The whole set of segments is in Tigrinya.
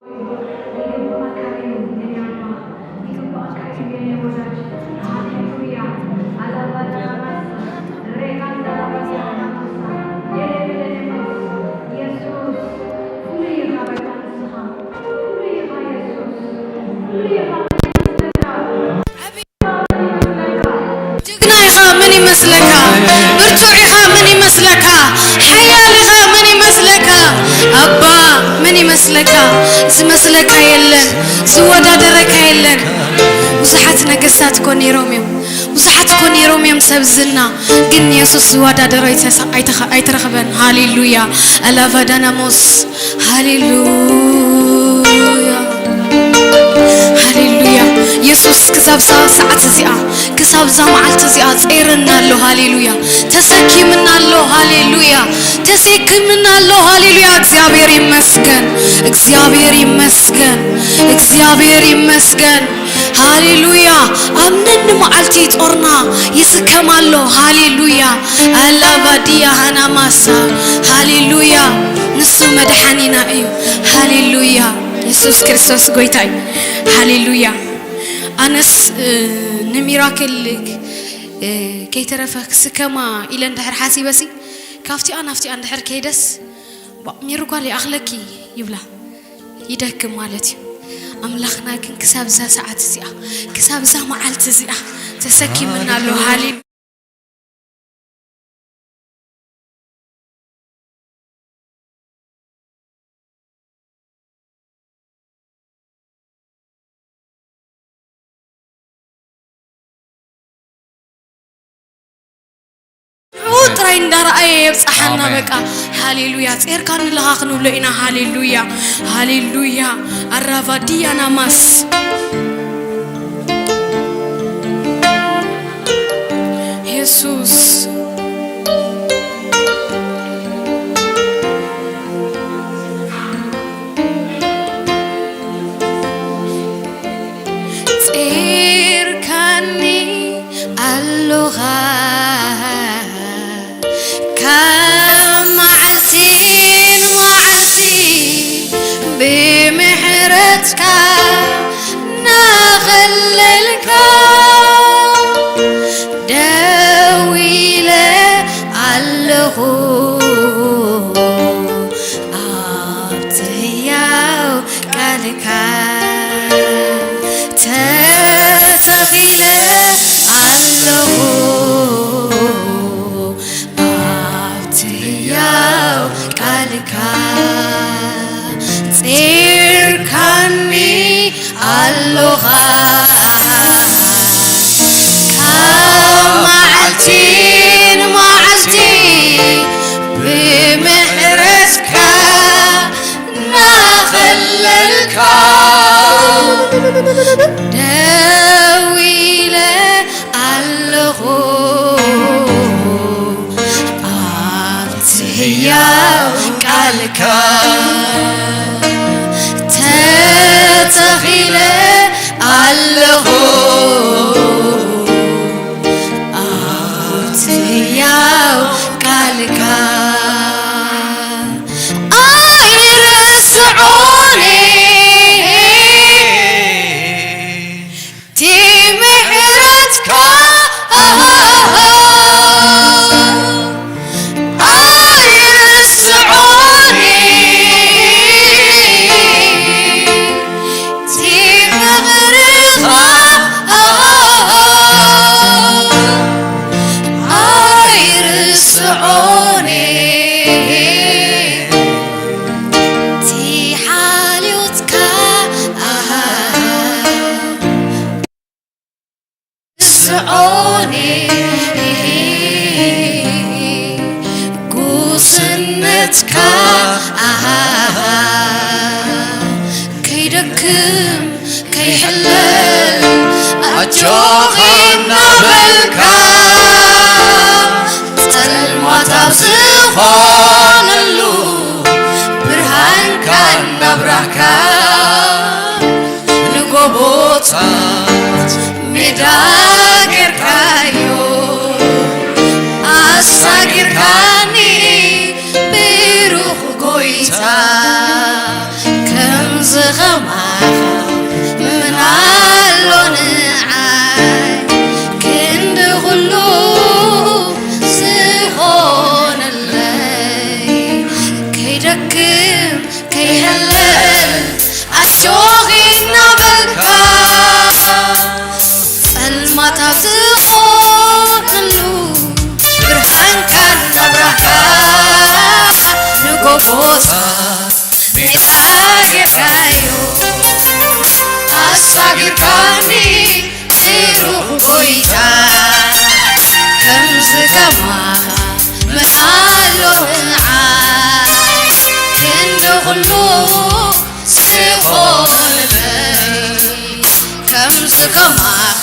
ይገባሃል የኔ አባ፣ ይገባሃል የኔ ወዳጅ። ሃሌሉያ። አላባዳራባሳ ሬካንዳራባሳ የሌበለኔሞስ ኢየሱስ ፍሉይ ኢኻ በቃ ንስኻ። ፍሉይ ኢኻ ኢየሱስ። ፍሉይ ኢኻ በቃ ንስኻ። ጅግና ኢኻ፣ ምን ይመስለካ? ብርቱዕ ኢኻ፣ ምን ይመስለካ? ሓያል ኢኻ፣ ምን ይመስለካ? ኣባ፣ ምን ይመስለካ? ዝመስለካ የለን፣ ዝወዳደረካ የለን። ብዙሓት ነገስታት እኮ ነይሮም እዮም፣ ብዙሓት እኮ ነይሮም እዮም ሰብ ዝና፣ ግን ንየሱስ ዝወዳደሮ ኣይተሳ-፣ ኣይተኸ-፣ ኣይተረኽበን። ሃሌሉያ። ኣላቫዳናሞስ ሃሌሉያ፣ ሃሌሉያ። የሱስ ክሳብ እዛ ሰዓት እዚኣ፣ ክሳብ እዛ መዓልቲ እዚኣ ጸይርና ኣሎ። ሃሌሉያ። ተሰኪምና ኣሎ። ሃሌሉያ። ተሰኪምና ኣሎ። ሃሌሉያ። እግዚኣብሔር ይመስገን፣ እግዚኣብሔር ይመስገን፣ እግዚኣብሔር ይመስገን። ሃሌሉያ። ኣብ ነኒ መዓልቲ ጦርና ይስከም ኣሎ። ሃሌሉያ። ኣላቫዲያ ሃናማሳ። ሃሌሉያ። ንሱ መድሓኒና እዩ። ሃሌሉያ። የሱስ ክርስቶስ ጎይታ እዩ። ሃሌሉያ። ኣነስ፣ እ፣ ንሚራክል፣ እ፣ ከይተረፈ ክስከማ ኢለ እንድሕር ሓሲበሲ፣ ካብቲኣ ናብቲኣ እንድሕር ከይደስ፣ ባ-፣ ሚሩ ጓል ይኣኽለኪ ይብላ። ይደክም ማለት እዩ። ኣምላኽና ግን ክሳብ እዛ ሰዓት እዚኣ፣ ክሳብ እዛ መዓልቲ እዚኣ ተሰኪምና ኣሎ። ሃሌ ንዕኡ ጥራይ እንዳረኣየ የብጽሓና። ኣሜን። በቃ ሃሌሉያ። ጼርካ ንለኻ ክንብሎ ኢና። ሃሌሉያ፣ ሃሌሉያ። ኣራቫዲያ ናማስ የሱስ። ጼርካኒ ኣሎኻ ካብ መዓልቲ ንመዓልቲ ብምሕረትካ እናኸለልካ ደው ኢለ ኣለኹ ኣብቲ ህያው ቃልካ ተተኺለ ኣለኹ ኣብቲ ህያው ቃልካ ጼርካኒ ኣሎኻ ካብ መዓልቲ ንመዓልቲ ብምሕረትካ እናኸለልካ ደው ኢለ ኣለኹ ኣብቲ ህያው ቃልካ ተተኺለ ኣለኹ ኣብቲ ህያው ቃልካ ኣይርስዖን እቲ ምሕረትካ ኣይርስዖን እቲ ፍቕርኻ ኣይርስዖን እቲ ሓልዮትካ ስዖኒ ጉስነትካ ከይደክም ከይሕለል ኣጆኻ እናበልካ ጸልማት ኣብ ዝኾነሉ ብርሃንካ እናብራህካ ንጎቦታት ሜዳ ጌርካዮ ኣሳጊርካኒ ብሩኽ ጎይታ ከም ዝኻ ትኾነሉ ብርሃንካን ኣብራህካ ንጎቦታት ሜዳ ጌርካዮ ኣሳጊርካኒ ብሩኽ ጎይታ። ከምዚ ከማኻ መን ኣሎ ንዓይ ክንዲ ኩሉ ዝኾነለይ። ከምዚ ከማኻ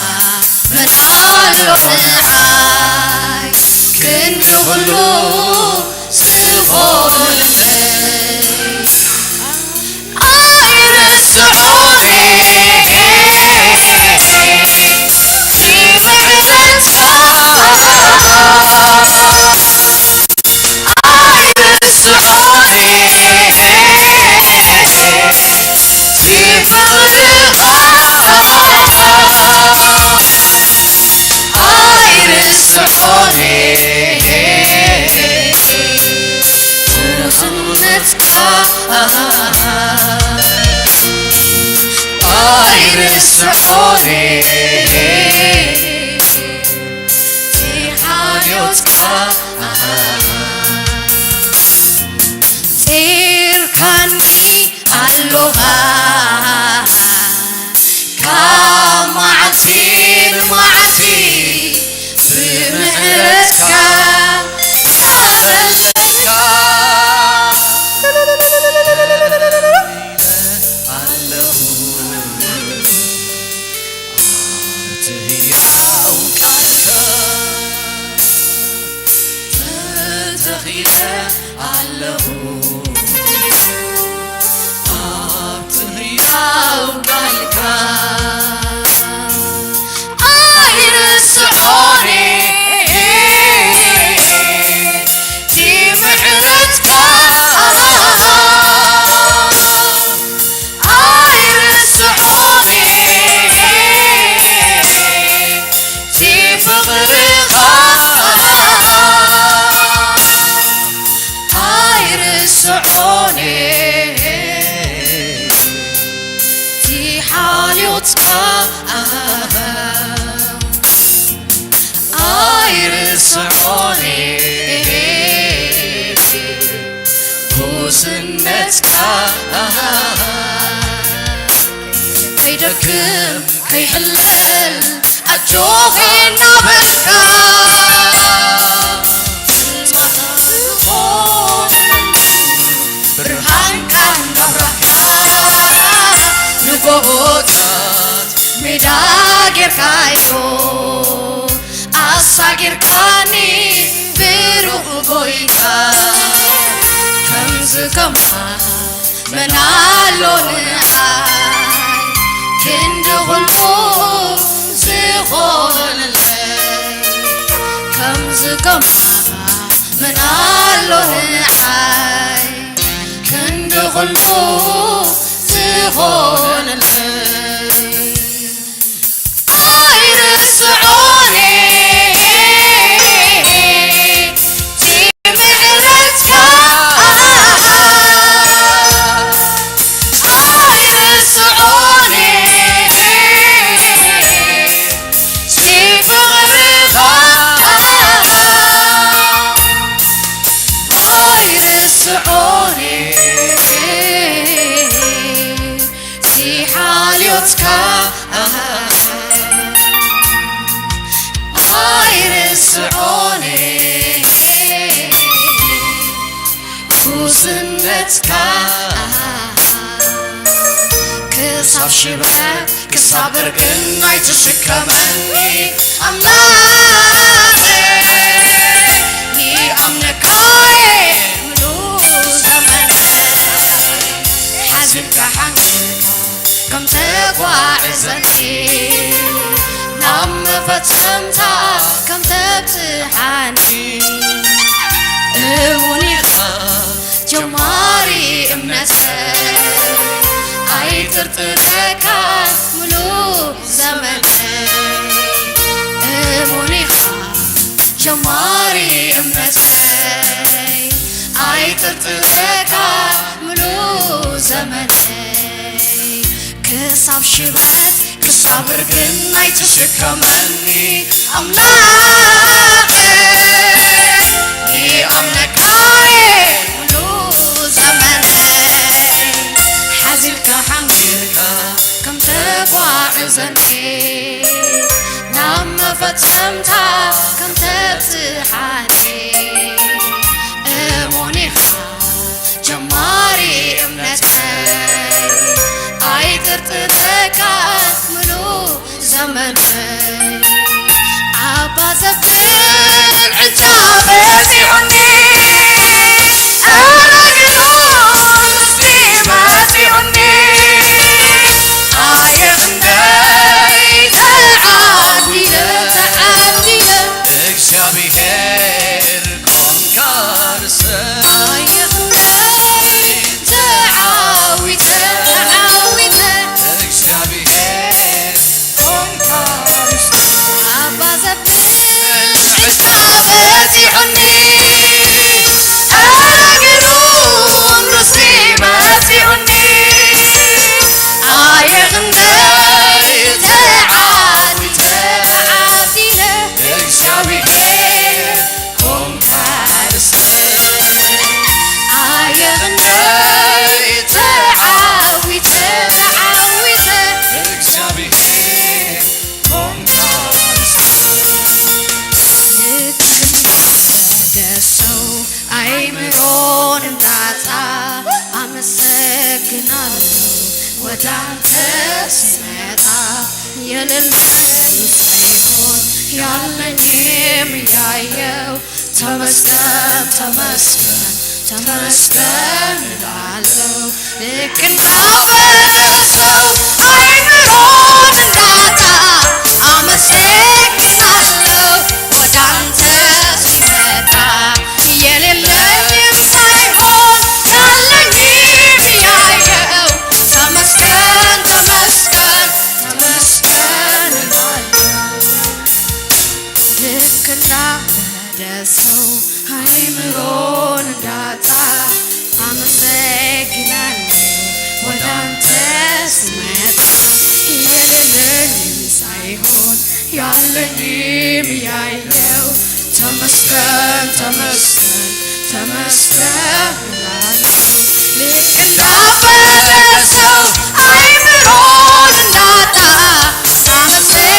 መን ኣሎ ንዓይ ክንዲ ኩሉ ዝኾነለይ። ኣይርስዖን እቲ ምሕረትካ። ኣይርስዖን ሓልዮትካ። ጺርካኒ ኣሎኻ ካብ መዓልቲ ንመዓልቲ ብምህረትካ እናፈለጥካ ኣለኹ ኣብቲ ህያው ቃልካ ተተኺለ ኣለኹ ኣብቲ ህያው ቃልካ ኣይርስዖን እቲ ምሕረትካ ኣይርስዖን እቲ ፍቕርኻ ኣይርስዖን እቲ ሓልዮትካ ኣይርስዖን ጉስነትካ ከይደክም ከይሕለል ኣጆኺ እናበልካ ብርሃንካ እንዳብራህካ ንጎቦታት ሜዳ ጌርካዮ ኣሳጊርካኒ ብሩኽ ጎይታ። ከምዚ ከማኻ መን ኣሎ ንዓይ ክንዲ ኩሉ ዝኾነለይ። ከምዚ ከማኻ መን ኣሎ ንዓይ ክንዲ ኩሉ ዝኾነለይ። ኣይርስዖን እቲ ምሕረትካ ኣይርስዖን እቲ ፍቕርኻ ኣይርስዖን እቲ ሓልዮትካ ኣይርስዖን ጉስነትካ ክሳብ ሽበት ክሳብ እርግና ኣይትሽከመኒ ኣምላኸይ ይኣምነካየ ምሉእ ዘመነይ ሓዚልካ ሓንግልካ ከም ተጓዕዘኒ ናብ መፈጸምታ ከም ተብጽሓኒ እሙን ኢኻ ጀማሪ እምነተይ ኣይጥርጥረካ ምሉእ ዘመነይ እሙን ኢኻ ጀማሪ እምነተይ ኣይጥርጥረካ ምሉእ ዘመነይ ክሳብ ሽበት ሳብር ግን ኣይትሽከመኒ ኣምላኸይ፣ ይኣምነካ እየ ሙሉ ዘመነይ። ሓዚልካ ሓንጊርካ ከም ተጓዕዘኒ፣ ናብ መፈጸምታ ከም ተብጽሓኒ፣ እሙን ኢኻ ጀማሪ እምነተይ። ኣይጥርጥረካ ምሉ ዘመነይ። ዓባ ዘብል ዕጫ በጺሑኒ፣ ኣረግሉ ርስቲ መጺኡኒ። ኣየ ክንደይ ተዓዲለ፣ ተዓዲለ። እግዚኣብሔር ኮንካ ርሰ። ኣየ ክንደይ ተዓዊተ፣ ተዓዊተ። እግዚኣብሔር ኮንካ ርሰ። ዓባ ዘብል ዕጫ በጺሑኒ፣ ኣረግሉ ርስቲ መጺኡኒ። ኣየ ክንደይ ተዓዲለ፣ ተዓዲለ። እግዚኣብሔር ኮንካ ርሰ። ኣየ ክንደይ ተዓዊተ፣ ተዓዊተ። እግዚኣብሔር ኮንካ ርሰ። ልክ እንደ ሰው ኣይምሮን እንዳጣ ኣመሰግናለሁ። ወደ አንተ ስመጣ የሌለኝ ሳይሆን ያለኝም ያየው፣ ተመስገን፣ ተመስገን፣ ተመስገን እላለሁ። ልክ እንዳፈረሰው አይምሮን እንዳጣ አመሰግናለሁ። ወደ አንተ ስመጣ የሌለኝም ሳይሆን ያለኝም ያየው፣ ተመስገን፣ ተመስገን፣ ተመስገን እላለሁ። ልክ እንዳበደ ሰው አይምሮን እንዳጣ አመሰግናለሁ። ወደ አንተ ስመጣ የሌለኝም ሳይሆን ያለኝም ያየው፣ ተመስገን፣ ተመስገን፣ ተመስገን እላለሁ። ልክ እንዳበደ ሰው አይምሮን እንዳጣ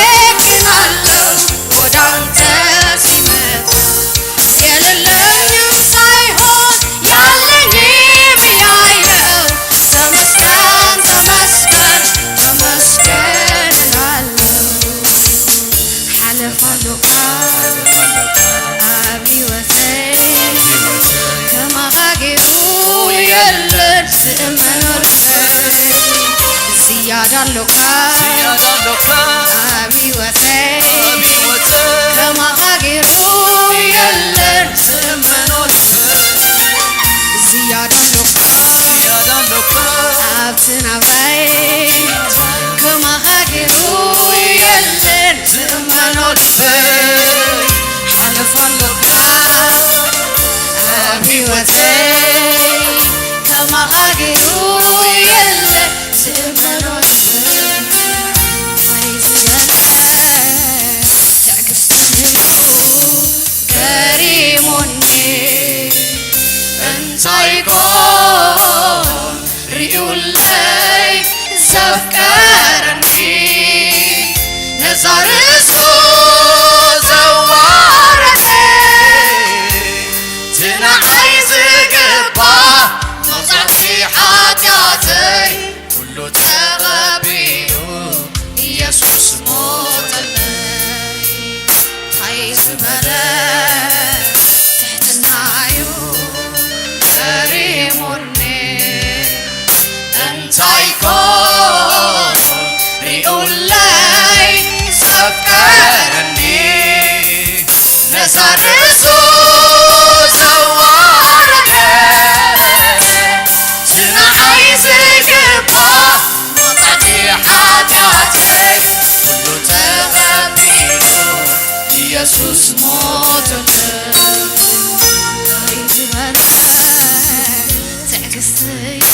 አመሰግናለሁ። ወደ አንተ ሲመጣ የሌለኝም ሳይሆን ያለኝም ያየው፣ ተመስገን፣ ተመስገን፣ ተመስገን እላለሁ። ሓለፋ ኣሎካ ኣብ ህይወተይ፣ ከማኻ ገይሩ የለን ዝእመኖ ልበይ። ዝያዳ ኣሎካ ኣብ ህይወተይ፣ ከማኻ ገይሩ የለን ዝእመኖ ልበይ። ዝያዳ ኣሎካ ኣብቲ ናብራይ፣ ከማኻ ገይሩ የለን ዝእመኖ ልበይ። ሓለፋ ኣሎካ ኣብ ህይወተይ፣ ከማኻ ገይሩ የለን ዝእመኖ ልበይ። እንታይ ዝበለ ትዕግስቲ እዩ ገሪሙኒ፣ እንታይ ኮን ሪኡለይ ዘፍቀረኒ፣ ነዛ ርእሱ ዘዋረደ፣ እቲ ንዓይ ዝግባእ መቕጻዕቲ ሓጢኣተይ ኩሉ ተቐቢሉ ኢየሱስ ሞተለይ። እንታይ ዝበለ ትሕትና እዩ ገሪሙኒ፣ እንታይ ኮን ሪኡለይ ዘፍቀረኒ፣ ነዛ ርእሱ ዘዋረደ፣ እቲ ንዓይ ዝግባእ መቕጻዕቲ ሓጢኣተይ ኩሉ ተቐቢሉ ኢየሱስ ሞተለይ። እንታይ ዝበለ ትዕግስቲ እዩ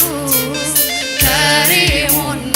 ገሪሙኒ፣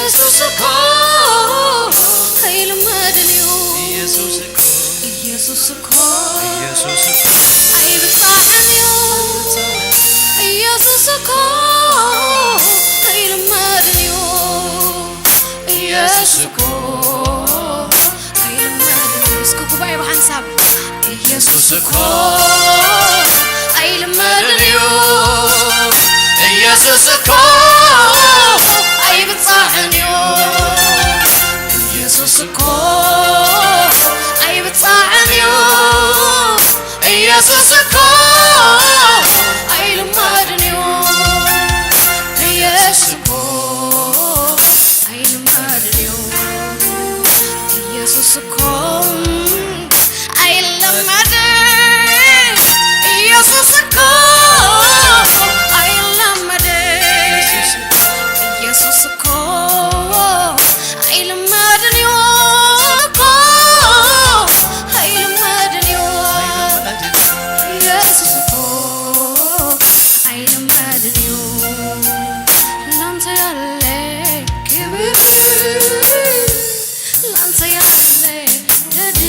ኢየሱስ እኮ ኣይልመድን እዩ። ኢየሱስ እኮ ኢየሱስ እኮ ኢየሱስ እኮ ኣይብጻሕን እዩ። ኢየሱስ እኮ ኣይልመድን እዩ። ኢየሱስ እኮ ኣይልመድን እዩ። እስኪ ጉባኤ ብሓንሳብ ኢየሱስ እኮ ኣይልመድን እዩ። ኢየሱስ እኮ ኣይብጻሕን እዩ። ኢየሱስ እኮ ኣይብጻሕን እዩ። ኢየሱስ እኮ ኣይልመድን እዩ። ኢየሱስ እኮ ኣይልመድን እዩ። ኢየሱስ እኮ ኣይለመድን። ኢየሱስ እኮ ኣይለመድን። ኢየሱስ እኮ ኣይልመድን እዩ እኮ። ኣይልመድን እዩ። ኢየሱስ እኮ ኣይልመድን እዩ። ላንተ ያለ ክብር፣ ላንተ ያለ ደድ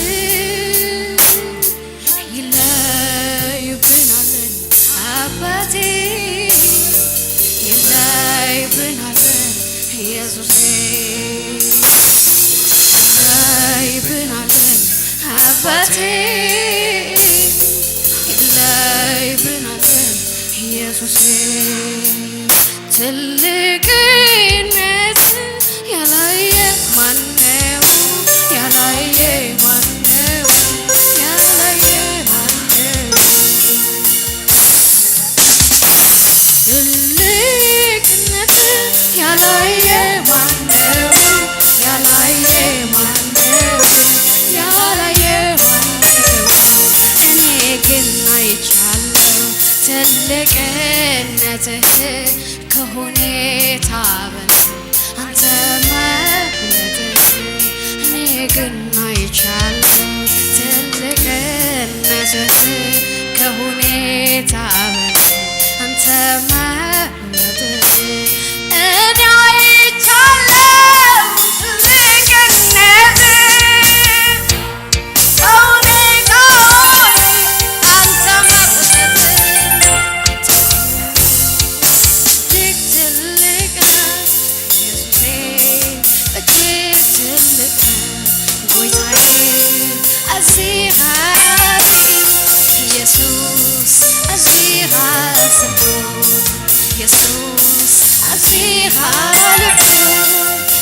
ይለይብናል አባቴ፣ ይለይብናል ኢየሱሴ፣ ይለይብናል አባቴ፣ ይለይብናል ኢየሱሴ። ትልቅነት ያላየ ማነው? ያላየ ማነው? ያላየ ማነው? ትልቅነት ያላየ ማነው? ያላየ ማነው? ያላየ ማነው? እኔ ግን አይቻለሁ ትልቅነትህ ከሁኔታ በላይ አንተ መብለጥህ። እኔ ግን አይቻለሁ ትልቅነትህ ከሁኔታ በላይ አንተ መብለጥህ። እኔ አይቻለሁ ትልቅነትህ ከሁኔታ በላይ አንተ መብለጥህ። እጅግ ትልቅ ነህ ኢየሱሴ፣ እጅግ ትልቅ ነህ ጎይታዬ። እዚኻ ኢየሱስ፣ እዚኻ ስልጡን ኢየሱስ፣ እዚኻ ልዑል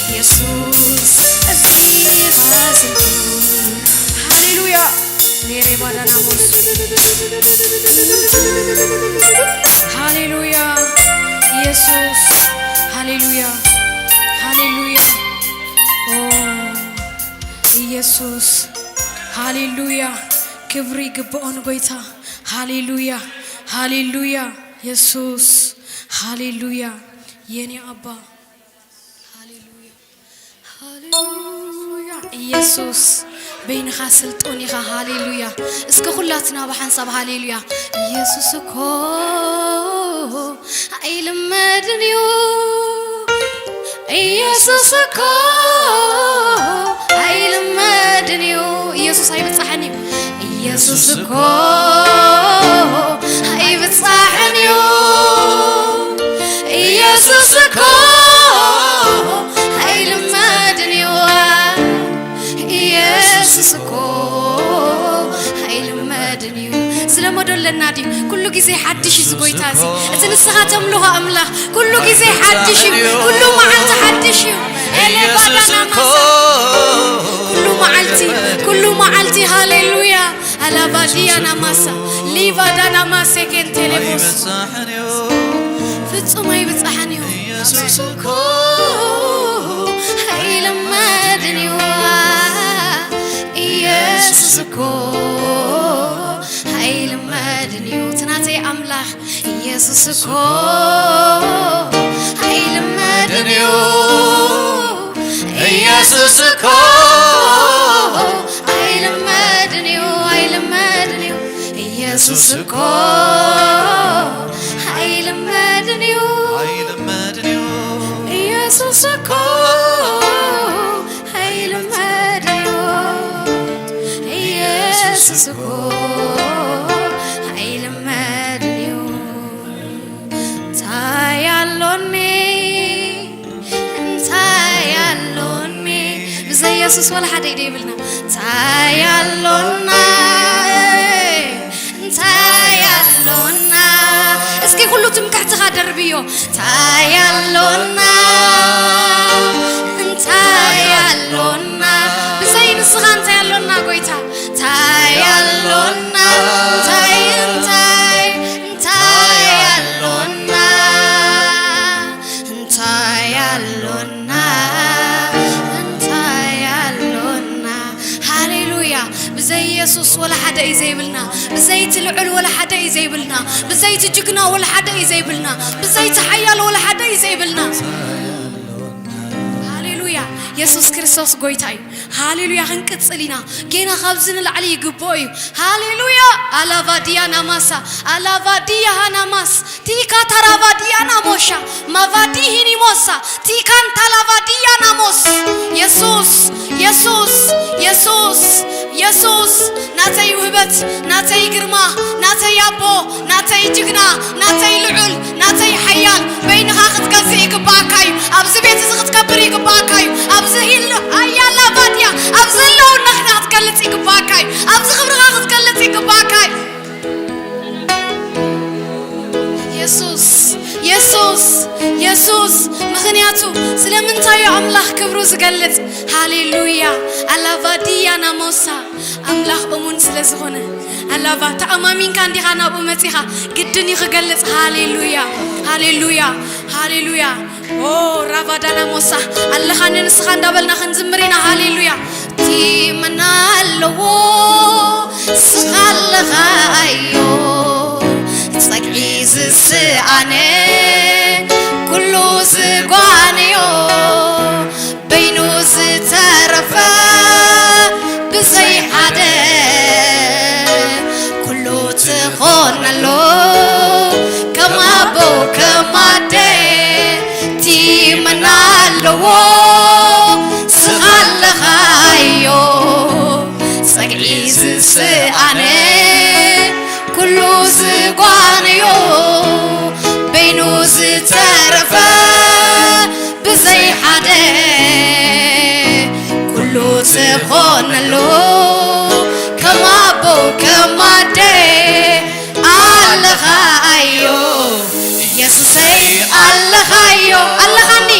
ኢየሱስ፣ እዚኻ ስልጡን። ሃሌሉያ። ኔሬ ባዳናሞስ። ሃሌሉያ ኢየሱስ። ሃሌሉያ፣ ሃሌሉያ። ኦ ኢየሱስ፣ ሃሌሉያ። ክብሪ ይግብኦ ንጎይታ። ሃሌሉያ፣ ሃሌሉያ ኢየሱስ፣ ሃሌሉያ የኔ ኣባ። ሃሌሉያ፣ ሃሌሉያ። ኢየሱስ በይንኻ ስልጡን ኢኻ። ሃሌሉያ። እስከ ኩላትና ብሓንሳብ ሃሌሉያ። ኢየሱስ እኮ ኣይልመድን እዩ። ኢየሱስ እኮ ኣይልመድን እዩ። ኢየሱስ ኣይብጻሕን እዩ። ኢየሱስ እኮ ኣይብጻሕን እዩ። ኢየሱስ እኮ ኣይልመድን እዩ። ኢየሱስ እኮ ኣይልመድን እዩ። ዝለመዶ ኣለና ድዩ? ኩሉ ግዜ ሓድሽ እዩ ዝጎይታ እዚ። እቲ ንስኻ ተምልኾ ኣምላኽ ኩሉ ግዜ ሓድሽ እዩ። ኩሉ መዓልቲ ሓድሽ እዩ። ኤሌ ኢየሱስ ባዳና እኮ ማሳ። ኩሉ መዓልቲ፣ ኩሉ መዓልቲ። ሃሌሉያ። ኣላባዲያ ናማሳ፣ ሊቫዳ ናማሴ ኬንቴሌቦስ። ኣይበጻሕን እዩ። ፍጹም ኣይብጻሕን እዩ። ኢየሱስ እኮ ኣይልመድን እዩ። ኢየሱስ እኮ ኣይልመድን እዩ። እቲ ናተይ ኣምላኽ ኢየሱስ እኮ ኣይልመድን እዩ። ኢየሱስ እኮ ኣይልመድን እዩ፣ ኣይልመድን እዩ። ኢየሱስ እኮ ኣይልመድን እዩ። ኣይልመድን እዩ። ኢየሱስ እኮ የሱስ ወላ ሓደ ኢደ ይብልና። እንታይ ኣሎና? እንታይ ኣሎና? እስኪ ኩሉ ትምክሕትኻ ደርብዮ። እንታይ ኣሎና? እንታይ ኣሎና? ብዘይ ንስኻ እንታይ ኣሎና ጎይታ? እንታይ ኣሎና? እንታይ፣ እንታይ፣ እንታይ ኣሎና? እንታይ ኣሎና? እንታይ ኣሎና? ሃሌሉያ። ብዘይ የሱስ ወላ ሓደ እዩ ዘይብልና። ብዘይ እቲ ልዑል ወላ ሓደ እዩ ዘይብልና። ብዘይ እቲ ጅግና ወላ ሓደ እዩ ዘይብልና። ብዘይ እቲ ሓያል ወላ ሓደ እዩ ዘይብልና። ሃሌሉያ። የሱስ ክርስቶስ ጎይታ እዩ። ሃሌሉያ። ክንቅጽል ኢና። ጌና ካብዚ ንላዕሊ ይግብኦ እዩ። ሃሌሉያ። ኣላቫዲያ ናማሳ፣ ኣላቫዲያ ሃናማስ፣ ቲካ ታራቫዲያ ናሞሻ፣ ማቫዲ ሂኒሞሳ፣ ቲካን ታላቫዲያ ናሞስ። የሱስ፣ የሱስ፣ የሱስ፣ የሱስ፣ ናተይ ውህበት፣ ናተይ ግርማ፣ ናተይ ኣቦ፣ ናተይ ጅግና፣ ናተይ ልዑል፣ ናተይ ሓያል፣ በይንኻ ክትገዝእ ይግባኣካ እዩ። ኣብዚ ቤት እዚ ክትከብር ይግባኣካ እዩ። ኣብዚ ሂል-፣ ኣያላ ባድያ፣ ኣብዚ ህልውናኻ ክትገልጽ ይግባኣካ እዩ። ኣብዚ ክብርኻ ክትገልጽ ይግባኣካ እዩ። የሱስ፣ የሱስ፣ የሱስ፣ ምኽንያቱ ስለምንታይ እዩ ኣምላኽ ክብሩ ዝገልጽ? ሃሌሉያ። ኣላቫዲያ ናሞሳ፣ ኣምላኽ እሙን ስለ ዝኾነ። ኣላቫ፣ ተኣማሚንካ እንዲኻ ናብኡ መጺኻ፣ ግድን እዩ ክገልጽ። ሃሌሉያ፣ ሃሌሉያ፣ ሃሌሉያ። ኦ፣ ራቫዳና ሞሳ፣ ኣለኻኒ ንስኻ እንዳበልና ክንዝምር ኢና። ሃሌሉያ። እቲ መን ኣለዎ ስኻ ኣለኻዮ፣ ጸግዒ ዝስኣነ ኩሉ ዝጓነዮ፣ በይኑ ዝተረፈ ብዘይ ሓደ ኩሉ ትኾነሉ፣ ከም ኣቦ ከም ኣደ። እቲ መን ኣለዎ ስኻ ኣለኻዮ፣ ጸግዒ ዝስኣነ ኩሉ ዝጓነዮ፣ በይኑ ዝተረፈ ብዘይ ሓደ ኩሉ ዝኾነሉ፣ ከም ኣቦ ከም ኣደ ኣለኻዮ። ኢየሱሰይ ኣለኻዮ፣ ኣለኻኒ፣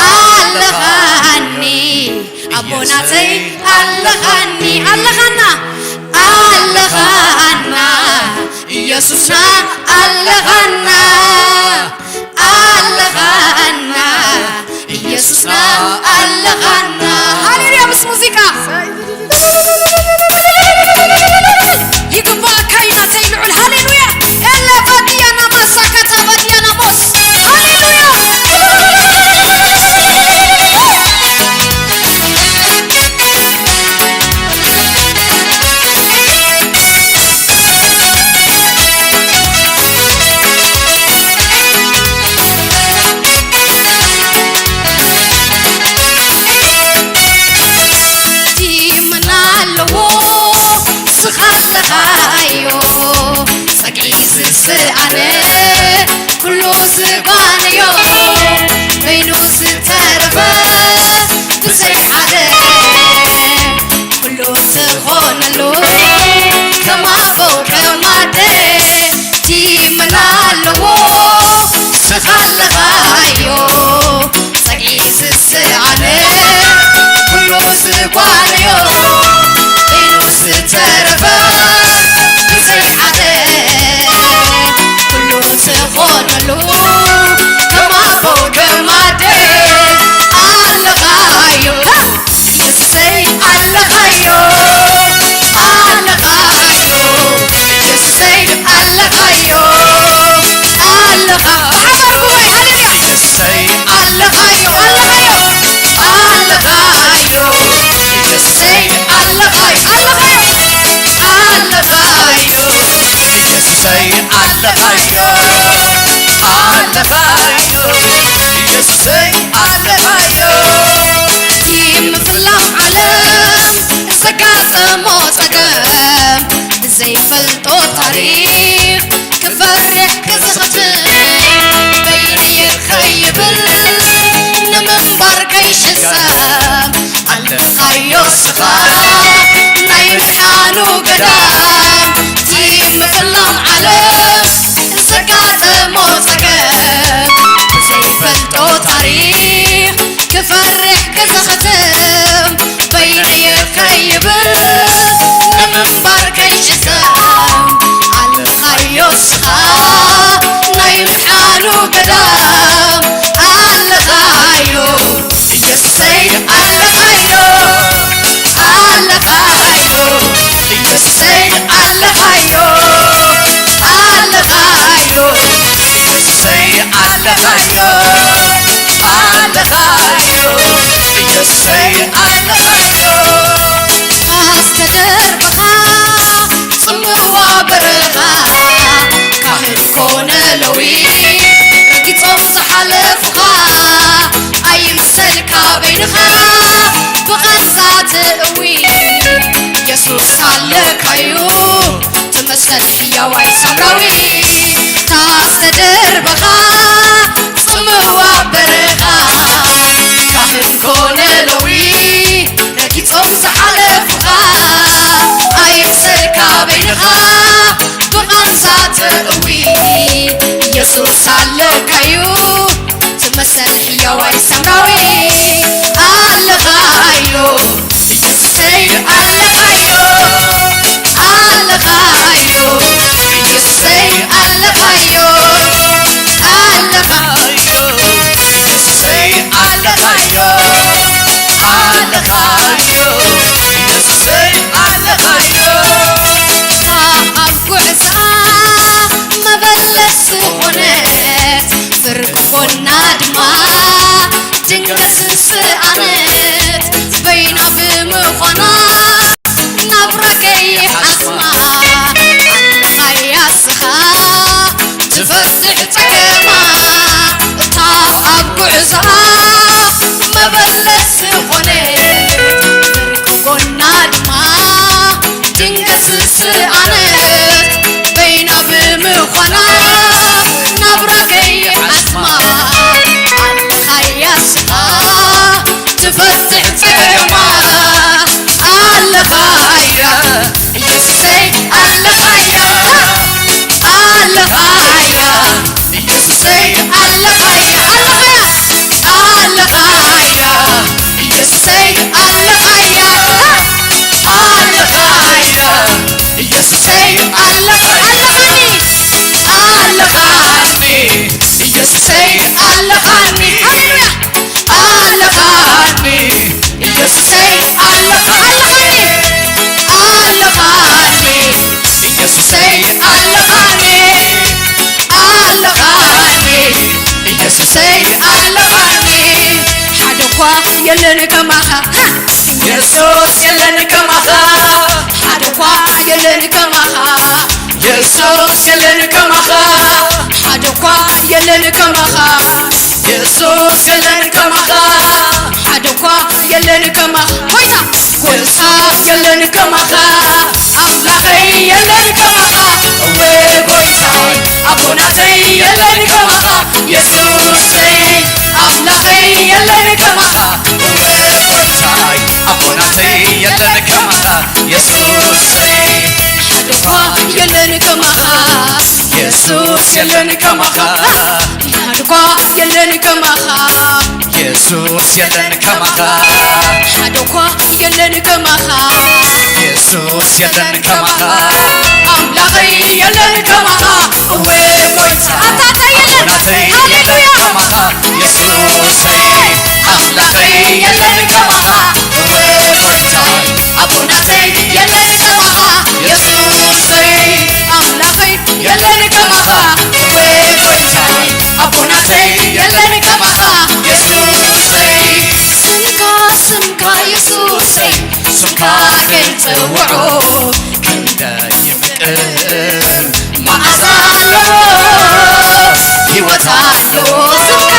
ኣለኻኒ፣ ኣቦናተይ ኣለኻኒ፣ ኣለኻና፣ ኣለኻና፣ ኢየሱስና ኣለኻና፣ ኣለኻና፣ ኢየሱስና ኣለኻና። ሃሌሉያ። ምስ ሙዚቃ ይግባኣካ እዩ ናተይ ልዑል። ሃሌሉያ። ኤለ ቫዲያና ማሳ ካታ ቫዲያና ሞስ። ሃሌሉያ። እቲ መን ኣለዎ ስኻ ኣለኻዮ፣ ጸግዒ ዝስኣነ ኩሉ ዝጓነዮ፣ በይኑ ዝተረፈ ብዘይ ሓደ ኩሉ ትኾነሉ፣ ከም ኣቦ ከም ኣደ። እቲ መን ኣለዎ ስኻ ኣለኻዮ፣ ጸግዒ ዝስኣነ ኩሉ ዝጓነዮ፣ በይኑ ዝተረፈ ብዘይ ሓደ ኩሉ ትኾነሉ፣ ከም ኣቦ ከም ኣደ ኣለኻዮ። ኢየሱሰይ ኣለኻዮ፣ ኣለኻዮ፣ ኢየሱሰይ ኣለኻዮ፣ ኣለኻ። ብሓባር ጉባኤ፣ ሃሌሉያ። ኢየሱሰይ ኣለኻዮ፣ ኣለኻዮ፣ ኣለኻዮ፣ ኢየሱሰይ ኣለኻዮ፣ ኣለኻዮ፣ ኣለኻዮ፣ ኢየሱሰይ ኣለኻዮ፣ ኣለኻዮ፣ ኢየሱሰይ ኣለኻዮ። እቲ ምፍላም ዓለም ዘጋጠሞ ጸገም ብዘይፈልጦ ታሪኽ ክፈርሕ ክዝኽፍእ በይነይ ከይብል ንምንባር ከይሽሰም ኣለ ኻዮ ስኻ ናይ ምድሓኑ ገዳም፣ እቲ ምፍላም ዓለም ዘጋጠሞ ጸገም፣ ዘይፈልጦ ታሪኽ ክፈርሕ ክዘኽትም፣ በይነየ ከይብል ንምንባር ከይጭሰም፣ ኣለኻዮ ስኻ ናይ ምድሓኑ ገዳም፣ ኣለኻዮ ኢየሱሰይ ኣለኻዮ፣ ኣለኻዮ ኢየሱሰይ ኣለኻዮ፣ ኣለኻዮ ኢየሱሰይ ኣለኻዮ፣ ኣለኻዮ ኢየሱሰይ ኣለኻዮ። ኣስተደርበኻ ጽምዋ በረኻ ካህን ኮነ ለዊ ረጊጾም ዝሓለፉኻ ኣይምሰልካ በይንኻ ብቓንዛ ትእዊ የሱስ ኣለካዩ ትመሰል ሕያዋይ ሳምራዊ ታስተደርበኻ ጽምዋ በረኻ ካህን ኮነ ለዊ ረጊጾም ዝሓለፉኻ ኣይምሰልካ በይንኻ ብቓንዛ ትእዊ የሱስ ኣለካዩ ትመሰል ሕያዋይ ሳምራዊ ኣለኻዮ ኢየሱሰይ ኣለኻዮ ኣለኻዮ ኢየሱሰይ ኣለኻዮ ኣለኻዮ ኢየሱሰይ ኣለኻዮ ኣለኻዮ ኢየሱሰይ ኣለኻዮ ኣብ ጉዕዛ መበለስ ዝኾነት ፍርቂ ጎና ድማ ድንገት ስኣነት በይና ብምዃና ናብራ ከይሓስማ ኣለኻያ ስኻ ትፈትሕ ጸገማ እታ ኣብ ጉዕዛ መበለስ ዝኾነት ፍርቂ ጎና ድማ ድንገት ስኣነት በይና ብምዃና ናብራ ከይሓስማ ኣለኻያ ስኻ ትፈትሕ ጸገማ ኣለኻያ ኢየሱሰይ ኣለኻያ ኣለኻያ ኢየሱሰይ ኣለኻያ ኣለኻያ ኣለኻያ ኢየሱሰይ ኣለኻያ ኣለኻያ ኢየሱሰይ ኣለኻኒ ኣለኻኒ ኢየሱሰይ ኣለኻኒ ሃሌሉያ ኣለኻኒ ኢየሱሰይ ኣለኻኒ ኣለኻኒ ኢየሱሰይ ኣለኻኒ ኣለኻኒ ኢየሱሰይ ኣለኻኒ ሓደ እኳ የለን ከማኻ የሱስ የለን ከማኻ ሓደ እኳ የለን ከማኻ የሱስ የለን ከማኻ ሓደ እኳ የለን ከማኻ የሱስ የለን ከማኻ ሓደ እኳ የለን ከማኻ ጎይታ ጎይታ የለን ከማኻ ኣምላኸይ የለን ከማኻ እወ ጎይታይ ኣቦናተይ የለን ከማኻ የሱሰይ ኣምላኸይ የለን ከማኻ እወ ጎይታይ ኣቦናተይ የለን ከማኻ የሱሰይ ሓደ እኳ የለን ከማኻ የሱስ የለን ከማኻ ሓደ እኳ የለን ከማኻ የሱስ የለን ከማኻ ሓደ እኳ የለን ከማኻ የሱስ የለን ከማኻ ኣምላኸይ የለን ከማኻ እወ ጎይታ ኣታታ የለን ኣቦናተይ የለን ሃሌሉያ ከማኻ የሱሰይ ኣምላኸይ የለን ከማኻ እወ ጎይታ ኣቦናተይ የለን ከማኻ የሱሰይ ኣምላኸይ የለን ከማኻ እወ ጎይታይ ኣቦናተይ የለን ከማኻ የሱሰይ ስምካ ስምካ የሱሰይ ስምካ ክንጽውዖ ክንደይ ይምቅር መዓዛ ኣለዎ ህይወት ኣለዎ ስምካ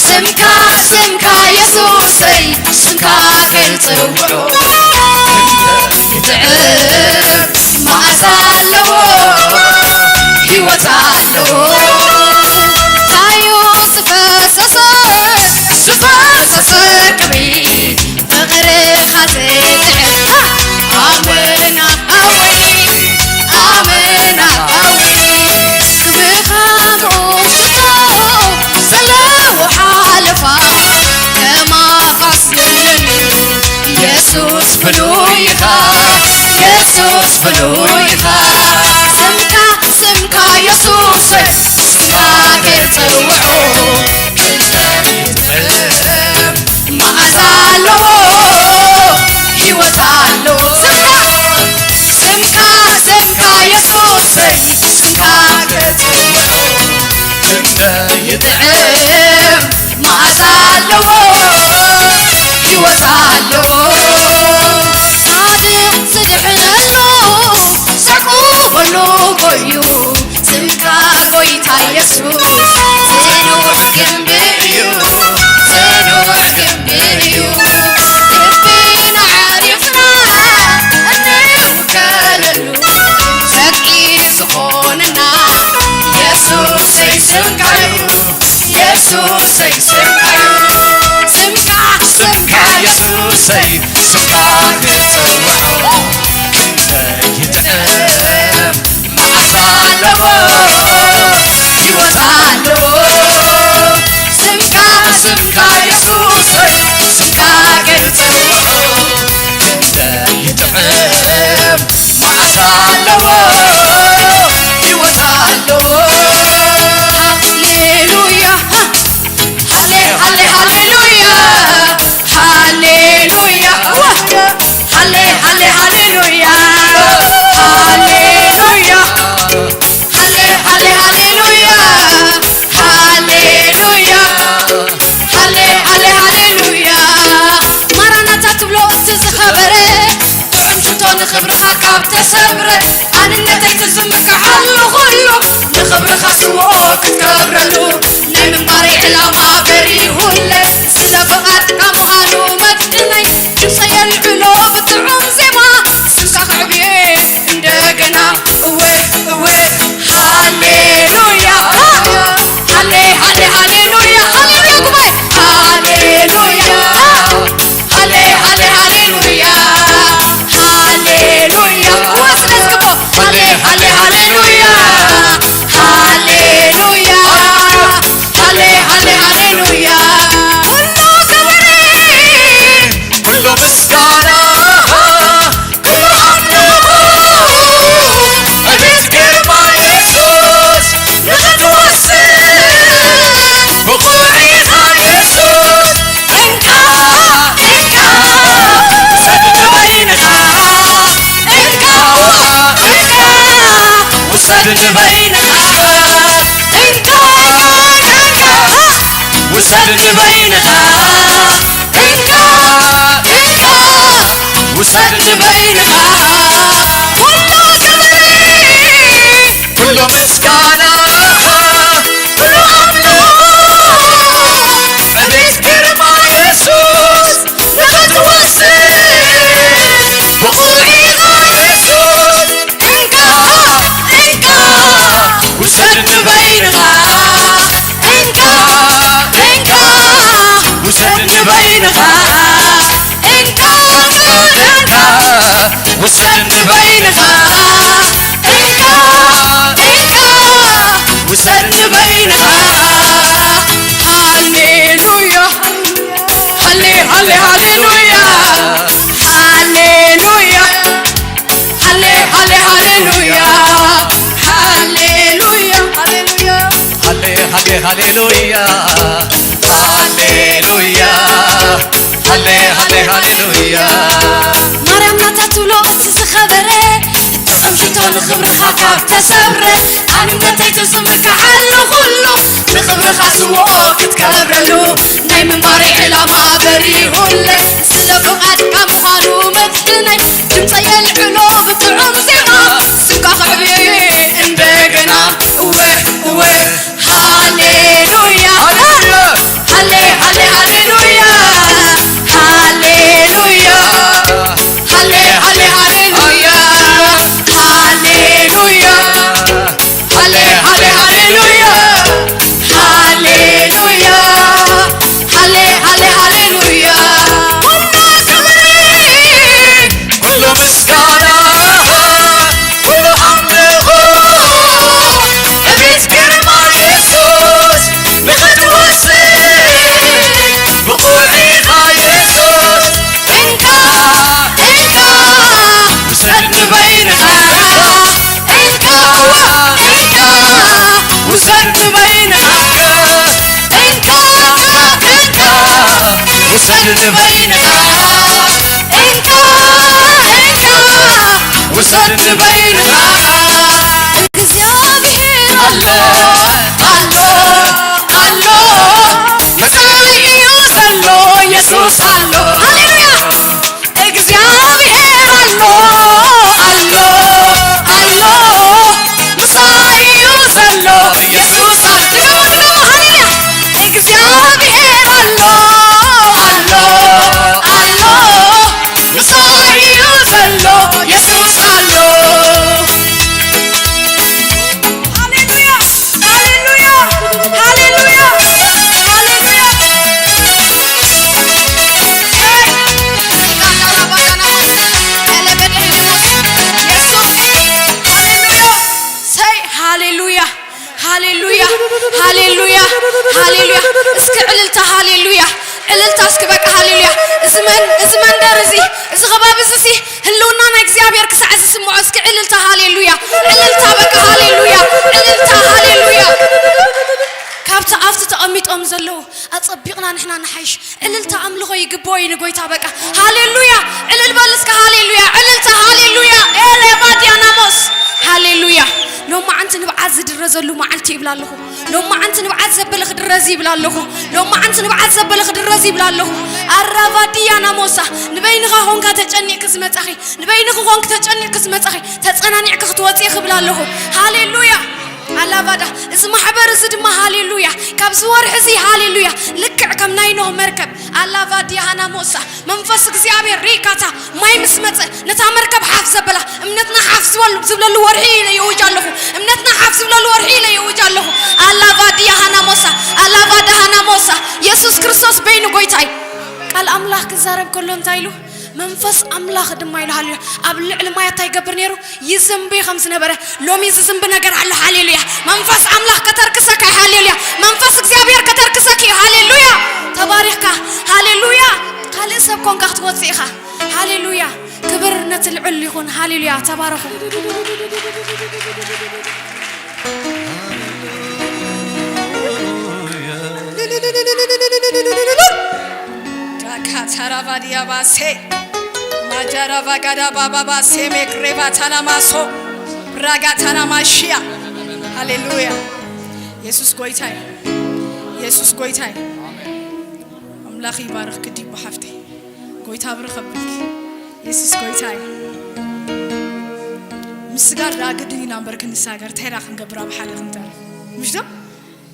ስምካ ስምካ የሱሰይ ስምካ ክንጽውዖ ይጥዕም መዓዛ ኣለዎ ህይወት ኣለዎ ታዮ ዝፈሰሰ ዝፈሰሰ ቅብኢ ፍቕሪ ፍሉይ ኢኻ የሱስ ፍሉይ ኢኻ። ስምካ ስምካ የሱስ ስምካ ክጽውዖ ክንደይ ይጥዕም መዓዛ ኣለዎ ህይወት ኣለዎ። ስምካ ስምካ ስምካ የሱስ ስምካ ክጽውዖ ክንደይ ይጥዕም መዓዛ ኣለዎ ህይወት ኣለዎ። ጻድቕ ዝድሕነሉ ዘዕቁበሉ ጎዩ ስምካ ጎይታ የሱስ ጽኑዕ ግንቢ እዩ ጽኑዕ ግንቢ እዩ። ልብና ዓሪፍና እንውከለሉ በቂ ዝኾነና የሱሰይ ስምካ እዩ። የሱሰይ ስምካ እዩ። ስምካ ስምካ የሱሰይ ስምካ ክጽውዖ ክንደይ ይጥዕም መዓዛ ኣለዎ ህይወት ኣለዎ። ስምካ ስምካ የሱሰይ ስምካ ክጽውዖ ክንደይ ይጥዕም መዓዛ ኣለዎ ህይወት ኣለዎ። ሃሌሉያ ሃሌ ሃሌ ሃሌሉያ ሃሌሉያ ሃሌ ሃሌ ሃሌሉያ ሃሌሉያ ሃሌ ሃሌ ሃሌሉያ ሃሌሉያ ሃሌ ሃሌ ሃሌሉያ። ማራናታ ትብሎ እቲ ዝኸበረ ጥዑም ሽቶ ንኽብርኻ ካብ ተሰብረ ኣንነተይ ትዝምካ ሓሉ ኩሉ ንኽብርኻ ስውኦ ክትከብረሉ ናይ ምንባረይ ዕላማ በሪሁለይ ስለ ፍቓድካ ምዃኑ መድሕነይ ድምፀይ የልዕሎ ብጥዑም ዜማ ስምካ ከዕብየ እንደገና እወ እወ ሃሌሉያ ሃሌ ሃሌ ሃሌሉያ ሃሌሉያ ጉባኤ ሃሌሉያ ሃሌ ሃሌ ሃሌሉያ ሃሌሉያ ወስደስክቦ ሃሌ ሃሌ ሃሌሉያ ሃሌሉያ ሃሌ ሃሌ ሃሌሉያ ኩሉ ክብሪ ኩሉ ምስጋና ኩሉ ኣምልኾ ኣቤት ግርማ የሱስ ንኽትወስን ብቑዕ ኢኻ የሱስ እንካ እንካ ውሰድ ንበይንኻ እንካ እንካ ውሰድ ንበይንኻ እንካ እንካ ውሰድ ንበይንኻ እንካ እንካ ውሰድ ንበይንኻ ኩሉ ክብሪ ኩሉ ምስጋና ኩሉ ኣምልኾ ኣቤት ግርማ የሱስ ንኽትወስን ብቑዕ ኢኻ የሱስ እንካ እንካ ውሰድ ንበይንኻ እንካ እንካ ውሰድ ንበይንኻ እንካ እንካ ውሰድ ንበይንኻ እንካ እንካ ውሰድ ንበይንኻ ሃሌሉያ ሃሌ ሃሌ ሃሌሉያ ሃሌሉያ ሃሌ ሃሌ ሃሌሉያ ሃሌሉያ ሃሌሉያ ሃሌ ሃሌ ሃሌሉያ ሃሌሉያ ሃሌ ሃሌ ሃሌሉያ ማርያም ናታ ትብሎ እቲ ዝኸበረ ጥዑም ሽቶ ንኽብርኻ ካብ ተሰብረ ኣንነተይ ትዝምካ ሓሉ ኩሉ ንኽብርኻ ስውኦ ክትከብረሉ ናይ ምንባረይ ዕላማ በሪሁለይ ስለ ፍቓድካ ምዃኑ መድሕነይ ድምፀይ የልዕሎ ብጥዑም ዜማ ስምካ ከዕብየ እንደገና እወ እወ ሃሌሉያ ሃሌ ሃሌ ሃሌሉያ ሃሌሉያ ሃሌ ሃሌ ሃሌሉያ ሃሌሉያ ሃሌ ሃሌ ሃሌሉያ ሃሌሉያ ሃሌ ሃሌ ሃሌሉያ ኩሉ ንበይንኻ፣ እንካ፣ እንካ፣ ውሰድ ንበይንኻ። እግዚኣብሔር ኣሎ፣ ኣሎ፣ ኣሎ፣ ምሳይ እዩ ዘሎ፣ የሱስ ኣሎ። ሃሌሉያ! እግዚኣብሔር ኣሎ፣ ኣሎ፣ ኣሎ፣ ምሳይ እዩ ዘሎ፣ የሱስ ኣሎ። ድገሙ፣ ድገሙ፣ ሃሌሉያ! እግዚኣብሔር ኣሎ፣ ኣሎ፣ ኣሎ፣ ምሳይ እዩ ዘሎ፣ የሱስ ኣሎ። ሃሌሉያ፣ ሃሌሉያ፣ ሃሌሉያ፣ ሃሌሉያ። የሱስ፣ ሃሌሉያ፣ ሰይ፣ ሃሌሉያ። ሃሌሉያ፣ ሃሌሉያ፣ ሃሌሉያ። እስኪ ዕልልታ፣ ሃሌሉያ። ዕልልታ እስኪ በቃ፣ ሃሌሉያ። እዚ መን-፣ እዚ መንደር እዚ፣ እዚ ከባቢ እዚ ሲ ህልውና ናይ እግዚኣብሔር ክሳዕ ዝስምዖ፣ እስኪ ዕልልታ፣ ሃሌሉያ። ዕልልታ በቃ፣ ሃሌሉያ። ዕልልታ፣ ሃሌሉያ። ካብቲ ኣብቲ ተቐሚጦም ዘለዉ ኣጸቢቕና ንሕና ንሓይሽ። ዕልልታ ኣምልኾ ይግብኦ እዩ ንጎይታ። በቃ ሃሌሉያ፣ ዕልል በል እስከ ሃሌሉያ፣ ዕልልታ ሃሌሉያ። ኤሌ ባዲያናሞስ ሃሌሉያ። ሎማዓንቲ ንብዓት ዝድረዘሉ መዓልቲ ይብላ ኣለኹ። ሎማዓንቲ ንብዓት ዘበለ ክድረዝ ይብላ ኣለኹ። ሎማዓንቲ ንብዓት ዘበለ ክድረዝ ይብላ ኣለኹ። ኣራቫዲያናሞሳ ንበይንኻ ኾንካ ተጨኒቕኪ ዝመጻኺ፣ ንበይንኺ ኾንኪ ተጨኒቕኪ ዝመጻኺ፣ ተጸናኒዕኪ ክትወጺ ክብላ ኣለኹ። ሃሌሉያ። ኣላቫዳ፣ እዚ ማሕበር እዚ ድማ ሃሌሉያ፣ ካብዚ ወርሒ እዚ ሃሌሉያ፣ ልክዕ ከም ናይ ኖህ መርከብ ኣላቫዲያ ሃናሞሳ መንፈስ እግዚኣብሔር ሪካታ ማይ ምስ መጸ ነታ መርከብ ሓፍ ዘበላ፣ እምነትና ሓፍ ዝበሉ-፣ ዝብለሉ ወርሒ ኢለ የውጅ ኣለኹ። እምነትና ሓፍ ዝብለሉ ወርሒ ኢለ የውጅ ኣለኹ። ኣላቫዲያ ሃናሞሳ፣ ኣላቫዳ ሃናሞሳ፣ የሱስ ክርስቶስ በይኑ ጎይታይ። ቃል ኣምላኽ ክዛረብ ከሎ እንታይ ኢሉ? መንፈስ ኣምላኽ ድማ ኢሉ ሃሌሉያ ኣብ ልዕሊ ማያት እንታይ ይገብር ነይሩ? ይዝንቢ ከም ዝነበረ ሎሚ ዝዝንቢ ነገር ኣሎ። ሃሌሉያ። መንፈስ ኣምላኽ ከተርክሰካ እዩ። ሃሌሉያ። መንፈስ እግዚኣብሔር ከተርክሰክ እዩ። ሃሌሉያ። ተባሪኽካ። ሃሌሉያ። ካልእ ሰብ ኮንካ ክትወፅእ ኢኻ። ሃሌሉያ። ክብር ነቲ ልዑል ይኹን። ሃሌሉያ። ተባረኹ። ዳካታራባዲያባሴ ማጃራቫጋዳባባባሴ ሜክሬቫታናማሶ ብራጋታናማሽያ። ሃሌሉያ። የሱስ ጎይታይ፣ የሱስ ጎይታይ። ኣምላኽ ይባርኽ ክዲቡ ሓፍተይ። ጎይታ ብርኸብልኪ። የሱስ ጎይታይ። ምስጋር ደኣ ግድን ኢና እምበር ክንሳገር እንታይ ደኣ ክንገብር ኣብ ሓደ ክንተርፍ። ምሽ ዶ?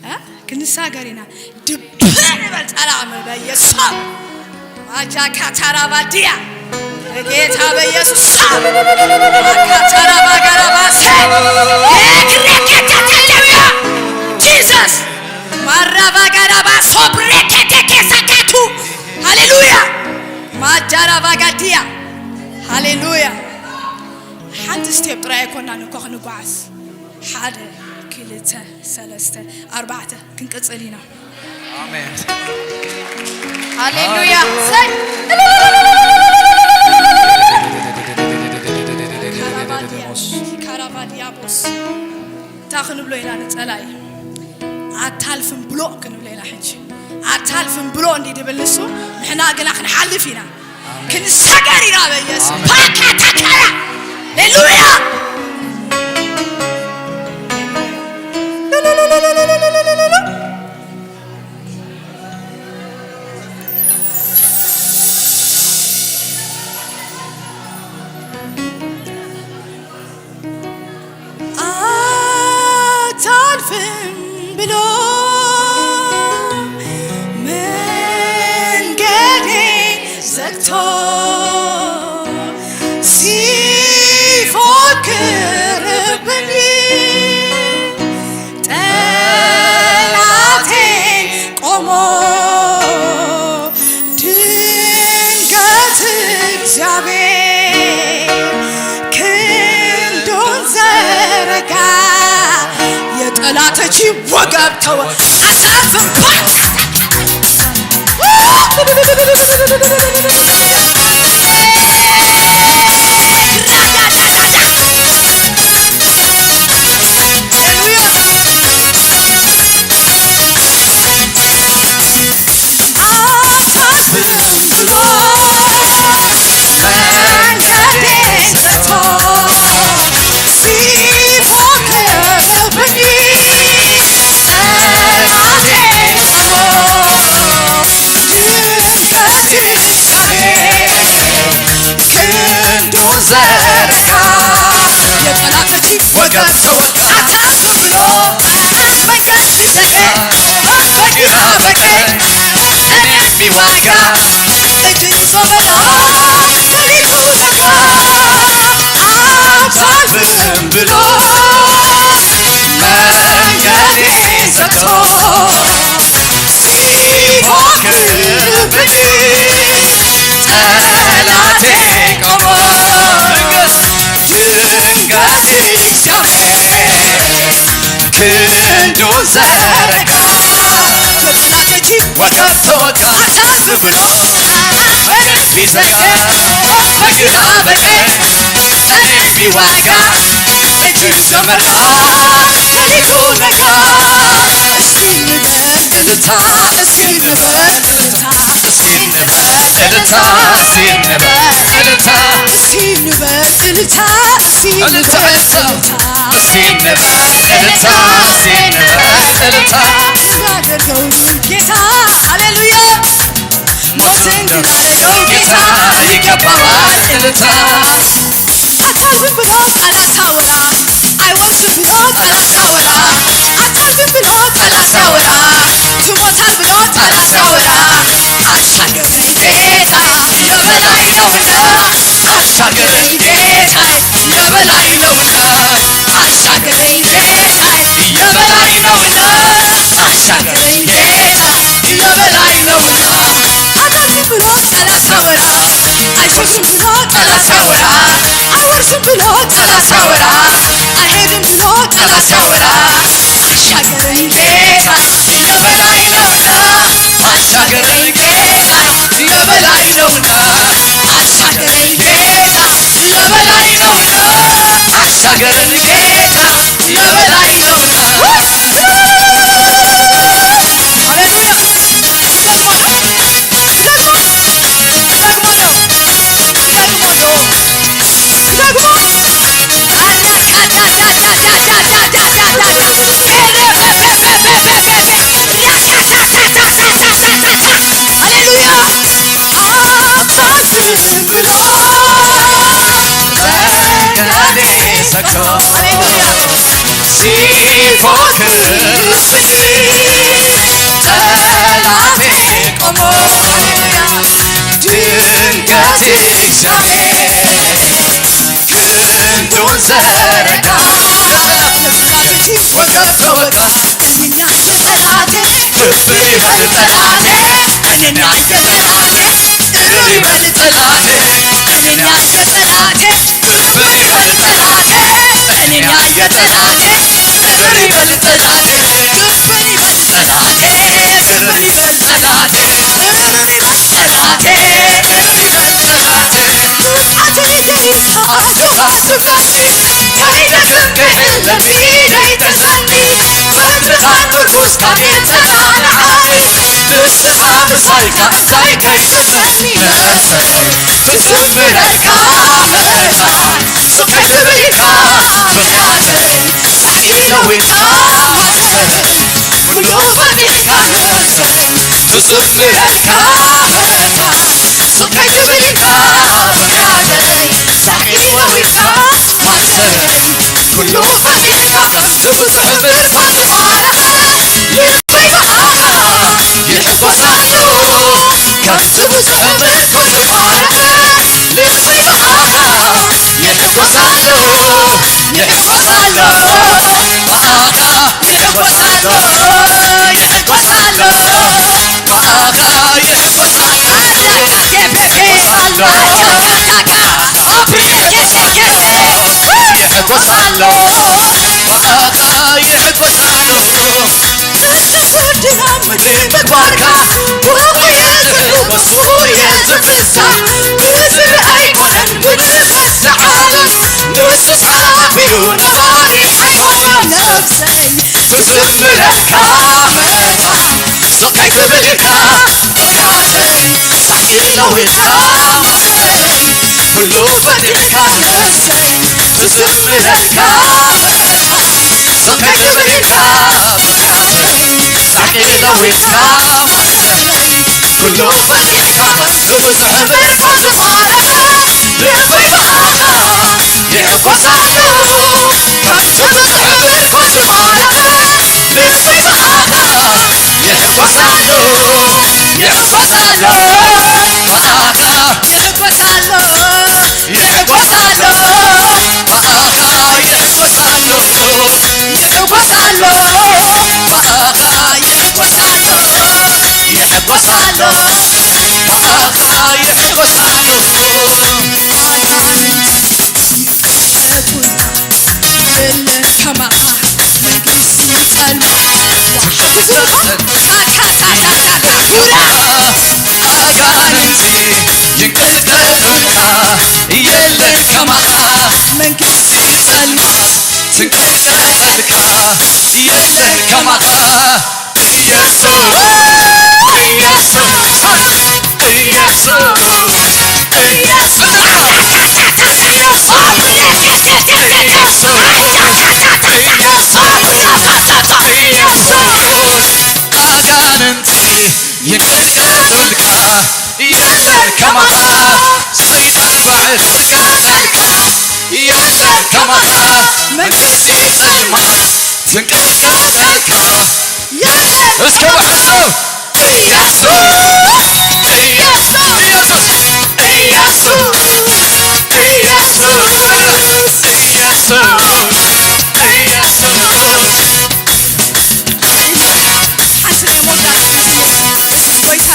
እ? ክንሳገር ኢና። ድብን በል ጸላእ በየሱስ። ኣጃካ ታራባዲያ። በጌታ በኢየሱስ ስም። አካታራባጋራባሴ። ኤክሬኬቴቴቴያ። ጂሰስ። ማራባጋራባሶ ብሬኬቴቴ ሳካቱ። ሃሌሉያ። ማጃራባጋዲያ። ሃሌሉያ። ሓንቲ ስቴፕ ጥራይ ኣይኮናን እኮ ክንጓዓዝ። ሓደ፣ ክልተ፣ ሰለስተ፣ ኣርባዕተ ክንቅጽል ኢና። ኣሜን። ሃሌሉያ። ሰይ። ካራባዲያ፣ ካራባዲያቦስ። እንታይ ክንብሎ ኢና ንጸላኢ? ኣታልፍን ብሎ ክንብሎ ኢና ሕጂ። ኣታልፍን ብሎ እንዲ ድብል ንሱ፣ ንሕና ግና ክንሓልፍ ኢና። ክንሰገር ኢና በኢየሱስ። ፓካታካራ። ሃሌሉያ። ኣታልፍም ብሎ መንገዴ ዘግቶ ሲፎክርብኝ ጠላቴ ቆሞ ድንገት እግዚአብሔር ክንዱን ዘረጋ፣ የጠላቶች ወገብ ተወ። አሳፍን ባንዳ የጸላእተቲ ወገብ ተወጋ። ኣታ ዝብሎ መንገድ ይዘገ በግራ በቀኝ እኔ የሚዋጋ እጅ ዞበላ ከሊቱ ነጋ። ኣምሳል ብስም ብሎ መንገዴ ዘግቶ ሲፎክርብኝ ጠላቴ ቆሞ ድንገት እግዚአብሔር ክንዱን ዘረጋ። የጠላቶቼ ወገብ ተወጋ። አታዝን ብሎ ቢዘጋ በግራ በቀኝ እኔ ቢዋጋ እጅ ዘመርጋ ከሊቱ ነጋ። እስኪ ንበል እልልታ፣ እስኪ ንበል እልልታ፣ እስኪ ንበል እልልታ፣ እስኪ ንበል እልልታ፣ እስኪ ንበል እልልታ፣ እስኪ እልልታ፣ ንበል እልልታ፣ እልልታ። እስኪ ንበል እልልታ፣ እስኪ ንበል እልልታ። እንዳደረገው ጌታ ሃሌሉያ። ሞትን ድል አደረገው ጌታ ይገባዋል እልልታ። አታዝን ብሎ ጠላት አወራ፣ አይወርድም ብሎ ጠላት አወራ። አታዝን ብሎ ጠላት አወራ፣ ትሞታል ብሎ ጠላት አወራ። አሻገረኝ ጌታ የበላይ ነውና፣ አሻገረኝ ጌታ የበላይ ነውና፣ አሻገረኝ ጌታ የበላይ ነውና፣ አሻገረኝ ጌታ የበላይ ነውና። አታዝን ብሎ ጠላት አወራ፣ አይፈርስም ብሎ ጠላት አወራ፣ አይወርስም ብሎ ጠላት አወራ፣ አይሄድም ብሎ ጠላት አወራ። አሻገረኝ ጌታ የበላይ ነውና፣ አሻገረኝ ጌታ የበላይ ነውና፣ አሻገረኝ ጌታ የበላይ ነውና፣ አሻገረኝ ጌታ የበላይ ነውና። ሃሌሉያ። ሃሌሉያ። አታዝን ብሎ መንገዴ ዘግቶ ሃሌሉያ። ሲፎክርብኝ ጠላቴ ቆሞ ድንገት እግዚአብሔር ክንዱን ዘረጋ። ወገብ ተወጋ። እኔና የጠላቴ ክብር ይበል ጠላቴ፣ እኔና የጠላቴ ክብር ይበል ጠላቴ፣ እኔና የጠላቴ ክብር ይበል ጠላቴ፣ እኔና የጠላቴ ክብር ይበል ጠላቴ፣ ክብር ይበል ጠላቴ፣ ክብር ይበል ጠላቴ። ጠላቴ ክብር ይበል ጠላቴ። ኩሉ ፈቲካ ብዙሕ ምርኮ ዝማረኸ ልበይ ብኣኻ ይሕጎስ ኣሎ። ከምቲ ብዙሕ ምርኮ ዝማረኸ ልበይ ብኣኻ ይሕጎስ ኣሎ፣ ይሕጎስ ኣሎ፣ ብኣኻ ይሕጎስ ኣሎ፣ ይሕጎስ ኣሎ። ብኣኻ ይሕጎስ ኣሎ። ይሕጎስ ኣሎ። ብኣኻ ይሕጎስ ኣሎ። ንሱ ፍርድና ምድሪ ምግባርካ፣ ብእኡ እየ ዝሕጎስ፣ ብእኡ እየ ዝፍሳህ። ብዝርኢ ኣይኮነን ብልበስ ዝዓለም፣ ንሱ ሰላም እዩ ነባሪ ሓይሊ ነፍሰይ። ክዝምረካ መታን ስቕ ከይትብል ኢልካ ብርሃነይ ሳቂ ነው ኢልካ ማለተይ። ኩሉ ፈቲሕካ ነፍሰይ ክዝምረካ መታን ስቕ ከይትብል ኢልካ ብርሃነይ ሳቂ ነው ኢልካ ማለተይ። ኩሉ ፈቲሕካ ብብዙሕ ምርኮ ዝማረኸ ልበይ ብኣኻ ኡራ ኣጋንንቲ ይንቀጥቀጡልካ፣ የለን ከማኻ መንግስቲ ጸልማት ትንቀጥቀጥልካ፣ የለን ከማኻ ኢየሱስ፣ ኢየሱስ፣ ኢየሱስ፣ ኢየሱስ፣ ኢየሱስ፣ ኢየሱስ፣ ኢየሱስ፣ ኣጋንንቲ ይንቀጥቀጡልካ፣ የለን ከማኻ ሰይጣን ባዕል ትንቀጥቀጥልካ፣ የለን ከማኻ መንግስቲ ጸልማት ትንቀጥቀጥልካ። እስከ ብሓንሳብ ኢየሱስ፣ ኢየሱስ፣ ኢየሱስ፣ ኢየሱስ፣ ኢየሱስ፣ ኢየሱስ። ሓንቲ ናይ መወዳእታ መዝሙር፣ የሱስ ጎይታ።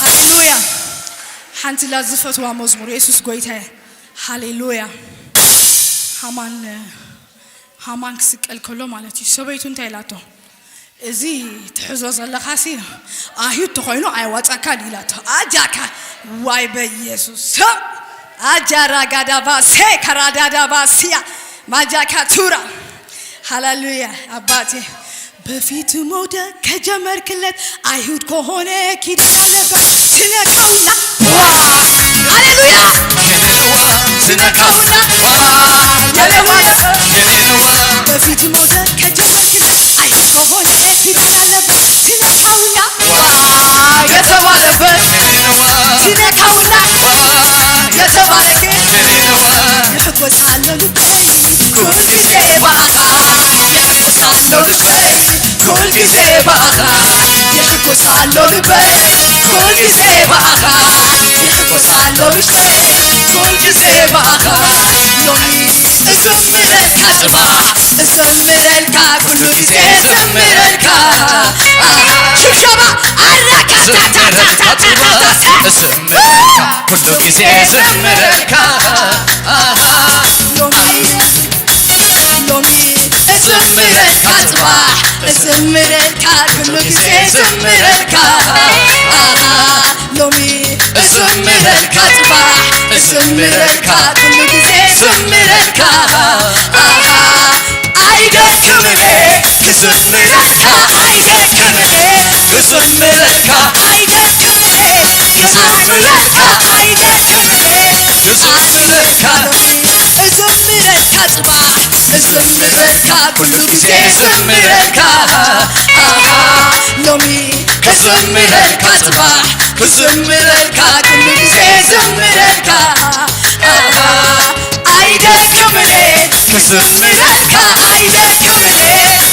ሃሌሉያ። ሓንቲ ላ ዝፈትዋ መዝሙር፣ የሱስ ጎይታ። ሃሌሉያ። ሃማን፣ ሃማን ክስቀል ከሎ ማለት እዩ። ሰበይቱ እንታይ ኢላቶ? "እዚ ትሕዞ ዘለኻሲ ኣይሁድ ተኾይኑ ኣይዋጻካን" ኢላቶ። ኣጃካ፣ ዋይ በኢየሱስ። ኣጃራ ጋዳባ ሴ ከራዳዳባ ሲያ ማጃካ ቱራ። ሃሌሉያ። ኣባቴ፣ በፊት መውደቅ ከጀመርክለት አይሁድ ከሆነ ኪዳን አለበት። ትነካውና፣ ዋ! ሃሌሉያ! ትነካውና፣ ዋ! ሃሌሉያ! በፊት መውደቅ ከጀመርክለት አይሁድ ከሆነ ኪዳን አለበት። ትነካውና፣ ዋ! የተባለበት፣ ትነካውና፣ ዋ! የተባረከ፣ ይሕጎሳለሁ ልበይ ኩልጊዜ ባኻ፣ ይሕጎሳለሁ ልበይ ኩልጊዜ ባኻ፣ ይሕጎሳለሁ ልበይ ኩልጊዜ ባኻ፣ ይሕጎሳለሁ ውሽጠይ ኩልጊዜ ባኻ። ሎሚ እዘምረልካ ጽባሕ እዘምረልካ ኩሉ ግዜ እዘምረልካ። ሽብሸባ ኣራካታታታታታታ። እዘምረልካ ኩሉ ግዜ እዘምረልካ። ሎሚ ሎሚ እዝምረልካ ጽባሕ እዝምረልካ ኩሉ ግዜ እዝምረልካ። ኣሃ፣ ሎሚ እዝምረልካ ጽባሕ እዝምረልካ ኩሉ ግዜ እዝምረልካ። ኣሃ፣ ኣይደክምን ክዝምረልካ ኣይደክምን ክዝምረልካ ኣይደክምን ክዝምረልካ ኣይደክምን ክዝምረልካ እዝምረልካ ጽባሕ እዝምረልካ ኩሉ ግዜ እዝምረልካ። ኣሃ፣ ሎሚ ክዝምረልካ ጽባሕ ክዝምረልካ ኩሉ ግዜ እዝምረልካ። ኣሃ፣ ኣይደክምን ክዝምረልካ ኣይደክምን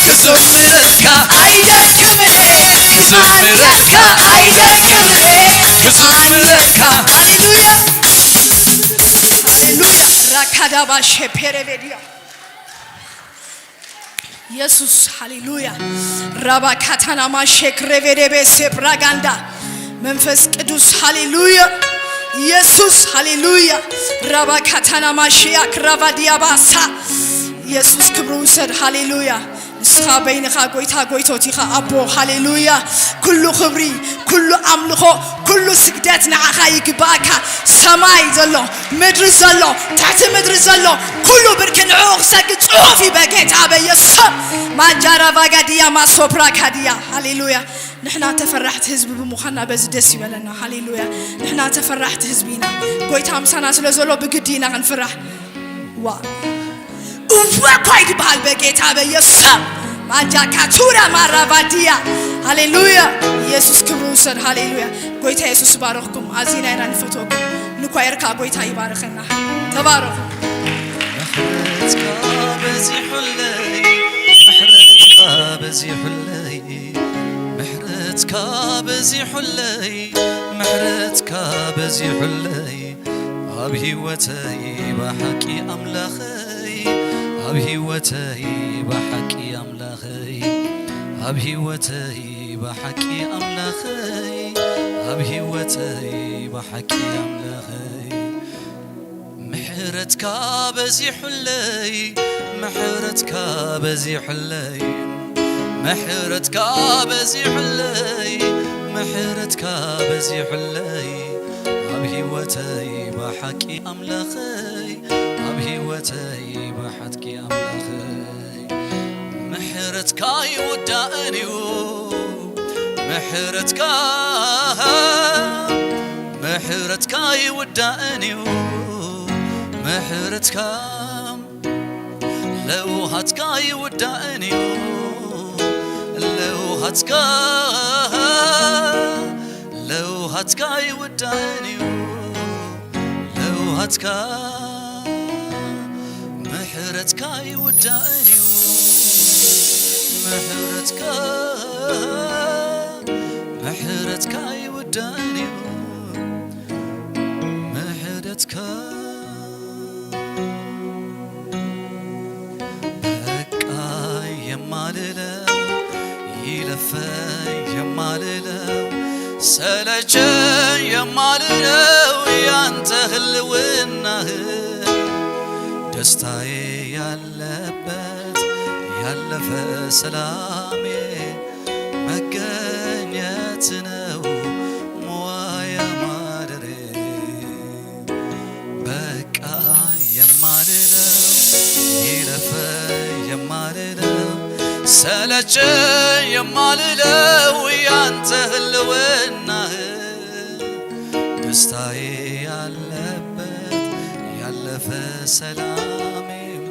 ክዝምረልካ ኣይደክምን ክዝምረልካ ኣይደክምን ክዝምረልካ። ሃሌሉያ፣ ሃሌሉያ። ራካዳባ ሼፔሬቤዲያ ኢየሱስ፣ ሃሌሉያ። ራባ ካታናማ ሼክ ሬቬዴቤ ሴፕራጋንዳ መንፈስ ቅዱስ፣ ሃሌሉያ። ኢየሱስ፣ ሃሌሉያ። ራባ ካታናማ ሺያክ ራቫ ዲያባሳ። ኢየሱስ፣ ክብሪ ውሰድ። ሃሌሉያ። ንስኻ በይንኻ ጎይታ ጎይቶት ኢኻ ኣቦ። ሃሌሉያ። ኩሉ ክብሪ፣ ኩሉ ኣምልኾ፣ ኩሉ ስግደት ንዓኻ ይግባእካ። ሰማይ ዘሎ፣ ምድሪ ዘሎ፣ ትሕቲ ምድሪ ዘሎ፣ ኩሉ ብርኪ ንዕኡ ክሰግድ ጽሑፍ እዩ በጌታ በኢየሱስ ስም። ማጃራ ቫጋዲያ ማሶፕራ ካዲያ። ሃሌሉያ። ንሕና ተፈራሕቲ ህዝቢ ብምዃንና በዚ ደስ ይበለና። ሃሌሉያ። ንሕና ተፈራሕቲ ህዝቢ ኢና። ጎይታ ምሳና ስለ ዘሎ ብግዲ ኢና ክንፍራሕ። ዋ እወ እኳ ይድበሃል በጌታ በኢየሱስ ስም። ማጃካ ቱራ ማራባዲያ። ሃሌሉያ። ኢየሱስ ክብሪ ውሰድ። ሃሌሉያ። ጎይታ ኢየሱስ ይባረኽኩም። ኣዚና ኢና ንፈትወኩም። ንኳየርካ ጎይታ ይባርኸና። ተባረኹ። ምሕረትካ በዚሑለይ፣ ምሕረትካ በዚሑለይ፣ ምሕረትካ በዚሑለይ፣ ምሕረትካ በዚሑለይ። ኣብ ህይወተይ ብሓቂ ኣምላኸይ፣ ኣብ ህይወተይ ብሓቂ ኣምላኸይ፣ ኣብ ህይወተይ ብሓቂ ኣምላኸይ፣ ኣብ ህይወተይ ብሓቂ ኣምላኸይ። ምሕረትካ በዚሑለይ፣ ምሕረትካ በዚሑለይ፣ ምሕረትካ በዚሑለይ፣ ምሕረትካ በዚሑለይ ኣብ ህይወተይ ብሓቂ ኣምላኸይ፣ ኣብ ህይወተይ ብሓቂ ኣምላኸይ። ምሕረትካ ይውዳእን እዩ፣ ምሕረትካ፣ ምሕረትካ ይውዳእን እዩ፣ ምሕረትካ ለውሃትካ ይውዳእን እዩ፣ ለውሃትካ፣ ለውሃትካ ይውዳእን እዩ፣ ለውሃትካ፣ ምሕረትካ ይውዳእን እዩ፣ ምሕረትካ፣ ምሕረትካ ይውዳእን እዩ፣ ምሕረትካ። በቃ የማልለው፣ ይለፈ የማልለው፣ ሰለቸ የማልለው ያንተ ህልውናህ፣ ደስታዬ ያለበት ያለፈ ሰላሜ መገኘት ነው መዋያ ማደሬ። በቃ የማልለው፣ ይለፈ የማልለው፣ ሰለቸ የማልለው ያንተ ህልውናህ፣ ደስታዬ ያለበት ያለፈ ሰላሜም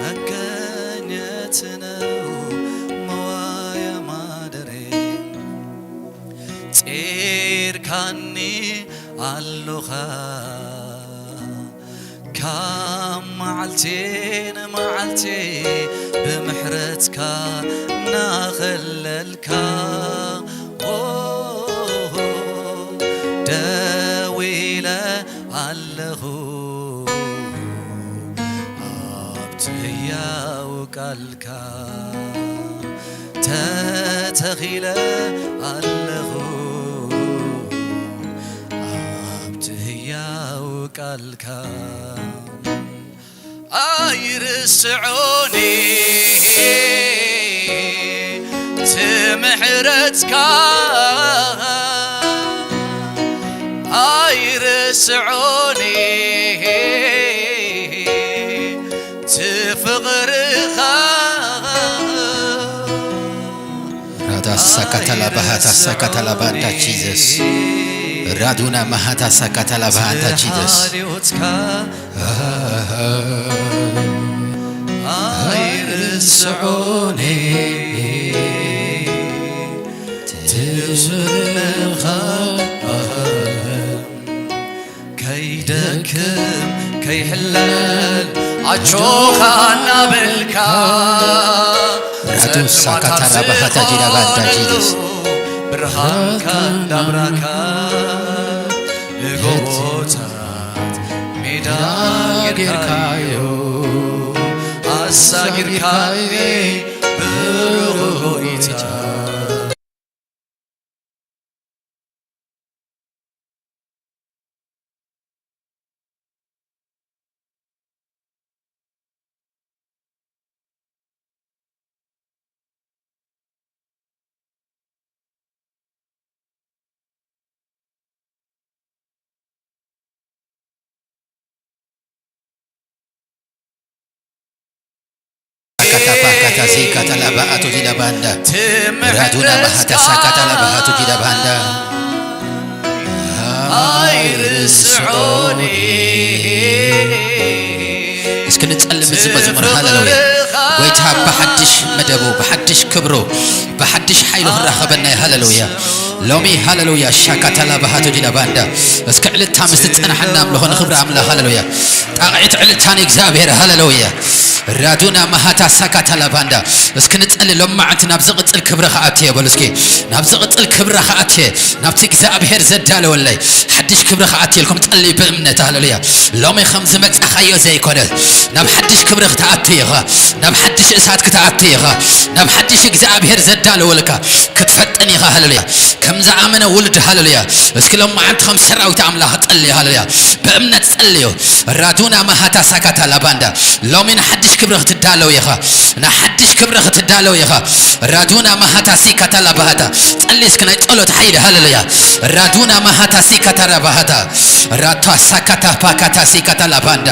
መገኘት ነው መዋያ ማደሬ። ጼርካኒ ኣሎኻ ካብ መዓልቲ ንመዓልቲ ብምሕረትካ እናኸለልካ፣ ኦ፣ ደው ኢለ ኣለኹ ኣብቲ ህያው ቃል ካ ተተኺለ ኣለኹ ኣብቲ ህያው ቃልካ። ኣይርስዖኒ ትምሕረትካ፣ ኣይርስዖኒ ትፍቕርኻ። ራዳ ሳካታላ ባሃታ ሳካታላ ባንዳ ጂዘስ። ራዱና ማሃታ ሳካታላ ባሃታ ጂዘስ። ጸሎትካ ኣይርስዖኒ ትስምኻ። ከይደክም ከይሕለል ኣጆኻ እናበልካ ራዱ ሳካታራ ባሃታ ጂዳ ባንዳ ጂደስ። ብርሃንካ እንዳብራካ ንጎቦታት ሜዳ ጌርካዮ ኣሳጊርካዮ ብሩህ ጎይታ። Akatapa katazi katalaba atuji labanda. Raduna mahata sakatala bahatuji labanda. ኣይርስዑኒ። እስኪ ንጸልም እዚ መዝሙር። ሃሌሉያ። ጎይታ ብሓድሽ መደቡ፣ ብሓድሽ ክብሩ፣ ብሓድሽ ሓይሉ ክራኸበና እዩ። ሃሌሉያ። ሎሚ ሃሌሉያ ሻካታላ ባሃቶ ዲላ ባንዳ። እስከ ዕልልታ ምስ ትጸናሓና ኣምልኾ ንኽብሪ ኣምላኽ። ሃሌሉያ። ጣቕዒት ዕልልታ ንእግዚኣብሔር። ሃሌሉያ። ራዱና ማሃታ ሳካታላ ባንዳ። እስኪ ንጸሊ ሎም መዓልቲ ናብ ዝቕጽል ክብሪ ከኣትየ በሉ እስኪ። ናብ ዝቕጽል ክብሪ ከኣትየ፣ ናብቲ እግዚኣብሔር ዘዳለወለይ ሓድሽ ክብሪ ከኣትየልኩም ጸልዩ ብእምነት። ሃሌሉያ። ሎሚ ከም ዝመጻኻዮ ዘይኮነ ናብ ሓድሽ ክብሪ ክትኣቱ ኢኻ። ናብ ሓድሽ እሳት ክትኣቱ ኢኻ። ናብ ሓድሽ እግዚኣብሔር ዘዳለወልካ ክትፈጥን ኢኻ። ሃሌሉያ። ከም ዝኣመነ ውሉድ። ሃሌሉያ። እስኪ ሎም መዓልቲ ከም ሰራዊት ኣምላኽ ጸልዩ። ሃሌሉያ። ብእምነት ጸልዩ። ራዱና ማሃታ ሳካታ ላባንዳ። ሎሚ ንሓድሽ ክብሪ ክትዳለው ኢኻ። ንሓድሽ ክብሪ ክትዳለው ኢኻ። ራዱና ማሃታ ሲካታ ላባሃታ። ጸሊ እስኪ ናይ ጸሎት ሓይሊ። ሃሌሉያ። ራዱና ማሃታ ሲካታ ራባሃታ። ራቷ ሳካታ ፓካታ ሲካታ ላባንዳ።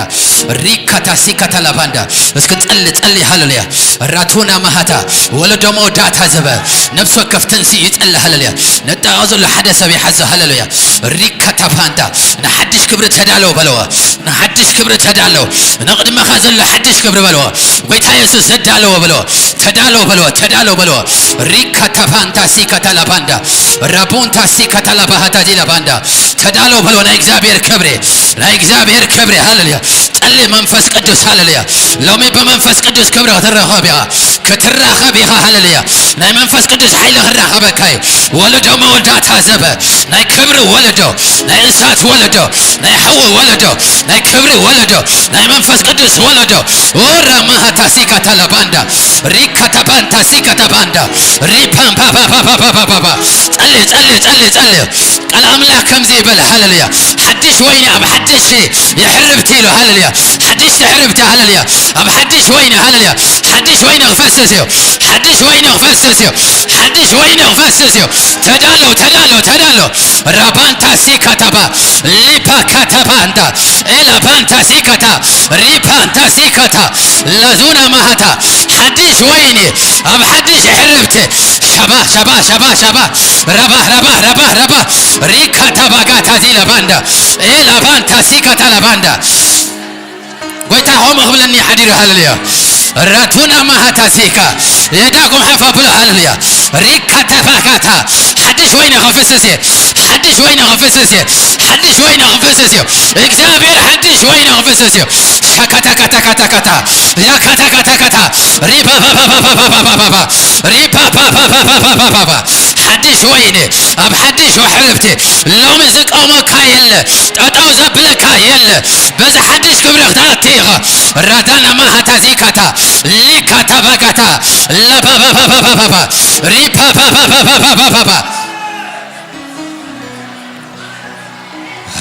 ሪካታ ሲካታ ላባንዳ። እስኪ ጸሊ፣ ጸሊ። ሃሌሉያ። ራቱና ማሃታ። ወለዶ መወዳእታ ዘበ። ነፍሲ ወከፍ ተንሲ ይጸሊ። ሃሌሉያ። ነጣ ዘሎ ሓደ ሰብ ይሓዞ። ሃሌሉያ። ሪካታ ፋንዳ። ንሓድሽ ክብሪ ተዳለው በለዎ። ንሓድሽ ክብሪ ተዳለው። ንቕድመኻ ዘሎ ሓድሽ ክብሪ በለዎ። ጎይታ የሱስ ተዳለዎ በለዎ። ተዳለው በለዎ። ተዳለው በለዎ። ሪካ ታፋንታ ሲካ ታላባንዳ። ራቡንታ ሲካ ታላባሃታ ዚላባንዳ። ተዳለው በለዎ። ናይ እግዚኣብሔር ክብሪ። ናይ እግዚኣብሔር ክብሪ። ሃሌሉያ። ጸሊ መንፈስ ቅዱስ። ሃሌሉያ። ሎሚ ብመንፈስ ቅዱስ ክብሪ ክትረኸብ ኢኻ። ክትራኸብ ኢኻ። ሃሌሉያ። ናይ መንፈስ ቅዱስ ሓይሊ ክራኸበካ እዩ። ወለዶ መወዳእታ ዘበ። ናይ ክብሪ ወለዶ። ናይ እሳት ወለዶ። ናይ ሓዊ ወለዶ። ናይ ክብሪ ወለዶ። ናይ መንፈስ ቅዱስ ወለዶ። ኦራ ማሃታ ሲካ ታላባንዳ። ሪካ ታባንታ ሲካ ታባንዳ። ሪፓምፓፓፓፓፓፓፓ። ጸሊ፣ ጸሊ፣ ጸሊ፣ ጸሊ። ቃል ኣምላኽ ከምዚ ይብል። ሃሌሉያ። ሓድሽ ወይኒ ኣብ ሓድሽ የሕርብቲ ኢሉ። ሃሌሉያ። ሓድሽ ትሕርብቲ። ሃሌሉያ። ኣብ ሓድሽ ወይኒ። ሃሌሉያ። ሓድሽ ወይኒ ክፈስስ እዩ። ሓድሽ ወይኒ ክፈስስ እዩ። ሓድሽ ወይኒ ክፈስስ እዩ። ተዳሎ፣ ተዳሎ፣ ተዳሎ። ራባንታ ሲካታባ፣ ሊፓ ካታባንታ፣ ኤላባንታ ሲካታ፣ ሪፓንታ ሲካታ፣ ላዙና ማሃታ። ሓድሽ ወይኒ ኣብ ሓድሽ የሕርብቲ። ሸባ፣ ሸባ፣ ሸባ፣ ሸባ። ረባ፣ ረባ፣ ረባ፣ ረባ። ሪካ ታባጋታ ዚላ ባንዳ። ኤ ላባንታ ሲካ ታላ ባንዳ። ጎይታ ሆም ክብለኒ ሓዲሩ። ሃሌሉያ። ራቱና ማሃታ ሲካ። የዳኩም ሓፋ ብሎ። ሃሌሉያ። ሪካ ታባጋታ። ሓድሽ ወይኒ ክፍስስ እየ። ሓድሽ ወይኒ ክፍስስ እየ። ሓድሽ ወይኒ ክፍስስ እዩ። እግዚኣብሔር ሓድሽ ወይኒ ክፍስስ እዩ። ሻካታ ካታ ካታ ካታ። ያ ካታ ካታ ካታ። ሪፓ ፓ ፓ ፓ ፓ ፓ ፓ ፓ ፓ። ሪፓ ፓ ፓ ፓ ፓ ፓ ፓ ፓ ፓ። ሓድሽ ወይኒ ኣብ ሓድሽ ወሕርብቲ። ሎሚ ዝቀመካ የለ። ጠጠው ዘብለካ የለ። በዚ ሓድሽ ክብሪ ክትኣቲ ኢኻ። ራዳና ማሃታ ዚካታ። ሊካታ ባጋታ። ላፓ ፓ ፓ ፓ ፓ ፓ ፓ። ሪፓ ፓ ፓ ፓ ፓ ፓ ፓ ፓ።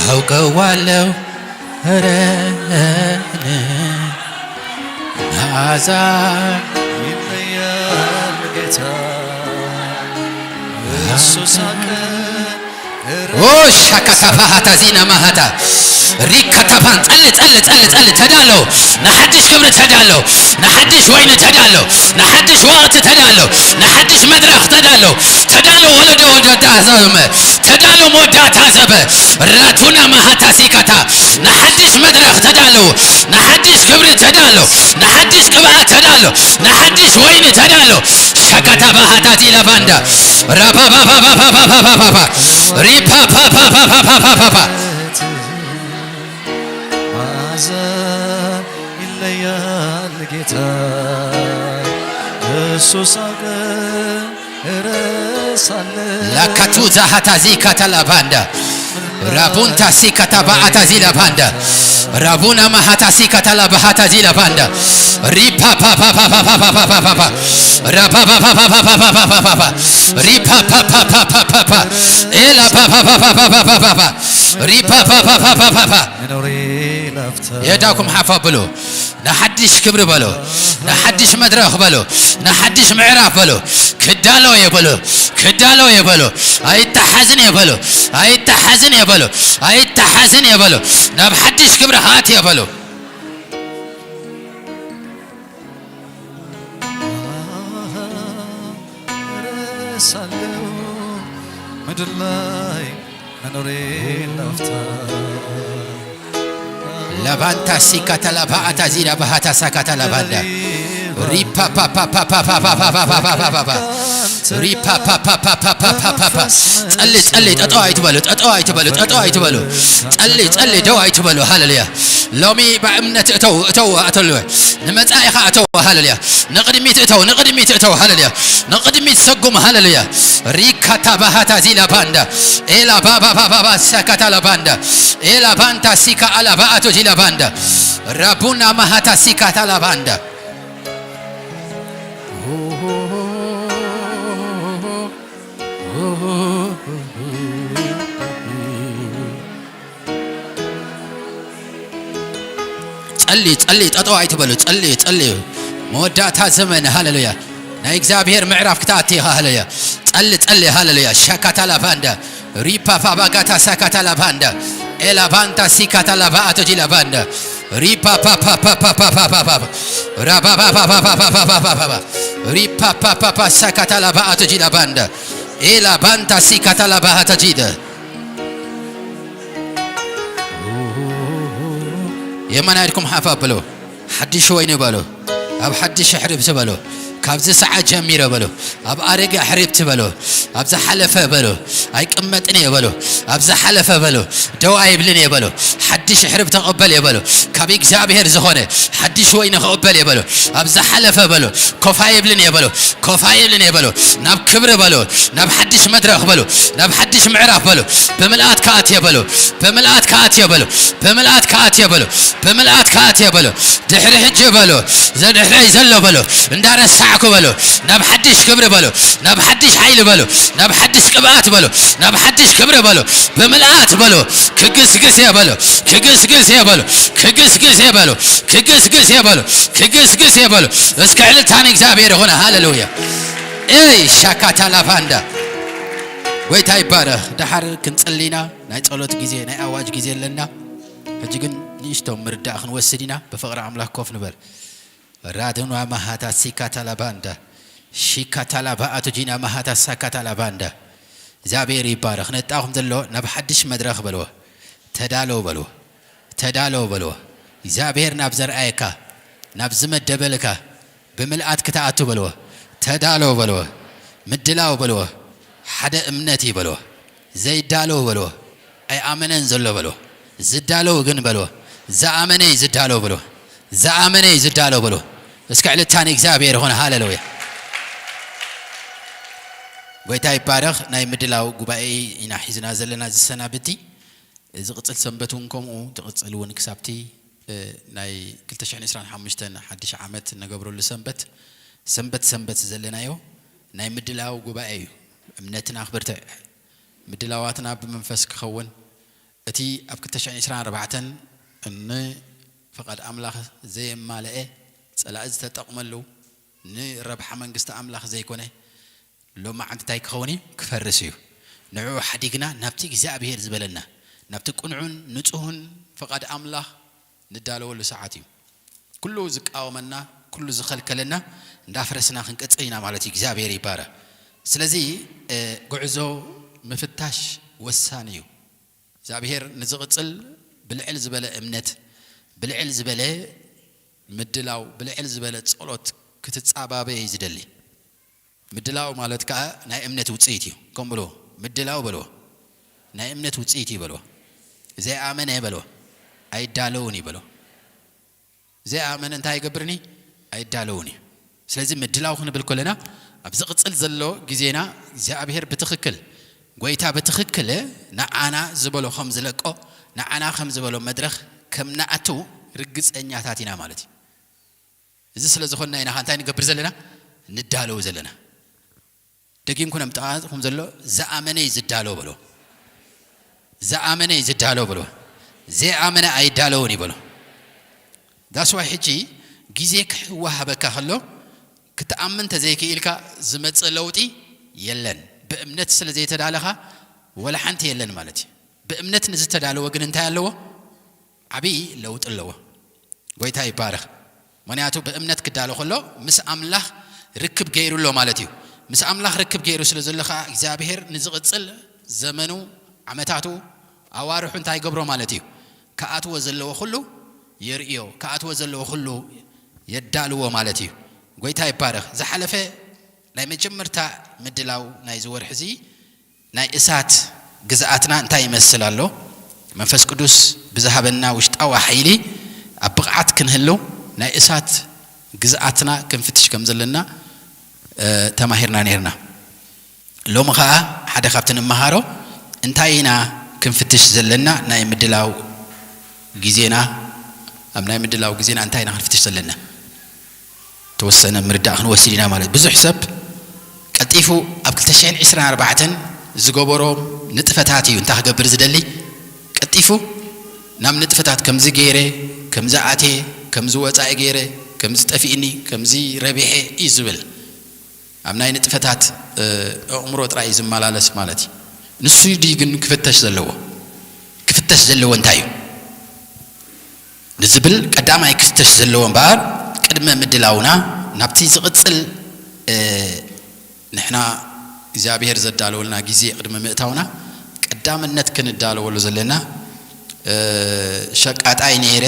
አውቀዋለሁ። ኧረ መዓዛ ይለያል ጌታ። እሱ ሳቀ። ኦ ሻካታ ፋሃታ ዚና ማሃታ። ሪካታፋን። ጸሊ፣ ጸሊ፣ ጸሊ፣ ጸሊ። ተዳሎ። ንሓድሽ ክብሪ ተዳሎ። ንሓድሽ ወይኒ ተዳሎ። ንሓድሽ ወቕቲ ተዳሎ። ንሓድሽ መድረኽ ተዳሎ። ተዳሎ ወለዶ ወደዳ ዘመ። ተዳሎ መወዳእታ ዘበ። ራቱና ማሃታ ሲካታ። ንሓድሽ መድረኽ ተዳሎ። ንሓድሽ ክብሪ ተዳሎ። ንሓድሽ ቅብኣት ተዳሎ። ንሓድሽ ወይኒ ተዳሎ። ሻካታ ባሃታ ዚላ ባንዳ። ራባባባባባባባባባ። ሪፓፓፓፓፓፓፓፓ። ማዘ ይለያል ጌታ። እሱ ሳቀ እረሳለሁ። ላካቱ ዛሃታ ዚካታ ላባንዳ። ራቡንታ ሲካታ ባኣታ ዚላ ባንዳ። ራቡና ማሃታ ሲካታ ላባሃታ ዚላ ባንዳ። ሪፓፓፓፓፓፓፓፓፓ። ራፓፓፓፓፓፓፓፓፓ። ሪፓፓፓፓፓፓፓ። ኤላፓፓፓፓፓፓፓ። ሪፓፓፓፓፓፓፓ። መኖሬ ላፍታ። የዳኩም ሓፋ ብሎ። ንሓድሽ ክብሪ በሎ። ንሓድሽ መድረኽ በሎ። ንሓድሽ ምዕራፍ በሎ። ክዳሎ እየ በሎ። ክዳሎ እየ በሎ። ኣይተሓዝን እየ በሎ። ኣይተሓዝን እየ በሎ። ኣይተሓዝን እየ በሎ። ናብ ሓድሽ ክብሪ ሃት እየ በሎ። ረሳለሁ ምድር ላይ መኖሬ ላፍታ። ላባንታ ሲካታ ላባአታ ዚራ ባሃታ ሳካታ ላባንዳ። ሪፓፓፓፓፓፓፓፓፓፓፓፓ። ሪፓፓፓፓፓፓፓፓ። ጸሊ፣ ጸሊ፣ ጠጠው ኣይትበሉ፣ ጠጠው ኣይትበሉ፣ ጠጠው ኣይትበሉ። ጸሊ፣ ጸሊ፣ ደው ኣይትበሉ። ሃሌሉያ። ሎሚ ብእምነት እተው፣ እተው፣ ኣተልወ። ንመጻኢኻ እተው። ሃሌሉያ። ንቕድሚት እተው፣ ንቕድሚት እተው። ሃሌሉያ። ንቕድሚት ሰጉም። ሃሌሉያ። ሪካታ ባሃታ ዚላ ባንዳ። ኤላ ባባባባባ ሳካታ ላባንዳ። ኤላ ባንታ ሲካ ኣላ ባኣቶ ዚላ ባንዳ። ራቡና ማሃታ ሲካታ ላባንዳ። ጸሊ ጸሊ ጠጠው ኣይትበሉ። ጸሊ ጸሊ መወዳእታ ዘመን። ሃሌሉያ። ናይ እግዚኣብሔር ምዕራፍ ክትኣቲ ኢኻ። ሃሌሉያ። ጸሊ ጸሊ። ሃሌሉያ። ሻካታላ ባንዳ ሪፓ ፋባጋታ ሳካታላ ባንዳ ኤላ ባንታ ሲካታላ ባአቶ ጂላ ባንዳ ሪፓ ፓፓፓፓፓፓፓ ራባባባባባባባባ ሪፓ ፓፓፓ ሳካታላ ባአቶ ጂላ ባንዳ ኤላ ባንታ ሲካታላ ባአቶ ጂዳ የማናይድኩም ሓፍ ኣብሎ። ሓድሽ ወይኒ በሎ። ኣብ ሓድሽ ኣሕርብቲ በሎ። ካብዚ ሰዓት ጀሚረ በሎ። ኣብ ኣረገ ኣሕርብቲ በሎ። ኣብ ዝሓለፈ በሎ። ኣይቅመጥን እየ በሎ። ኣብ ዝሓለፈ በሎ። ደው ኣይብልን እየ በሎ። ሓድሽ ኣሕርብቲ ክቕበል እየ በሎ። ካብ እግዚኣብሔር ዝኾነ ሓድሽ ወይኒ ክቕበል እየ በሎ። ኣብ ዝሓለፈ በሎ። ኮፍ ኣይብልን እየ በሎ። ኮፍ ኣይብልን እየ በሎ። ናብ ክብሪ በሎ። ናብ ሓድሽ መድረኽ በሎ። ናብ ሓድሽ ምዕራፍ በሎ። ብምልኣት ከኣትየ በሎ። ብምልኣት ከኣትየ በሎ። ብምልኣት ከኣትየ በሎ። ብምልኣት ከኣትየ በሎ። ድሕሪ ሕጂ በሎ። ዘድሕረይ ዘሎ በሎ። እንዳረሳዕኩ በሎ። ናብ ሓድሽ ክብሪ በሎ። ናብ ሓድሽ ሓይሊ በሎ። ናብ ሓድሽ ቅብኣት በሎ። ናብ ሓድሽ ክብሪ በሎ። ብምልኣት በሎ። ክግስግስ እየ በሎ። ክግስግስ እየ በሎ። ክግስግስ እየ በሎ። ክግስግስ እየ በሎ። ክግስግስ እየ በሎ። እስከ ዕልልታ ንእግዚኣብሔር ይኹን። ሃሌሉያ። ኤይ ሻካታላፋንዳ ጎይታ ይባረኽ። ደሓር ክንጽሊ ኢና። ናይ ጸሎት ግዜ፣ ናይ ኣዋጅ ግዜ ኣለና። ሕጂ ግን ንእሽቶ ምርዳእ ክንወስድ ኢና። ብፍቕሪ ኣምላኽ ኮፍ ንበል። ራድኑ ኣማሃታ ሲካታላ ባንዳ ሺካታላ ባኣቱ ጂና ማሃታ ሳካታላ ባንዳ። እግዚኣብሔር ይባረኽ። ነጣኹም ዘሎ ናብ ሓድሽ መድረኽ በልዎ። ተዳለው በልዎ። ተዳለው በልዎ። እግዚኣብሔር ናብ ዘርኣየካ፣ ናብ ዝመደበልካ ብምልኣት ክትኣቱ በልዎ። ተዳለው በልዎ። ምድላው በልዎ። ሓደ እምነት እዩ በልዎ። ዘይዳለው በልዎ። ኣይኣመነን ዘሎ በልዎ። ዝዳለው ግን በልዎ። ዝኣመነ እዩ ዝዳለው በልዎ። ዝኣመነ እዩ ዝዳለው በልዎ። እስከ ዕልልታ ንእግዚኣብሔር ይኹን። ሃሌሉያ። ጎይታ ይባረኽ። ናይ ምድላው ጉባኤ ኢና ሒዝና ዘለና ዝሰናብቲ። እዚ ቅጽል ሰንበት እውን ከምኡ ትቕጽል እውን ክሳብቲ፣ እ፣ ናይ ክልተ ሽሕን ዕስራን ሓሙሽተን ሓድሽ ዓመት ነገብረሉ ሰንበት፣ ሰንበት ሰንበት ዘለናዮ ናይ ምድላው ጉባኤ እዩ። እምነትና ክብርትዕ፣ ምድላዋትና ብመንፈስ ክኸውን፣ እቲ ኣብ ክልተ ሽሕን ዕስራን ኣርባዕተን ንፍቓድ ኣምላኽ ዘየማለአ፣ ጸላኢ ዝተጠቕመሉ፣ ንረብሓ መንግስቲ ኣምላኽ ዘይኮነ፣ ሎማዓንቲ እንታይ ክኸውን እዩ? ክፈርስ እዩ። ንዕኡ ሓዲግና ናብቲ እግዚኣብሔር ዝበለና፣ ናብቲ ቅኑዕን ንጹህን ፍቓድ ኣምላኽ ንዳለወሉ ሰዓት እዩ። ኩሉ ዝቃወመና፣ ኩሉ ዝኸልከለና እንዳፍረስና ክንቀጽል ኢና ማለት እዩ። እግዚኣብሔር ይባረኽ። ስለዚ፣ እ፣ ጉዕዞ ምፍታሽ ወሳኒ እዩ። እግዚኣብሔር ንዝቕጽል ብልዕል ዝበለ እምነት፣ ብልዕል ዝበለ ምድላው፣ ብልዕል ዝበለ ጸሎት ክትጻባበ እዩ ዝደሊ። ምድላው ማለት ከኣ ናይ እምነት ውጽኢት እዩ። ከም ብሎ፣ ምድላው በልዎ። ናይ እምነት ውጽኢት እዩ በልዎ። ዘይኣመነ በልዎ። ኣይዳለውን እዩ በልዎ። ዘይኣመነ እንታይ ይገብርኒ? ኣይዳለውን እዩ። ስለዚ ምድላው ክንብል ከለና፣ ኣብ ዝቕጽል ዘሎ ግዜና እግዚኣብሔር ብትኽክል፣ ጎይታ ብትኽክል ንዓና ዝበሎ ከም ዝለቆ፣ ንዓና ከም ዝበሎ መድረኽ ከም ንኣቱ ርግጸኛታት ኢና ማለት እዩ። እዚ ስለ ዝኾንና ኢና ከ እንታይ ንገብር ዘለና? ንዳለው ዘለና። ደጊምኩ ነምጣኹም ዘሎ፣ ዝኣመነ እዩ ዝዳለው በሎ። ዝኣመነ እዩ ዝዳለው በሎ። ዘይኣመነ ኣይዳለውን እዩ በሎ። That's why ሕጂ ግዜ ክወሃበካ ከሎ፣ ክትኣምን ተዘይክኢልካ ዝመጽእ ለውጢ የለን። ብእምነት ስለ ዘይተዳለኻ፣ ወላ ሓንቲ የለን ማለት እዩ። ብእምነት ንዝተዳለወ ግን እንታይ ኣለዎ? ዓብዪ ለውጢ ኣለዎ። ጎይታ ይባረኽ። ምኽንያቱ ብእምነት ክዳሎ ከሎ ምስ ኣምላኽ ርክብ ገይሩ ኣሎ ማለት እዩ። ምስ ኣምላኽ ርክብ ገይሩ ስለ ዘሎ ኸዓ እግዚኣብሔር ንዝቕጽል ዘመኑ፣ ዓመታቱ፣ ኣዋርሑ እንታይ ይገብሮ ማለት እዩ? ክኣትዎ ዘለዎ ኩሉ የርእዮ፣ ክኣትዎ ዘለዎ ኩሉ የዳልዎ ማለት እዩ። ጎይታ ይባረኽ። ዝሓለፈ ናይ መጀመርታ ምድላው ናይዚ ወርሒ እዚ ናይ እሳት ግዝኣትና እንታይ ይመስል ኣሎ? መንፈስ ቅዱስ ብዝሃበና ውሽጣዊ ሓይሊ ኣብ ብቕዓት ክንህልው ናይ እሳት ግዝኣትና ክንፍትሽ ከም ዘለና፣ እ፣ ተማሂርና ነይርና። ሎሚ ኸኣ ሓደ ካብቲ ንመሃሮ እንታይ ኢና ክንፍትሽ ዘለና? ናይ ምድላው ግዜና፣ ኣብ ናይ ምድላው ግዜና እንታይ ኢና ክንፍትሽ ዘለና? ተወሰነ ምርዳእ ክንወስድ ኢና ማለት። ብዙሕ ሰብ ቀልጢፉ ኣብ ክልተ ሽሕን ዕስራን ኣርባዕተን ዝገበሮ ንጥፈታት እዩ እንታይ ክገብር ዝደሊ? ቀልጢፉ ናብ ንጥፈታት ከምዚ ገይረ፣ ከምዚ ኣትየ፣ ከምዚ ወፃኢ ገይረ፣ ከምዚ ጠፊእኒ፣ ከምዚ ረቢሐ እዩ ዝብል። ኣብ ናይ ንጥፈታት ኣእምሮ ጥራይ እዩ ዝመላለስ ማለት እዩ። ንሱ ድዩ ግን ክፍተሽ ዘለዎ? ክፍተሽ ዘለዎ እንታይ እዩ ንዝብል ቀዳማይ ክፍተሽ ዘለዎ እምበኣር፣ ቅድመ ምድላውና ናብቲ ዝቕፅል ንሕና እግዚኣብሔር ዘዳለወልና ግዜ ቅድሚ ምእታውና ቀዳምነት ክንዳለወሉ ዘለና፣ ሸቃጣይ ነይረ፣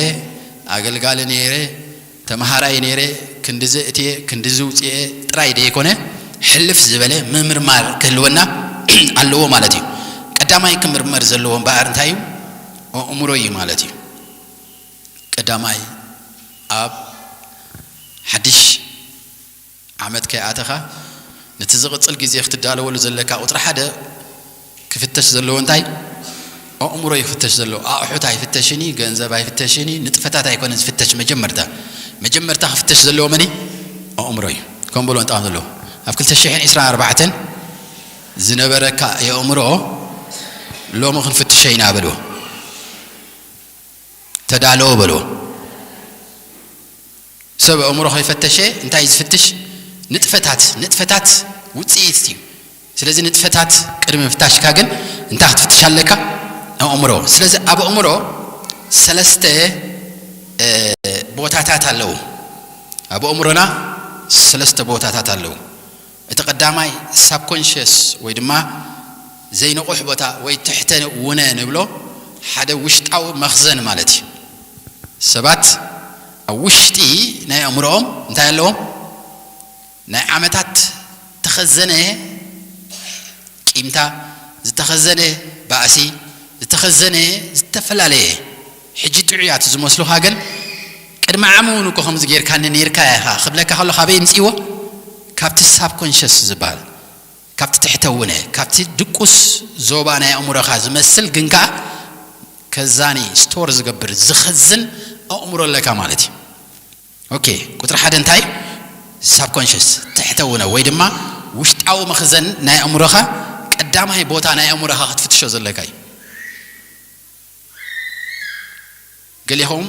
ኣገልጋሊ ነይረ፣ ተምሃራይ ነይረ፣ ክንድዚ እትየ ክንድዚ ውፅኤ ጥራይ ደይኮነ፣ ሕልፍ ዝበለ ምምርማር ክህልወና ኣለዎ ማለት እዩ። ቀዳማይ ክምርመር ዘለዎ እምበኣር እንታይ እዩ? ኣእምሮ እዩ ማለት እዩ። ቀዳማይ ኣብ ሓድሽ ዓመት ከይኣተኻ ነቲ ዝቕፅል ግዜ ክትዳለወሉ ዘለካ ቁፅሪ ሓደ ክፍተሽ ዘለዎ እንታይ? ኣእምሮ ይፍተሽ ዘሎ። ኣቑሑት ኣይፍተሽን እዩ፣ ገንዘብ ኣይፍተሽን እዩ፣ ንጥፈታት ኣይኮነን ዝፍተሽ። መጀመርታ መጀመርታ ክፍተሽ ዘለዎ መን እዩ? ኣእምሮ እዩ። ከም በሎ እንጣም ዘለዎ ኣብ ክልተ ሽሕን ዕስራን ኣርባዕተን ዝነበረካ የእምሮ ሎሚ ክንፍትሸ ኢና በልዎ። ተዳለዎ በልዎ። ሰብ ኣእምሮ ከይፈተሸ እንታይ ዝፍትሽ? ንጥፈታት። ንጥፈታት ውፅኢት እዩ። ስለዚ ንጥፈታት ቅድሚ ምፍታሽካ ግን እንታይ ክትፍትሽ ኣለካ? ኣእምሮ። ስለዚ ኣብ ኣእምሮ ሰለስተ ቦታታት ኣለዉ። ኣብ ኣእምሮና ሰለስተ ቦታታት ኣለዉ። እቲ ቀዳማይ ሳብኮንሽስ ወይ ድማ ዘይንቑሕ ቦታ ወይ ትሕተ ውነ ንብሎ ሓደ ውሽጣዊ መኽዘን ማለት እዩ። ሰባት ኣብ ውሽጢ ናይ ኣእምሮኦም እንታይ ኣለዎም? ናይ ዓመታት ተኸዘነ ቂምታ፣ ዝተኸዘነ ባእሲ፣ ዝተኸዘነ ዝተፈላለየ ሕጂ ጥዑያት ዝመስሉኻ ግን ቅድሚ ዓሚ እውን እኮ ከምዚ ጌርካኒ ነይርካ ኢኻ ክብለካ ከሎ ካበይ የምፅእዎ? ካብቲ ሳብኮንሽስ ዝበሃል፣ ካብቲ ትሕተውነ፣ ካብቲ ድቁስ ዞባ ናይ ኣእምሮኻ ዝመስል ግን ከኣ ከዛኒ፣ ስቶር ዝገብር፣ ዝኸዝን ኣእምሮ ኣለካ ማለት እዩ። ኦኬ፣ ቁፅሪ ሓደ እንታይ? ሳብኮንሽስ፣ ትሕተውነ ወይ ድማ ውሽጣዊ መኽዘን ናይ ኣእምሮኻ። ቀዳማይ ቦታ ናይ ኣእምሮኻ ክትፍትሾ ዘለካ እዩ። ገሊኹም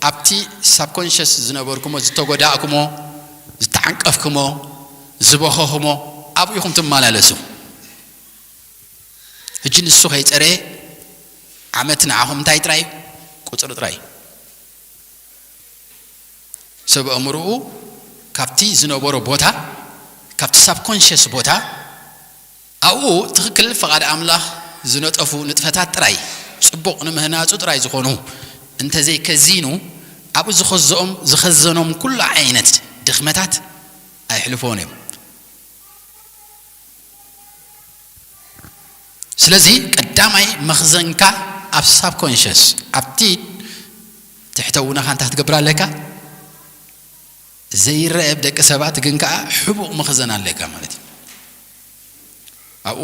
ኣብቲ ሳብኮንሽስ ዝነበርኩሞ፣ ዝተጎዳእኩሞ፣ ዝተዓንቀፍኩሞ፣ ዝበኸኹሞ ኣብኡ ኢኹም ትመላለሱ። ሕጂ ንሱ ከይፀረ ዓመት ንዓኹም እንታይ ጥራይ? ቁፅሪ ጥራይ። ሰብ ኣእምሮኡ ካብቲ ዝነበሮ ቦታ፣ ካብቲ ሳብኮንሽስ ቦታ ኣብኡ ትኽክል ፍቓድ ኣምላኽ ዝነጠፉ ንጥፈታት ጥራይ፣ ጽቡቕ ንምህናጹ ጥራይ ዝኾኑ እንተዘይከዚኑ፣ ኣብኡ ዝኸዝኦም ዝኸዘኖም ኩሉ ዓይነት ድኽመታት ኣይሕልፎን እዮም። ስለዚ ቀዳማይ መኽዘንካ ኣብ ሳብኮንሽስ፣ ኣብቲ ትሕተ ውነኻ እንታይ ክትገብር ኣለካ? ዘይረአ ብደቂ ሰባት ግን ከኣ ሕቡእ መኽዘን ኣለካ ማለት እዩ። ኣብኡ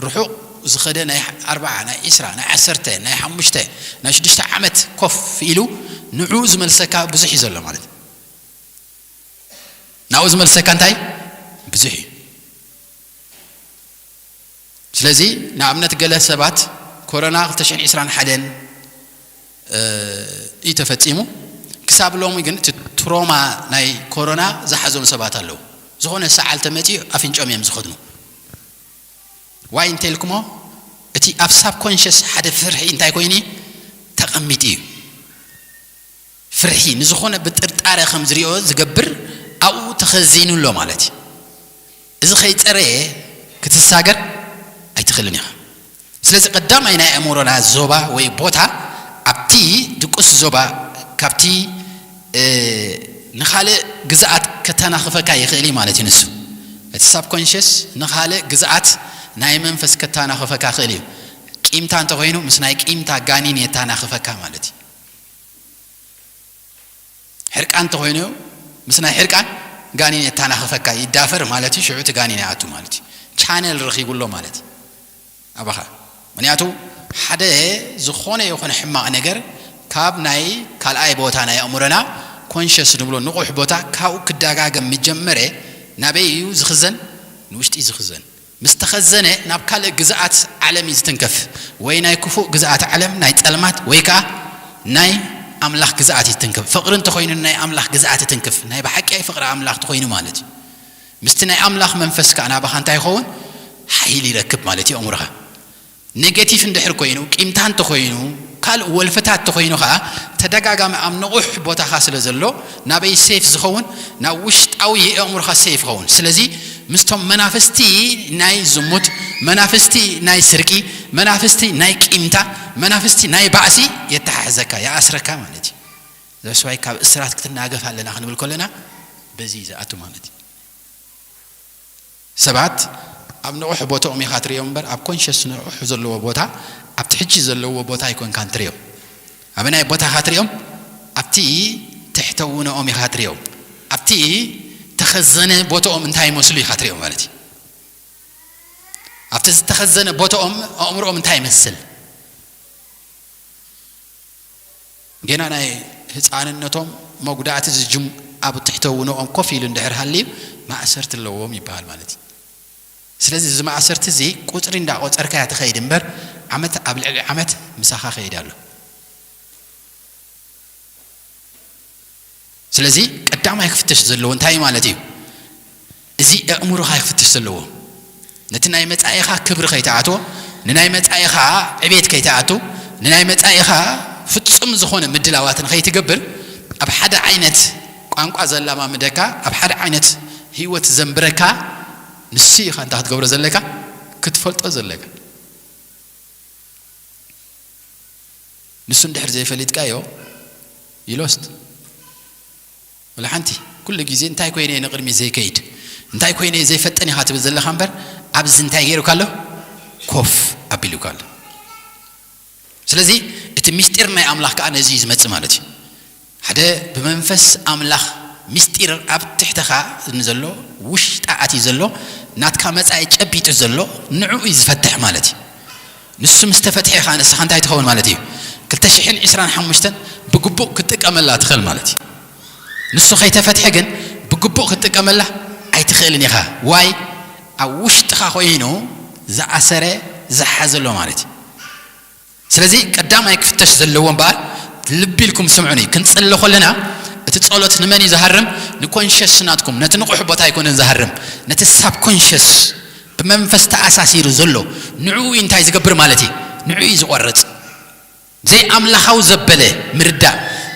ርሑቕ ዝኸደ ናይ ኣርብዓ፣ ናይ ዕስራ፣ ናይ ዓሰርተ፣ ናይ ሓሙሽተ፣ ናይ ሽዱሽተ ዓመት ኮፍ ኢሉ ንዕኡ ዝመልሰካ ብዙሕ እዩ ዘሎ ማለት እዩ። ናብኡ ዝመልሰካ እንታይ? ብዙሕ እዩ። ስለዚ ንኣብነት ገለ ሰባት ኮሮና ክልተ ሽሕን ዕስራን ሓደን እዩ ተፈጺሙ። ክሳብ ሎሚ ግን እቲ ትሮማ ናይ ኮሮና ዝሓዞም ሰባት ኣለዉ። ዝኾነ ሰዓል ተመጺኡ ኣፍንጮም እዮም ዝኸድኑ። ዋይ እንተልኩሞ እቲ ኣብ ሳብኮንሽስ ሓደ ፍርሒ እንታይ ኮይኑ እዩ ተቐሚጡ እዩ። ፍርሒ ንዝኾነ ብጥርጣረ ከም ዝሪኦ ዝገብር ኣብኡ ተኸዚኑ ኣሎ ማለት እዩ። እዚ ከይፀረየ ክትሳገር ኣይትኽእልን ኢኻ። ስለዚ ቀዳማይ ናይ ኣእምሮና ዞባ ወይ ቦታ ኣብቲ ድቁስ ዞባ ካብቲ ንኻልእ ግዝኣት ከተናኽፈካ ይኽእል እዩ ማለት እዩ። ንሱ እቲ ሳብኮንሽስ ንኻልእ ግዝኣት ናይ መንፈስ ከተናኽፈካ ይኽእል እዩ። ቂምታ እንተኾይኑ ምስ ናይ ቂምታ ጋኒን የተናኽፈካ ማለት እዩ። ሕርቃን እንተኾይኑ ምስ ናይ ሕርቃን ጋኒን የተናኽፈካ ይዳፈር ማለት እዩ። ሽዑ እቲ ጋኒን ይኣቱ ማለት እዩ። ቻነል ረኺቡ ኣሎ ማለት እዩ ኣባኻ። ምክንያቱ ሓደ ዝኾነ ይኹን ሕማቕ ነገር ካብ ናይ ካልኣይ ቦታ ናይ ኣእምሮና ኮንሽስ ንብሎ ንቑሕ ቦታ ካብኡ ክደጋገም ምጀመረ ናበይ እዩ ዝኽዘን? ንውሽጢ እዩ ዝኽዘን። ምስ ተኸዘነ ናብ ካልእ ግዝኣት ዓለም እዩ ዝትንከፍ። ወይ ናይ ክፉእ ግዝኣት ዓለም ናይ ጸልማት ወይ ከኣ ናይ ኣምላኽ ግዝኣት ይትንክፍ። ፍቕሪ እንተኾይኑ ናይ ኣምላኽ ግዝኣት ይትንክፍ፣ ናይ ብሓቂ ፍቕሪ ኣምላኽ ተኾይኑ ማለት እዩ። ምስቲ ናይ ኣምላኽ መንፈስ ከኣ ናባኻ እንታይ ይኸውን? ሓይሊ ይረክብ ማለት እዩ ኣእምሮኻ። ኔጌቲቭ እንድሕር ኮይኑ፣ ቂምታ እንተኾይኑ፣ ካልእ ወልፍታት እንተኾይኑ ከኣ ተደጋጋሚ ኣብ ንቑሕ ቦታኻ ስለ ዘሎ ናበይ ሴፍ ዝኸውን? ናብ ውሽጣዊ ኣእምሮኻ ሴፍ ይኸውን። ስለዚ ምስቶም መናፍስቲ ናይ ዝሙት፣ መናፍስቲ ናይ ስርቂ፣ መናፍስቲ ናይ ቂምታ፣ መናፍስቲ ናይ ባእሲ የተሓሕዘካ፣ ይኣስረካ ማለት እዩ። ዘስዋይ ካብ እስራት ክትናገፍ ኣለና ክንብል ከለና በዚ እዩ ዝኣቱ ማለት እዩ። ሰባት ኣብ ንቑሕ ቦታኦም ኢኻ ትርእዮም እምበር ኣብ ኮንሽስ ንቑሕ ዘለዎ ቦታ ኣብቲ ሕጂ ዘለዎ ቦታ ኣይኮንካን ትርእዮም። ኣበናይ ቦታ ኢኻ ትርእዮም? ኣብቲ ትሕተውነኦም ኢኻ ትርእዮም። ኣብቲ ተኸዘነ ቦታኦም እንታይ ይመስሉ ኢኻ ትርእዮም ማለት እዩ። ኣብቲ ዝተኸዘነ ቦታኦም ኣእምሮኦም እንታይ ይመስል? ገና ናይ ህፃንነቶም መጉዳእቲ ዝጅም ኣብ ትሕተውነኦም ኮፍ ኢሉ እንድሕር ሃልዩ ማእሰርቲ ኣለዎም ይበሃል ማለት እዩ። ስለዚ እዚ ማእሰርቲ እዚ ቁፅሪ እንዳቆፀርካያ ትኸይድ እምበር ዓመት ኣብ ልዕሊ ዓመት ምሳኻ ከይድ ኣሎ። ስለዚ ቀዳማይ ክፍተሽ ዘለዎ እንታይ ማለት እዩ? እዚ ኣእምሮኻ ክፍተሽ ዘለዎ፣ ነቲ ናይ መጻኢኻ ክብሪ ከይትኣትዎ፣ ንናይ መጻኢኻ ዕቤት ከይትኣቱ፣ ንናይ መጻኢኻ ፍጹም ዝኾነ ምድላዋት ንኸይትገብር፣ ኣብ ሓደ ዓይነት ቋንቋ ዘላማምደካ፣ ኣብ ሓደ ዓይነት ህይወት ዘንብረካ ንሱ ኢኻ እንታይ ክትገብሮ ዘለካ? ክትፈልጦ ዘለካ። ንሱ እንድሕር ዘይፈሊጥካዮ ይሎስት። ወላ ሓንቲ። ኩሉ ግዜ እንታይ ኮይነ እየ ንቕድሚት ዘይከይድ፣ እንታይ ኮይነ እየ ዘይፈጥን ኢኻ ትብል ዘለኻ እምበር፣ ኣብዚ እንታይ ገይሩካ ኣሎ? ኮፍ ኣቢሉካ ኣሎ። ስለዚ እቲ ምስጢር ናይ ኣምላኽ ከኣ ነዚ እዩ ዝመጽእ ማለት እዩ። ሓደ ብመንፈስ ኣምላኽ ምስጢር ኣብ ትሕተኻ ንዘሎ፣ ውሽጣ ኣትዩ ዘሎ፣ ናትካ መጻኢ ጨቢጡ ዘሎ፣ ንዕኡ እዩ ዝፈትሕ ማለት እዩ። ንሱ ምስ ተፈትሐ ኢኻ ንስኻ እንታይ ትኸውን ማለት እዩ? ክልተ ሽሕን ዕስራን ሓሙሽተን ብግቡእ ክትጥቀመላ ትኽእል ማለት እዩ። ንሱ ከይተፈትሐ ግን ብግቡእ ክትጥቀመላ ኣይትኽእልን ኢኻ። ዋይ? ኣብ ውሽጥኻ ኮይኑ ዝኣሰረ ዝሓዘ ኣሎ ማለት እዩ። ስለዚ ቀዳማይ ክፍተሽ ዘለዎ እምበኣር ልቢ ኢልኩም ስምዑኒ። ክንጽሊ ከለና እቲ ጸሎት ንመን እዩ ዝሃርም? ንኮንሸስ ናትኩም፣ ነቲ ንቑሕ ቦታ ኣይኮነን ዝሃርም፣ ነቲ ሳብ ኮንሸስ ብመንፈስ ተኣሳሲሩ ዘሎ ንዕኡ እዩ እንታይ ዝገብር ማለት እዩ? ንዕኡ እዩ ዝቖርጽ። ዘይኣምላኻዊ ዘበለ ምርዳእ፣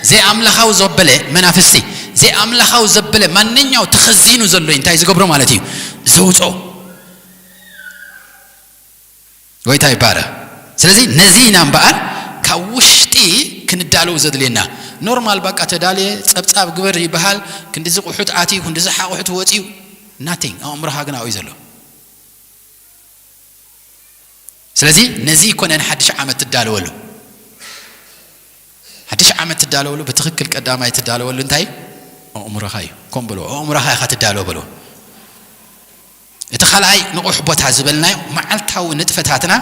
ዘይኣምላኻዊ ዘበለ መናፍስቲ፣ ዘይኣምላኻዊ ዘበለ ማንኛው ተኸዚኑ ዘሎ እንታይ ዝገብሮ ማለት እዩ? ዘውፅኦ። ጎይታ ይባረኽ። ስለዚ ነዚ ኢና እምበኣር ካብ ውሽጢ ክንዳለው ዘድልየና። ኖርማል በቃ ተዳልየ ጸብጻብ ግበር ይበሃል፣ ክንድዚ ቁሑት ኣትዩ፣ ክንድዚ ሓቑሑት ወፅዩ፣ ናቲንግ። ኣእምሮኻ ግን ኣብኡ እዩ ዘሎ። ስለዚ ነዚ ይኮነ ንሓድሽ ዓመት ትዳለወሉ። ሓድሽ ዓመት ትዳለወሉ፣ ብትኽክል ቀዳማይ ትዳለወሉ እንታይ? ኣእምሮኻ እዩ። ኮም በሎ፣ ኣእምሮኻ ኢኻ ትዳለዎ በሎ። እቲ ካልኣይ ንቑሕ ቦታ ዝበልናዮ መዓልታዊ ንጥፈታትና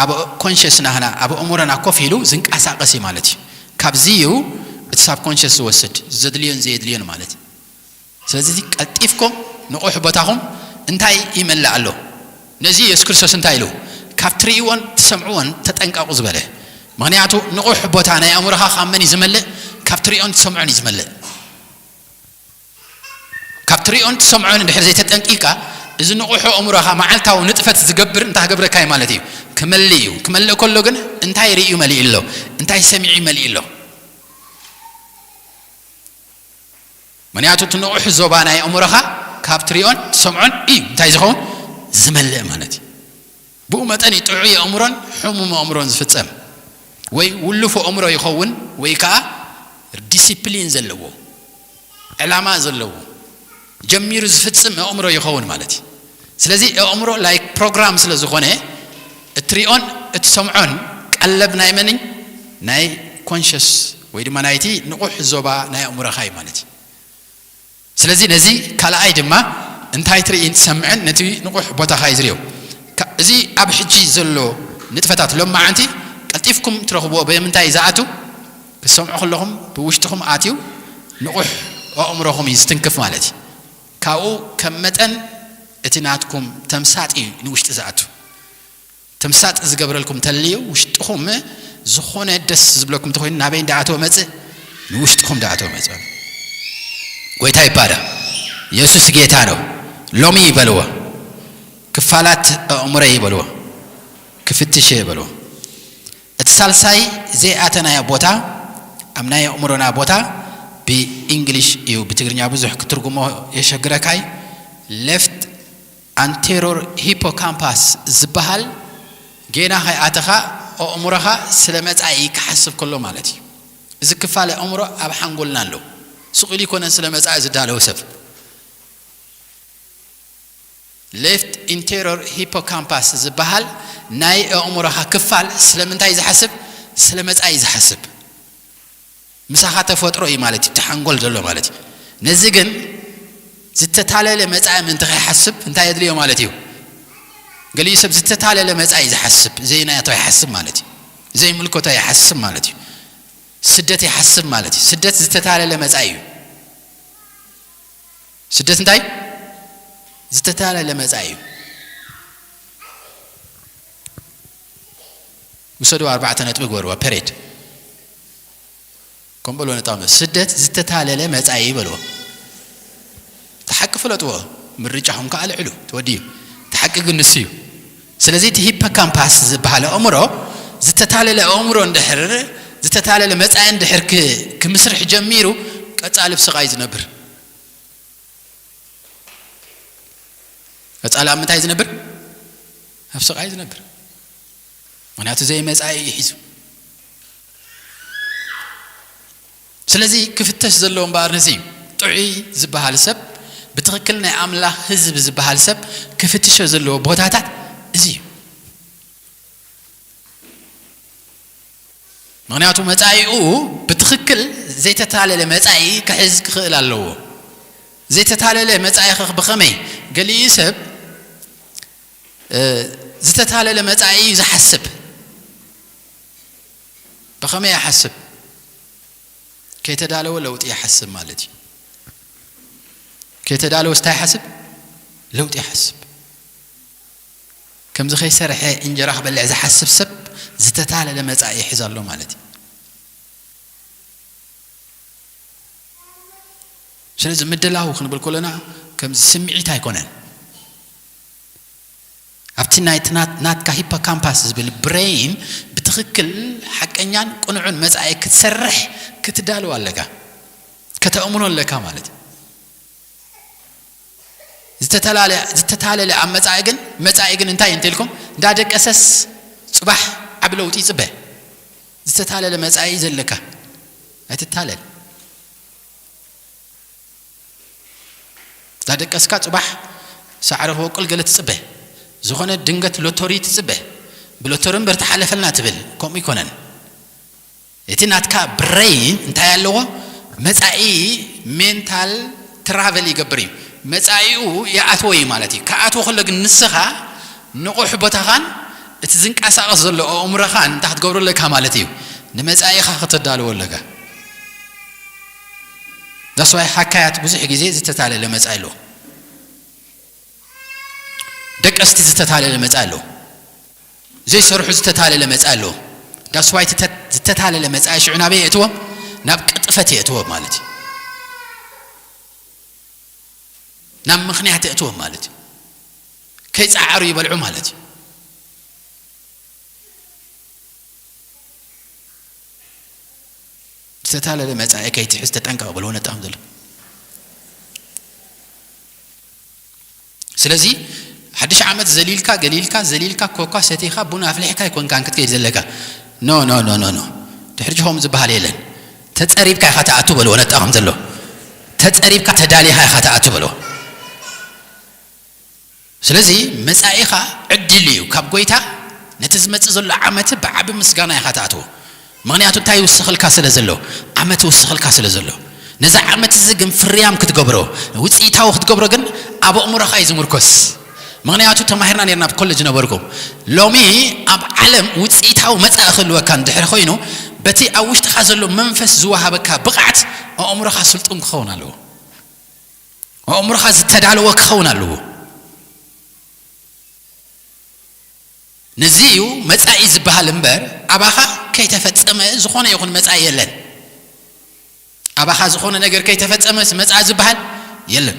ኣብ ኮንሽስናና፣ ኣብ ኣእምሮና ኮፍ ኢሉ ዝንቀሳቐስ እዩ ማለት እዩ። ካብዚ እዩ እቲ ሳብ ኮንሽስ ዝወስድ ዘድልዮን ዘየድልዮን ማለት እዩ። ስለዚ ቀልጢፍኩም ንቑሕ ቦታኹም እንታይ ይመልእ ኣሎ? ነዚ የሱስ ክርስቶስ እንታይ ኢሉ? ካብ ትርእይዎን ትሰምዕዎን ተጠንቀቑ ዝበለ። ምኽንያቱ ንቑሕ ቦታ ናይ ኣእምሮኻ ካብ መን እዩ ዝመልእ? ካብ ትርእዮን ትሰምዖን እዩ ዝመልእ። ካብ ትርእዮን ትሰምዖን እንድሕር ዘይተጠንቂካ፣ እዚ ንቑሑ ኣእምሮኻ መዓልታዊ ንጥፈት ዝገብር እንታይ ክገብረካ እዩ ማለት እዩ? ክመልእ እዩ። ክመልእ ከሎ ግን እንታይ ርእዩ መሊኡ ኣሎ? እንታይ ሰሚዑ መሊኡ ኣሎ? ምኽንያቱ እቲ ንቑሕ ዞባ ናይ ኣእምሮኻ ካብ ትሪኦን ትሰምዖን እዩ እንታይ ዝኸውን? ዝመልእ ማለት እዩ። ብኡ መጠን እዩ ጥዑይ ኣእምሮን ሕሙም ኣእምሮን ዝፍጸም። ወይ ውሉፍ ኣእምሮ ይኸውን ወይ ከዓ ዲሲፕሊን ዘለዎ፣ ዕላማ ዘለዎ፣ ጀሚሩ ዝፍጽም ኣእምሮ ይኸውን ማለት እዩ። ስለዚ ኣእምሮ ላይክ ፕሮግራም ስለ ዝኾነ እትሪኦን እትሰምዖን ቀለብ ናይ መን እዩ? ናይ ኮንሽስ ወይ ድማ ናይቲ ንቑሕ ዞባ ናይ ኣእምሮኻ እዩ ማለት እዩ። ስለዚ ነዚ ካልኣይ ድማ እንታይ ትርእይን ትሰምዕን ነቲ ንቑሕ ቦታኻ እዩ ዝርእዮ። ካ-፣ እዚ ኣብ ሕጂ ዘሎ ንጥፈታት ሎማዓንቲ ቀልጢፍኩም ትረኽብዎ ብምንታይ እዩ ዝኣቱ? ክትሰምዑ ከለኹም ብውሽጥኹም ኣትዩ ንቑሕ ኣእምሮኹም እዩ ዝትንክፍ ማለት እዩ። ካብኡ ከም መጠን እቲ ናትኩም ተምሳጥ እዩ ንውሽጢ ዝኣቱ። ተምሳጥ ዝገብረልኩም ተልዩ ውሽጥኹም ዝኾነ ደስ ዝብለኩም እንተኾይኑ ናበይ እንዳኣተወ መጽእ? ንውሽጥኹም እንዳኣተወ መጽእ። ጎይታ ይባረኽ። ኢየሱስ ጌታ ነው። ሎሚ ይበልዎ፣ ክፋላት ኣእምሮ ይበልዎ፣ ክፍትሽ ይበልዎ። እቲ ሳልሳይ ዘይኣተናዮ ቦታ፣ ኣብ ናይ ኣእምሮና ቦታ፣ ብእንግሊሽ እዩ፣ ብትግርኛ ብዙሕ ክትርጉሞ የሸግረካይ። ሌፍት ኣንቴሮር ሂፖካምፓስ ዝበሃል፣ ጌና ከይኣተኻ ኣእምሮኻ ስለ መጻኢ ክሓስብ ከሎ ማለት እዩ። እዚ ክፋል ኣእምሮ ኣብ ሓንጎልና ኣሎ። ስቕ ኢሉ ይኮነን ስለ መጻኢ ዝዳለው ሰብ። ሌፍት ኢንቴሮር ሂፖካምፓስ ዝበሃል ናይ ኣእምሮኻ ክፋል ስለምንታይ ዝሓስብ? ስለ መጻኢ ዝሓስብ። ምሳኻ ተፈጥሮ እዩ ማለት እዩ፣ እቲ ሓንጎል ዘሎ ማለት እዩ። ነዚ ግን ዝተታለለ መጻኢ ምእንቲ ከይሓስብ እንታይ የድልዮ ማለት እዩ? ገሊኡ ሰብ ዝተታለለ መጻኢ ዝሓስብ፣ ዘይናቶ ይሓስብ ማለት እዩ። ዘይምልከቶ ይሓስብ ማለት እዩ። ስደት ይሓስብ ማለት እዩ። ስደት ዝተታለለ መጻኢ እዩ። ስደት እንታይ? ዝተታለለ መጻኢ እዩ። ውሰዱ፣ ኣርባዕተ ነጥቢ ግበርዋ፣ ፔሬድ። ከም በሎ ነጣመ፣ ስደት ዝተታለለ መጻኢ በልዎ። እቲ ሓቂ ፍለጥዎ፣ ምርጫኹም ከኣ ልዕሉ፣ ተወዲኡ። እቲ ሓቂ ግን ንሱ እዩ። ስለዚ እቲ ሂፖካምፓስ ዝበሃል ኣእምሮ፣ ዝተታለለ ኣእምሮ እንድሕር፣ ዝተታለለ መጻኢ እንድሕር ክ-፣ ክምስርሕ ጀሚሩ፣ ቀጻሊ ብስቓይ ዝነብር። ቀጻሊ ኣብ ምንታይ ዝነብር? ኣብ ስቓይ ዝነብር። ምኽንያቱ ዘይመጻኢ እዩ ሒዙ። ስለዚ ክፍተሽ ዘለዎ እምበኣር ነዚ እዩ። ጥዑይ ዝበሃል ሰብ፣ ብትኽክል ናይ ኣምላኽ ህዝቢ ዝበሃል ሰብ ክፍትሾ ዘለዎ ቦታታት እዚ እዩ። ምኽንያቱ መጻኢኡ ብትኽክል ዘይተታለለ መጻኢ ክሕዝ ክኽእል ኣለዎ። ዘይተታለለ መጻኢ ኸ ብኸመይ? ገሊኡ ሰብ፣ እ፣ ዝተታለለ መጻኢ እዩ ዝሓስብ። ብኸመይ ይሓስብ? ከይተዳለወ ለውጢ ይሓስብ ማለት እዩ። ከይተዳለወ እንታይ ይሓስብ? ለውጢ ይሓስብ። ከምዚ ከይሰርሐ እንጀራ ክበልዕ ዝሓስብ ሰብ ዝተታለለ መጻኢ ይሕዝ ኣሎ ማለት እዩ። ስለዚ ምድላው ክንብል ከለና ከምዚ ስምዒት ኣይኮነን። ኣብቲ ናይቲ ናት-፣ ናትካ ሂፖካምፓስ ዝብል ብሬን ብትኽክል ሓቀኛን ቅኑዕን መጻኢ ክትሰርሕ ክትዳልው ኣለካ፣ ከተእምኖ ኣለካ ማለት እዩ። ዝተተላለ-፣ ዝተታለለ ኣብ መጻኢ ግን፣ መጻኢ ግን እንታይ እንተልኩም፣ እንዳደቀሰስ ጽባሕ ዓቢ ለውጢ ይጽበ። ዝተታለለ መጻኢ እዩ ዘለካ። ኣይትታለል። እንዳደቀስካ ጽባሕ ሳዕሪ ክበቁል ገለ ትጽበ። ዝኾነ ድንገት ሎቶሪ ትጽበ። ብሎቶሪ እምበር ተሓለፈልና ትብል። ከምኡ ይኮነን። እቲ ናትካ ብሬን እንታይ ኣለዎ? መጻኢ ሜንታል ትራቨል ይገብር እዩ። መጻኢኡ ይኣትዎ እዩ ማለት እዩ። ክኣትዎ ከሎ ግን ንስኻ ንቑሕ ቦታኻን እቲ ዝንቀሳቐስ ዘሎ ኣእምሮኻን እንታይ ክትገብሮ ኣለካ ማለት እዩ? ንመጻኢኻ ከተዳልዎ ኣለካ። ዳስዋይ ሓካያት ብዙሕ ግዜ ዝተታለለ መጻኢ ኣለዎ። ደቀስቲ ዝተታለለ መጻኢ ኣለዎ። ዘይሰርሑ ዝተታለለ መጻኢ ኣለዎ። ዳስዋይ ዝተታለለ መጻኢ ሽዑ ናበይ የእትዎም? ናብ ቅጥፈት የእትዎም ማለት እዩ። ናብ ምኽንያት የእትዎም ማለት እዩ። ከይጸዓሩ ይበልዑ ማለት እዩ። ዝተታለለ መጻኢ ከይትሕዝ ተጠንቀቕ ብሎ ነጣም ዘሎ። ስለዚ ሓድሽ ዓመት ዘሊልካ፣ ገሊልካ፣ ዘሊልካ፣ ኮኳ ሰቲኻ፣ ቡን ኣፍሊሕካ ኣይኮንካን ክትከይድ ዘለካ። ኖ፣ ኖ፣ ኖ፣ ኖ፣ ኖ። ድሕሪ ጅሆም ዝበሃል የለን። ተጸሪብካ ኢኻ ትኣቱ በልዎ ነጣ ከም ዘሎ። ተጸሪብካ ተዳሊኻ ኢኻ ትኣቱ በልዎ። ስለዚ መጻኢኻ ዕድል እዩ። ካብ ጎይታ ነቲ ዝመጽእ ዘሎ ዓመት ብዓቢ ምስጋና ኢኻ ትኣትዎ። ምኽንያቱ እንታይ ይውስኸልካ ስለ ዘሎ? ዓመት ይውስኸልካ ስለ ዘሎ። ነዚ ዓመት እዚ ግን ፍርያም ክትገብሮ፣ ውጽኢታዊ ክትገብሮ ግን ኣብ ኣእምሮኻ እዩ ዝምርኮስ። ምኽንያቱ ተማሂርና ነርና ኣብ ኮሌጅ ነበርኩ። ሎሚ ኣብ ዓለም ውጽኢታዊ መጻኢ ክህልወካ እንድሕር ኮይኑ፣ በቲ ኣብ ውሽጥኻ ዘሎ መንፈስ ዝወሃበካ ብቕዓት ኣእምሮኻ ስልጡን ክኸውን ኣለዎ። ኣእምሮኻ ዝተዳለወ ክኸውን ኣለዎ። ነዚ እዩ መጻኢ ዝበሃል እምበር፣ ኣባኻ ከይተፈጸመ ዝኾነ ይኹን መጻኢ የለን። ኣባኻ ዝኾነ ነገር ከይተፈጸመስ መጻኢ ዝበሃል የለን።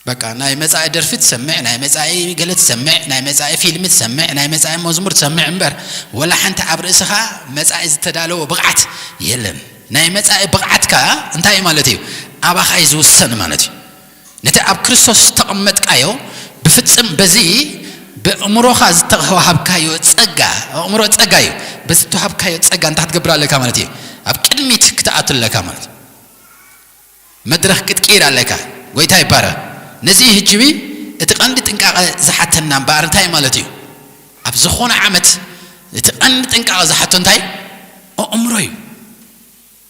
በቃ ናይ መጻኢ ደርፊ ትሰምዕ፣ ናይ መጻኢ ገለ ትሰምዕ፣ ናይ መጻኢ ፊልም ትሰምዕ፣ ናይ መጻኢ መዝሙር ትሰምዕ እምበር፣ ወላ ሓንቲ ኣብ ርእስኻ መጻኢ ዝተዳለወ ብቕዓት የለን። ናይ መጻኢ ብቕዓት ከኣ እንታይ ማለት እዩ? ኣባኻ እዩ ዝውሰን ማለት እዩ። ነቲ ኣብ ክርስቶስ ዝተቐመጥካዮ ብፍጽም በዚ ብእምሮኻ ዝተዋሃብካዮ ጸጋ፣ ኣእምሮ ጸጋ እዩ። በዚ ዝተዋሃብካዮ ጸጋ እንታይ ክትገብር ኣለካ ማለት እዩ? ኣብ ቅድሚት ክትኣቱ ኣለካ ማለት እዩ። መድረኽ ክትቅይር ኣለካ። ጎይታ ይባረኽ። ነዚ ህጂ እቲ ቀንዲ ጥንቃቐ ዝሓተና እምበኣር እንታይ ማለት እዩ? ኣብ ዝኾነ ዓመት እቲ ቀንዲ ጥንቃቐ ዝሓቶ እንታይ? ኣእምሮ እዩ።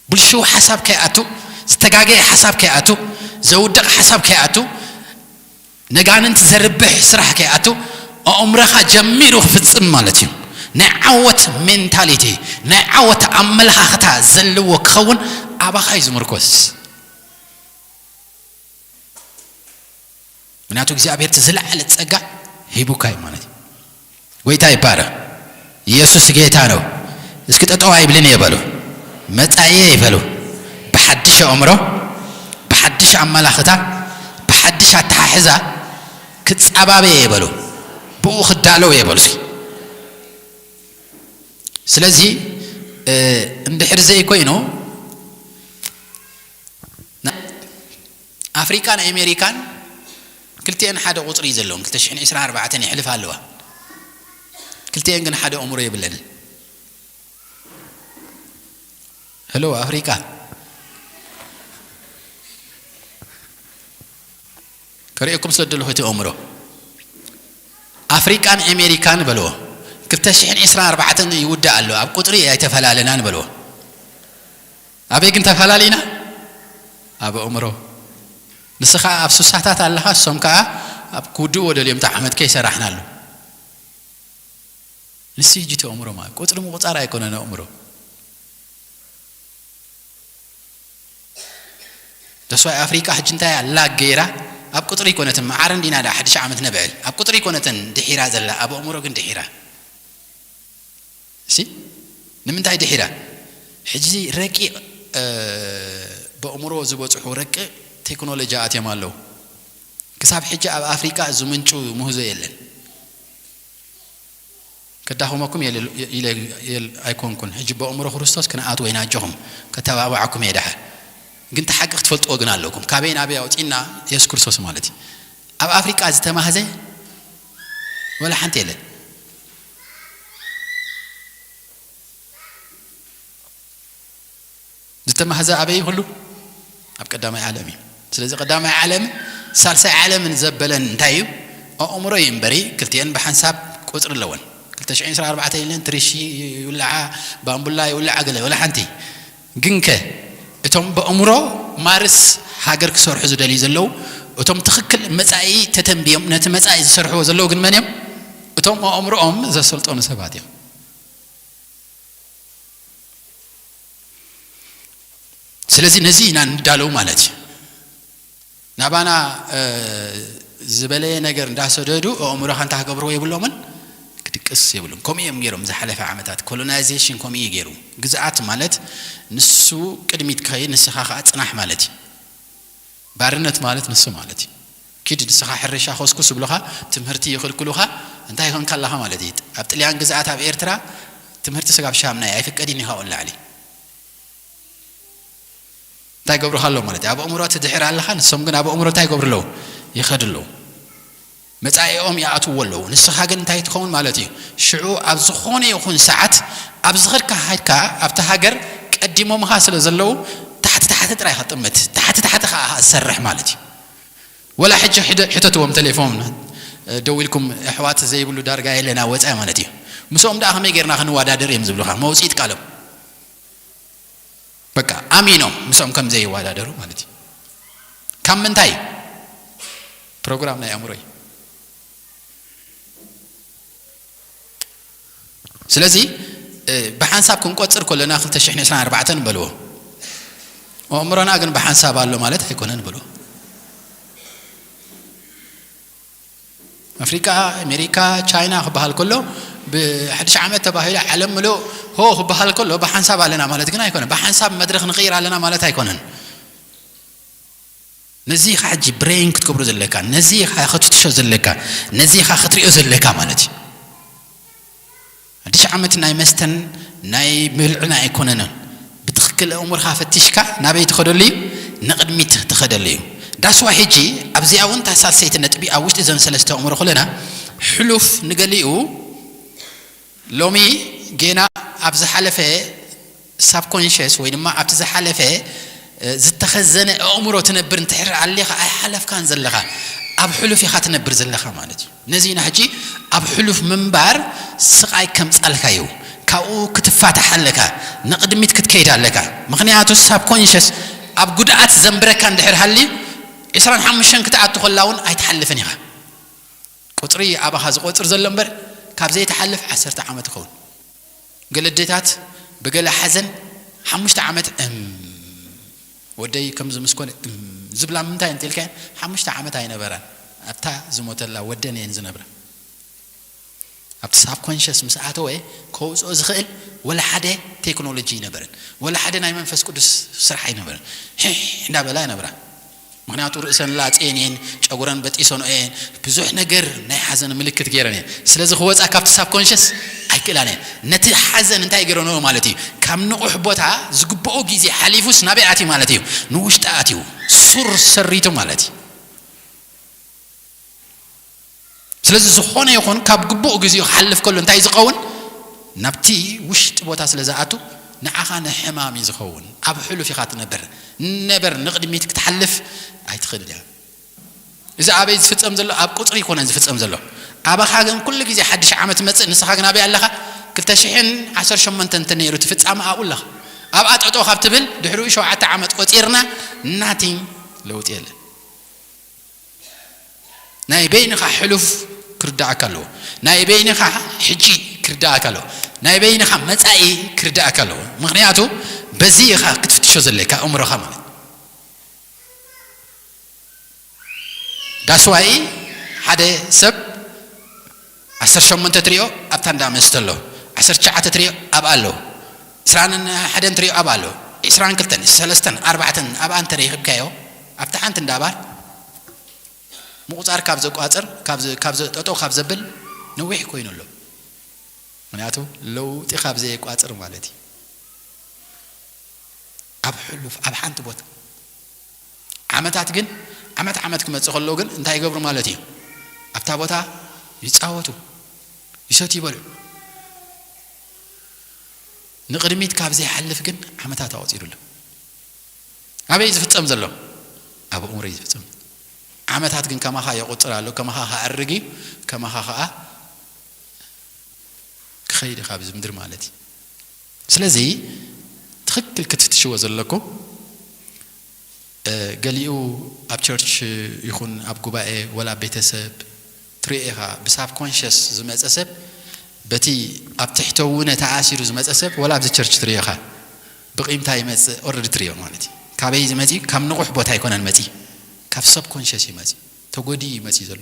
ብልሽው ሓሳብ ከይኣቱ፣ ዝተጋገየ ሓሳብ ከይኣቱ፣ ዘውድቕ ሓሳብ ከይኣቱ፣ ነጋንንቲ ዘርብሕ ስራሕ ከይኣቱ፣ ኣእምሮኻ ጀሚሩ ክፍጽም ማለት እዩ። ናይ ዓወት ሜንታሊቲ፣ ናይ ዓወት ኣመለኻኽታ ዘለዎ ክኸውን ኣባኻ እዩ ዝምርኮስ። ምክንያቱ እግዚኣብሔር እቲ ዝለዓለ ጸጋ ሂቡካ እዩ ማለት እዩ። ጎይታ ይባረኽ። ኢየሱስ ጌታ ነው። እስኪ ጠጠው ኣይብልን እየ በሉ። መጻኢ እየ ይበሉ። ብሓድሽ ኣእምሮ፣ ብሓድሽ ኣመላኽታ፣ ብሓድሽ ኣተሓሕዛ ክጻባበ እየ በሉ። ብኡ ክዳለው እየ በሉ። እስኪ ስለዚ እ፣ እንድሕር ዘይኮይኑ ና-፣ ኣፍሪቃን ኣሜሪካን ክልቲኤን ሓደ ቁጽሪ እዩ ዘለውን፣ ክልተ ሽሕን ዕስራን ኣርባዕተን ይሕልፍ ኣለዋ። ክልቲኤን ግን ሓደ ኣእምሮ የብለንን። ሄሎ ኣፍሪቃ፣ ከርእየኩም ስለ ዘለኹ እቲ ኣእምሮ። ኣፍሪቃን ኣሜሪካን በልዎ። ክልተ ሽሕን ዕስራን ኣርባዕተን ይውዳእ ኣሎ፣ ኣብ ቁጽሪ ኣይተፈላለናን በልዎ። ኣበይ ግን ተፈላለና? ኣብ ኣእምሮ። ንስኻ ኣብ ሱሳታት ኣለኻ፣ እሶም ከኣ ኣብ ክውድእዎ ደልዮም፣ እቲ ዓመት ከይሰራሕናሉ። ንሱ ሕጂ እቲ ኣእምሮ ማለት ቁጽሪ ምቑጻር ኣይኮነን ኣእምሮ። ተስዋይ ኣፍሪቃ ሕጂ እንታይ ኣላ ገይራ? ኣብ ቁጽሪ ኣይኮነትን፣ መዓረ እንዲና ዳ ሓድሽ ዓመት ነብዕል። ኣብ ቁጽሪ ኣይኮነትን ድሒራ ዘላ፣ ኣብ ኣእምሮ ግን ድሒራ። እሺ፣ ንምንታይ ድሒራ? ሕጂ ረቂቕ፣ እ፣ ብኣእምሮ ዝበጽሑ ረቂቕ ቴክኖሎጂ ኣትዮም ኣለዉ። ክሳብ ሕጂ ኣብ ኣፍሪቃ ዝምንጩ ምህዞ የለን። ከዳኽመኩም የለ-፣ ኢለ የል-፣ ኣይኮንኩን። ሕጂ ብኣእምሮ ክርስቶስ ክንኣት ወይና ኣጆኹም፣ ከተባብዓኩም እየ ደሓር። ግን እቲ ሓቂ ክትፈልጥዎ ግን ኣለኩም። ካበይ ናበይ ኣውጺእና የሱስ ክርስቶስ ማለት እዩ። ኣብ ኣፍሪቃ ዝተማህዘ ወላ ሓንቲ የለን። ዝተማህዘ ኣበይ ኩሉ? ኣብ ቀዳማይ ዓለም እዩ። ስለዚ ቀዳማይ ዓለምን ሳልሳይ ዓለምን ዘበለን እንታይ እዩ? ኣእምሮ እዩ እምበሪ፣ ክልቲኤን ብሓንሳብ ቁጽሪ ኣለወን። ክልተ ሽሕን ዕስራን ኣርባዕተን ኢለን ትሪሺ ይውልዓ፣ ባምቡላ ይውልዓ፣ ገለ ወላ ሓንቲ። ግንከ እቶም ብኣእምሮ ማርስ ሃገር ክሰርሑ ዝደልዩ ዘለዉ፣ እቶም ትኽክል መጻኢ ተተንብዮም ነቲ መጻኢ ዝሰርሕዎ ዘለዉ ግን መን እዮም? እቶም ኣእምሮኦም ዘሰልጠኑ ሰባት እዮም። ስለዚ ነዚ ኢና ንዳለው ማለት እዩ። ናባና፣ እ፣ ዝበለየ ነገር እንዳሰደዱ ኣእምሮኻ እንታይ ክገብርዎ የብሎምን፣ ክድቅስ የብሎም። ከምኡ እዮም ገይሮም ዝሓለፈ ዓመታት። ኮሎናይዜሽን ከምኡ እዩ ገይሩ። ግዝኣት ማለት ንሱ ቅድሚት ክኸይድ፣ ንስኻ ኸዓ ጽናሕ ማለት እዩ። ባርነት ማለት ንሱ ማለት እዩ። ኪድ ንስኻ ሕርሻ ኮስኩስ ይብሉኻ፣ ትምህርቲ ይኽልክሉኻ፣ እንታይ ኮንካ ኣለኻ ማለት እዩ። ኣብ ጥልያን ግዝኣት ኣብ ኤርትራ ትምህርቲ ስጋብ ሻምናይ ኣይፍቀድን ኢኻ፣ ወላዕሊ እንታይ ገብሩኻ ኣለዉ ማለት እዩ። ኣብ ኣእምሮ ትድሕር ኣለኻ፣ ንሶም ግን ኣብ ኣእምሮ እንታይ ይገብሩ ኣለዉ? ይኸዱ ኣለዉ። መጻኢኦም ይኣትዎ ኣለዉ። ንስኻ ግን እንታይ ትኸውን ማለት እዩ? ሽዑ ኣብ ዝኾነ ይኹን ሰዓት ኣብ ዝኸድካ ሃድካ ኣብቲ ሃገር ቀዲሞምኻ ስለ ዘለዉ ታሕቲ ታሕቲ ጥራይ ኢኻ ትጥምት። ታሕቲ ታሕቲ ኸኣ ትሰርሕ ማለት እዩ። ወላ ሕጂ ሕደ-፣ ሕተትዎም ቴሌፎን፣ እ፣ ደዊልኩም ኣሕዋት ዘይብሉ ዳርጋ የለና ወጻኢ ማለት እዩ። ምስኦም ደኣ ከመይ ጌርና ክንወዳደር እዮም ዝብሉኻ። መውጽኢት ቃሎም። በቃ ኣሚኖም ምስኦም ከም ዘይወዳደሩ ማለት እዩ። ካብ ምንታይ? ፕሮግራም ናይ ኣእምሮ እዩ። ስለዚ፣ እ፣ ብሓንሳብ ክንቆጽር ከለና ክልተ ሽሕን ዕስራን ኣርባዕተን በልዎ። ኣእምሮና ግን ብሓንሳብ ኣሎ ማለት ኣይኮነን በልዎ። ኣፍሪቃ፣ ኣሜሪካ፣ ቻይና ክበሃል ከሎ ብሓድሽ ዓመት ተባሂሉ ዓለም ምሉእ ሆ ክበሃል ከሎ ብሓንሳብ ኣለና ማለት ግን ኣይኮነን። ብሓንሳብ መድረኽ ንቕይር ኣለና ማለት ኣይኮነን። ነዚ ኢኻ ሕጂ ብሬን ክትገብሮ ዘለካ፣ ነዚ ኢኻ ክትፍትሾ ዘለካ፣ ነዚ ኢኻ ክትሪኦ ዘለካ ማለት እዩ። ሓድሽ ዓመት ናይ መስተን ናይ ብልዕን ኣይኮነንን። ብትኽክል ኣእምሮኻ ፈቲሽካ ናበይ ትኸደሉ እዩ? ንቕድሚት ትኸደሉ እዩ። ዳስዋ ሕጂ ኣብዚኣ እውን እታ ሳልሰይቲ ነጥቢ ኣብ ውሽጢ ዘን ሰለስተ ኣእምሮ ከለና ሕሉፍ ንገሊኡ ሎሚ ጌና ኣብ ዝሓለፈ ሳብኮንሽስ ወይ ድማ ኣብቲ ዝሓለፈ ዝተኸዘነ ኣእምሮ ትነብር እንትሕር ኣሊኻ ኣይሓለፍካን ዘለኻ፣ ኣብ ሕሉፍ ኢኻ ትነብር ዘለኻ ማለት እዩ። ነዚ ኢና ሕጂ ኣብ ሕሉፍ ምንባር ስቓይ ከምጻልካ እዩ። ካብኡ ክትፋታሕ ኣለካ፣ ንቕድሚት ክትከይድ ኣለካ። ምኽንያቱ ሳብኮንሽስ ኣብ ጉድኣት ዘንብረካ እንድሕር ሃልዩ ዕስራን ሓሙሽተን ክትኣቱ ከላ እውን ኣይትሓልፍን ኢኻ። ቁጽሪ ኣባኻ ዝቆጽር ዘሎ እምበር ካብ ዘይትሓልፍ ዓሰርተ ዓመት ይኸውን። ገለ ኣዴታት ብገለ ሓዘን ሓሙሽተ ዓመት እም ወደይ ከምዚ ምስ ኮነ እም ዝብላ ምንታይ እንተ ኢልካየን ሓሙሽተ ዓመት ኣይነበራን ኣብታ ዝሞተላ ወደን እየን ዝነብራ። ኣብቲ ሳብኮንሽስ ምስ ኣተወ ከውፅኦ ዝኽእል ወላ ሓደ ቴክኖሎጂ ኣይነበረን፣ ወላ ሓደ ናይ መንፈስ ቅዱስ ስራሕ ኣይነበረን። ሒሕ እንዳበላ ይነብራ። ምክንያቱ ርእሰን ላፅየን እየን፣ ጨጉረን በጢሰንኦ እየን፣ ብዙሕ ነገር ናይ ሓዘን ምልክት ገይረን እየን። ስለዚ ክወፃ ካብቲ ሳብኮንሽስ ኣይክእላን እየን። ነቲ ሓዘን እንታይ ገይረንኦ ማለት እዩ? ካብ ንቑሕ ቦታ ዝግብኦ ግዜ ሓሊፉስ ናበይ ኣትዩ ማለት እዩ? ንውሽጢ ኣትዩ፣ ሱር ሰሪቱ ማለት እዩ። ስለዚ ዝኾነ ይኹን ካብ ግቡእ ግዜኡ ክሓልፍ ከሎ እንታይ ዝኸውን? ናብቲ ውሽጢ ቦታ ስለ ዝኣቱ ንዓኻ ንሕማም እዩ ዝኸውን። ኣብ ሕሉፍ ኢኻ ትነብር። ነበር ንቕድሚት ክትሓልፍ ኣይትኽእል እያ። እዚ ኣበይ ዝፍጸም ዘሎ? ኣብ ቁጽሪ ይኮነን ዝፍጸም ዘሎ። ኣባኻ ግን ኩሉ ግዜ ሓድሽ ዓመት መጽእ፣ ንስኻ ግን ኣበይ ኣለኻ? ክልተ ሽሕን ዓሰርተ ሸሞንተን እንተ ነይሩ እቲ ፍጻመ ኣብኡ ኣለኻ። ኣብኣ ጠጠው ካብ ትብል ድሕሪኡ ሸውዓተ ዓመት ቆጺርና ናቲንግ ለውጢ የለን። ናይ በይንኻ ሕሉፍ ክርዳእካ ኣለዎ። ናይ በይንኻ ሕጂ ክርዳእካ ኣለዎ። ናይ በይንኻ መጻኢ ክርዳእካ ኣለዎ። ምኽንያቱ በዚ ኢኻ ክትፍትሾ ዘለካ ኣእምሮኻ ማለት። ዳስዋይ ሓደ ሰብ ዓሰርተ ሸሞንተ ትሪኦ ኣብታ እንዳ መስተ ኣሎ፣ ዓሰርተ ትሽዓተ ትሪኦ ኣብኣ ኣሎ፣ ዕስራን ሓደን ትሪኦ ኣብኣ ኣሎ፣ ዕስራን ክልተን ሰለስተን ኣርባዕተን ኣብኣ እንተረኺብካዮ ኣብታ ሓንቲ እንዳ ባር ምቑጻር ካብ ዘቋጽር፣ ካብ ዘ-፣ ካብ ዘ-፣ ጠጠው ካብ ዘብል ነዊሕ ኮይኑ ኣሎ። ምኽንያቱ ለውጢ ካብ ዘየቋጽር ማለት እዩ። ኣብ ሕሉፍ፣ ኣብ ሓንቲ ቦታ ዓመታት ግን፣ ዓመት ዓመት ክመጽእ ከሎ ግን እንታይ ይገብሩ ማለት እዩ? ኣብታ ቦታ ይጻወቱ፣ ይሰትዩ፣ ይበልዑ። ንቕድሚት ካብ ዘይሓልፍ ግን ዓመታት ኣቑጺሩ ኣሎ። ኣበይ ዝፍጸም ዘሎ? ኣብ ኣእምሮ እዩ ዝፍጸም። ዓመታት ግን ከማኻ የቑጽር ኣሎ፣ ከማኻ ከኣርግ እዩ፣ ከማኻ ከኣ ክኸይድ እዩ ካብዚ ምድሪ ማለት እዩ። ስለዚ ትኽክል ክትፍትሽዎ ዘለኩም፣ እ፣ ገሊኡ ኣብ ቸርች ይኹን ኣብ ጉባኤ ወላ ኣብ ቤተሰብ ትሪኦ ኢኻ፣ ብሳብኮንሽስ ዝመጸ ሰብ በቲ ኣብ ትሕተ ውነ ተኣሲሩ ዝመጸ ሰብ ወላ ኣብዚ ቸርች ትሪኦ ኢኻ፣ ብቂምታ ይመጽእ ኦረዲ ትሪኦ ማለት እዩ። ካበይ ዝመጽእ? ካብ ንቑሕ ቦታ ኣይኮነን መጽእ፣ ካብ ሳብኮንሽስ እዩ መጽእ፣ ተጎዲኡ እዩ መጽእ ዘሎ።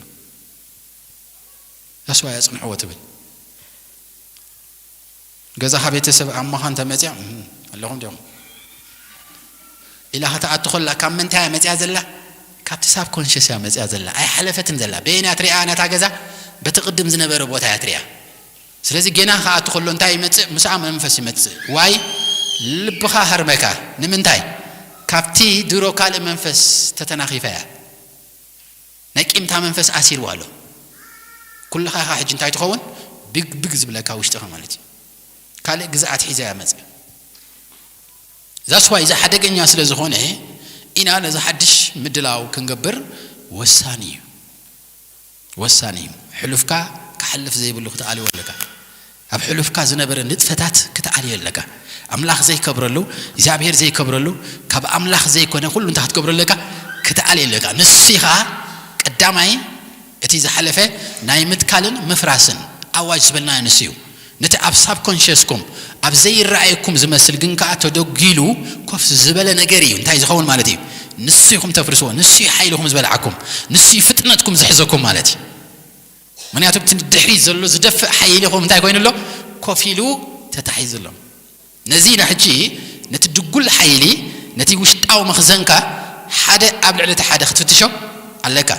ዳስዋይ ኣጽንዕዎ ትብል። ገዛኻ ቤተሰብ ኣሞኻ እንተ መጽያ፣ "እም፣ ኣለኹም ዲኹም?" ኢላ ክትኣቱ ከላ፣ ካብ ምንታይ እያ መጽያ ዘላ? ካብቲ ሳብኮንሽስ እያ መጽያ ዘላ። ኣይሓለፈትን ዘላ። በየን እያ ትሪኣ ነታ ገዛ? በቲ ቅድም ዝነበረ ቦታ እያ ትሪኣ። ስለዚ ጌና ክኣቱ ከሎ እንታይ ይመጽእ? ምስኣ መንፈስ ይመጽእ። ዋይ? ልብኻ ሃርመካ። ንምንታይ? ካብቲ ድሮ ካልእ መንፈስ ተተናኺፋ እያ። ናይ ቂምታ መንፈስ ኣሲርዋ ኣሎ። ኩልኻ ኢኻ ሕጂ እንታይ ትኸውን? ብግ ብግ ዝብለካ ውሽጥኻ ማለት እዩ። ካልእ ግዝኣት ሒዛ እያ መጽያ። ዛስዋይ እዚ ሓደገኛ ስለ ዝኾነ ኢና ነዚ ሓድሽ ምድላው ክንገብር ወሳኒ እዩ። ወሳኒ እዩ። ሕሉፍካ ክሓልፍ ዘይብሉ ክትኣልዮ ኣለካ። ኣብ ሕሉፍካ ዝነበረ ንጥፈታት ክትኣልዮ ኣለካ። ኣምላኽ ዘይከብረሉ፣ እግዚኣብሔር ዘይከብረሉ፣ ካብ ኣምላኽ ዘይኮነ ኩሉ እንታይ ክትገብሮ ኣለካ? ክትኣልዮ ኣለካ። ንሱ ኢኻ ቀዳማይ እቲ ዝሓለፈ ናይ ምትካልን ምፍራስን ኣዋጅ ዝበልናዮ ንሱ እዩ። ነቲ ኣብ ሳብኮንሽስኩም ኣብ ዘይረኣየኩም ዝመስል ግን ከኣ ተደጒሉ ኮፍ ዝበለ ነገር እዩ። እንታይ ዝኸውን ማለት እዩ? ንሱ ኢኹም ተፍርስዎ፣ ንሱ እዩ ሓይልኹም ዝበልዓኩም፣ ንሱ እዩ ፍጥነትኩም ዝሕዘኩም ማለት እዩ። ምክንያቱ እቲ ንድሕሪት ዘሎ ዝደፍእ ሓይሊ ኹም እንታይ ኮይኑ ኣሎ? ኮፍ ኢሉ ተታሒዙ ኣሎ። ነዚ ኢና ሕጂ ነቲ ድጉል ሓይሊ፣ ነቲ ውሽጣዊ መኽዘንካ ሓደ ኣብ ልዕሊ እቲ ሓደ ክትፍትሾ ኣለካ።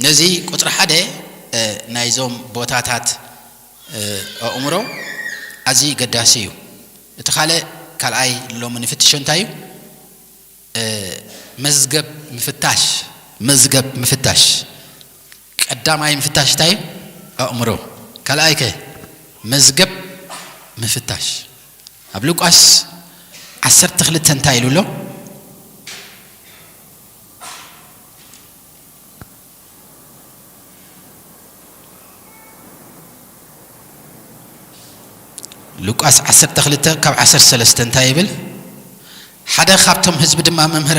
ነዚ ቁጽሪ ሓደ ናይዞም ቦታታት ኣእምሮ ኣዝዩ ገዳሲ እዩ። እቲ ካልእ ካልኣይ ሎሚ ንፍትሾ እንታይ እዩ? መዝገብ ምፍታሽ። መዝገብ ምፍታሽ። ቀዳማይ ምፍታሽ እንታይ እዩ? ኣእምሮ። ካልኣይ ከ? መዝገብ ምፍታሽ። ኣብ ሉቃስ ዓሰርተ ክልተ እንታይ ኢሉ ኣሎ? ሉቃስ ዓሰርተ ክልተ ካብ ዓሰርተ ሰለስተ እንታይ ይብል? ሓደ ካብቶም ህዝቢ ድማ፣ "መምህር፣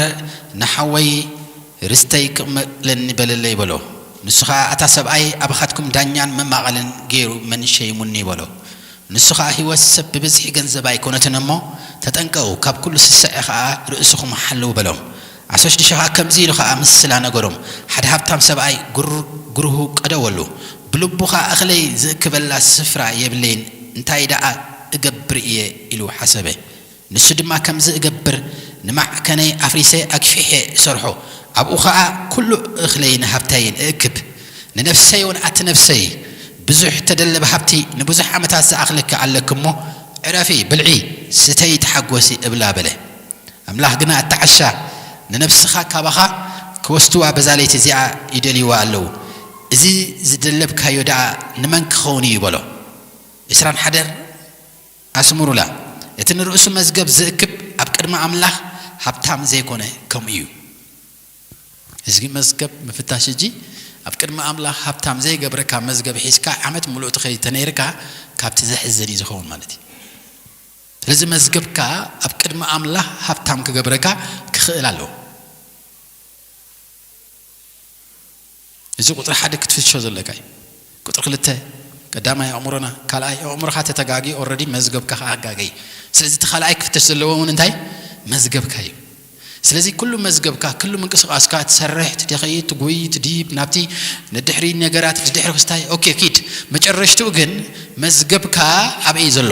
ንሓወይ ርስተይ ክቕመጥለኒ በለለይ" በሎ። ንሱ ኸኣ፣ "ኣታ ሰብኣይ፣ ኣባኻትኩም ዳኛን መማቐልን ገይሩ መን ሸይሙኒ?" በሎ። ንሱ ኸኣ፣ "ህይወት ሰብ ብብዝሒ ገንዘብ ኣይኮነትን እሞ፣ ተጠንቀቑ፣ ካብ ኩሉ ስስዐ ኸኣ ርእስኹም ሓልዉ" በሎም። ዓሰርተ ሽዱሽተ ኸኣ ከምዚ ኢሉ ኸኣ ምስላ ነገሮም፣ ሓደ ሃብታም ሰብኣይ ግሩ-፣ ግርሁ ቀደወሉ። ብልቡ ኸኣ፣ "እኽለይ ዝእክበላ ስፍራ የብለይን፣ እንታይ ደኣ እገብር እየ?" ኢሉ ሓሰበ። ንሱ ድማ፣ "ከምዚ እገብር፣ ንማዕከነይ ኣፍሪሰ ኣግፊሐ እሰርሖ፣ ኣብኡ ኸኣ ኩሉ እኽለይ ንሃብተይን እእክብ። ንነፍሰይ እውን፣ ኣቲ ነፍሰይ፣ ብዙሕ ተደለበ ሃብቲ ንብዙሕ ዓመታት ዝኣኽለኪ ኣለኪ እሞ፣ ዕረፊ፣ ብልዒ፣ ስተዪ፣ ተሓጎሲ" እብላ በለ። ኣምላኽ ግና፣ "ኣታ ዓሻ፣ ንነፍስኻ ካባኻ ክወስድዋ በዛ ለይቲ እዚኣ ይደልይዋ ኣለዉ። እዚ ዝደለብካዮ ደኣ ንመን ክኸውን እዩ?" በሎ። ዕስራን ሓደን ኣስምሩላ። እቲ ንርእሱ መዝገብ ዝእክብ ኣብ ቅድሚ ኣምላኽ ሃብታም ዘይኮነ ከምኡ እዩ። እዚ መዝገብ ምፍታሽ፣ ሕጂ ኣብ ቅድሚ ኣምላኽ ሃብታም ዘይገብረካ መዝገብ ሒዝካ ዓመት ምሉእ ትኸይድ ተነይርካ፣ ካብቲ ዘሕዝን እዩ ዝኸውን ማለት እዩ። ስለዚ መዝገብካ ኣብ ቅድሚ ኣምላኽ ሃብታም ክገብረካ ክኽእል ኣለዎ። እዚ ቁጽሪ ሓደ ክትፍትሾ ዘለካ እዩ። ቁጽሪ ክልተ፣ ቀዳማይ ኣእምሮና፣ ካልኣይ ኣእምሮኻ ተተጋጊ፣ ኦልረዲ መዝገብካ ከኣ ኣጋገይ። ስለዚ እቲ ካልኣይ ክፍተሽ ዘለዎ እውን እንታይ? መዝገብካ እዩ። ስለዚ ኩሉ መዝገብካ፣ ኩሉ ምንቅስቓስካ፣ ትሰርሕ፣ ትደኸይ፣ ትጉይ፣ ትድይብ፣ ናብቲ ንድሕሪ ነገራት፣ ንድሕሪ ክስታይ፣ ኦኬ፣ ኪድ። መጨረሽትኡ ግን መዝገብካ ኣበይ ዘሎ?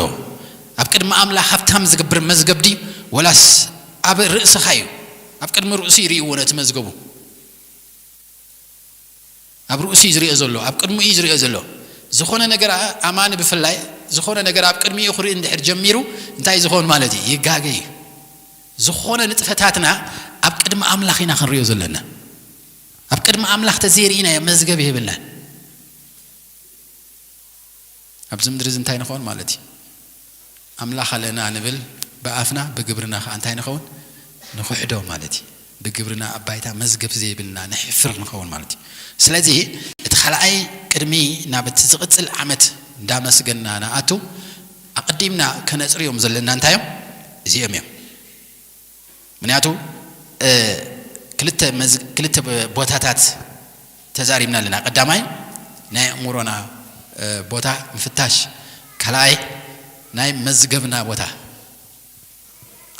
ኣብ ቅድሚ ኣምላኽ ሃብታም ዝገብር መዝገብ ድዩ? ወላስ ኣብ ርእስኻ እዩ? ኣብ ቅድሚ ርእሱ ይርእይዎ ነቲ መዝገቡ። ኣብ ርእሱ እዩ ዝርእዮ ዘሎ፣ ኣብ ቅድሚኡ እዩ ዝርእዮ ዘሎ። ዝኾነ ነገር፣ ኣማኒ ብፍላይ፣ ዝኾነ ነገር ኣብ ቅድሚኡ ክርኢ እንድሕር ጀሚሩ፣ እንታይ ዝኸውን ማለት እዩ? ይጋገ እዩ። ዝኾነ ንጥፈታትና ኣብ ቅድሚ ኣምላኽ ኢና ክንርእዮ ዘለና። ኣብ ቅድሚ ኣምላኽ ተዘይርኢናዮ መዝገብ የብልናን። ኣብዚ ምድሪ እዚ እንታይ ንኸውን ማለት እዩ? ኣምላኽ ኣለና ንብል ብኣፍና፣ ብግብርና ከኣ እንታይ ንኸውን? ንኽሕዶ ማለት እዩ። ብግብርና ኣብ ባይታ መዝገብ ዘይብልና ንሕፍር ንኸውን ማለት እዩ። ስለዚ እቲ ካልኣይ ቅድሚ ናብ እቲ ዝቕጽል ዓመት እንዳመስገንና ንኣቱ፣ ኣቐዲምና ከነጽርዮም ዘለና እንታይ እዮም? እዚኦም እዮም። ምክንያቱ፣ እ፣ ክልተ መዝ-፣ ክልተ ቦታታት ተዛሪብና ኣለና። ቀዳማይ ናይ ኣእምሮና፣ እ፣ ቦታ ምፍታሽ፣ ካልኣይ ናይ መዝገብና ቦታ።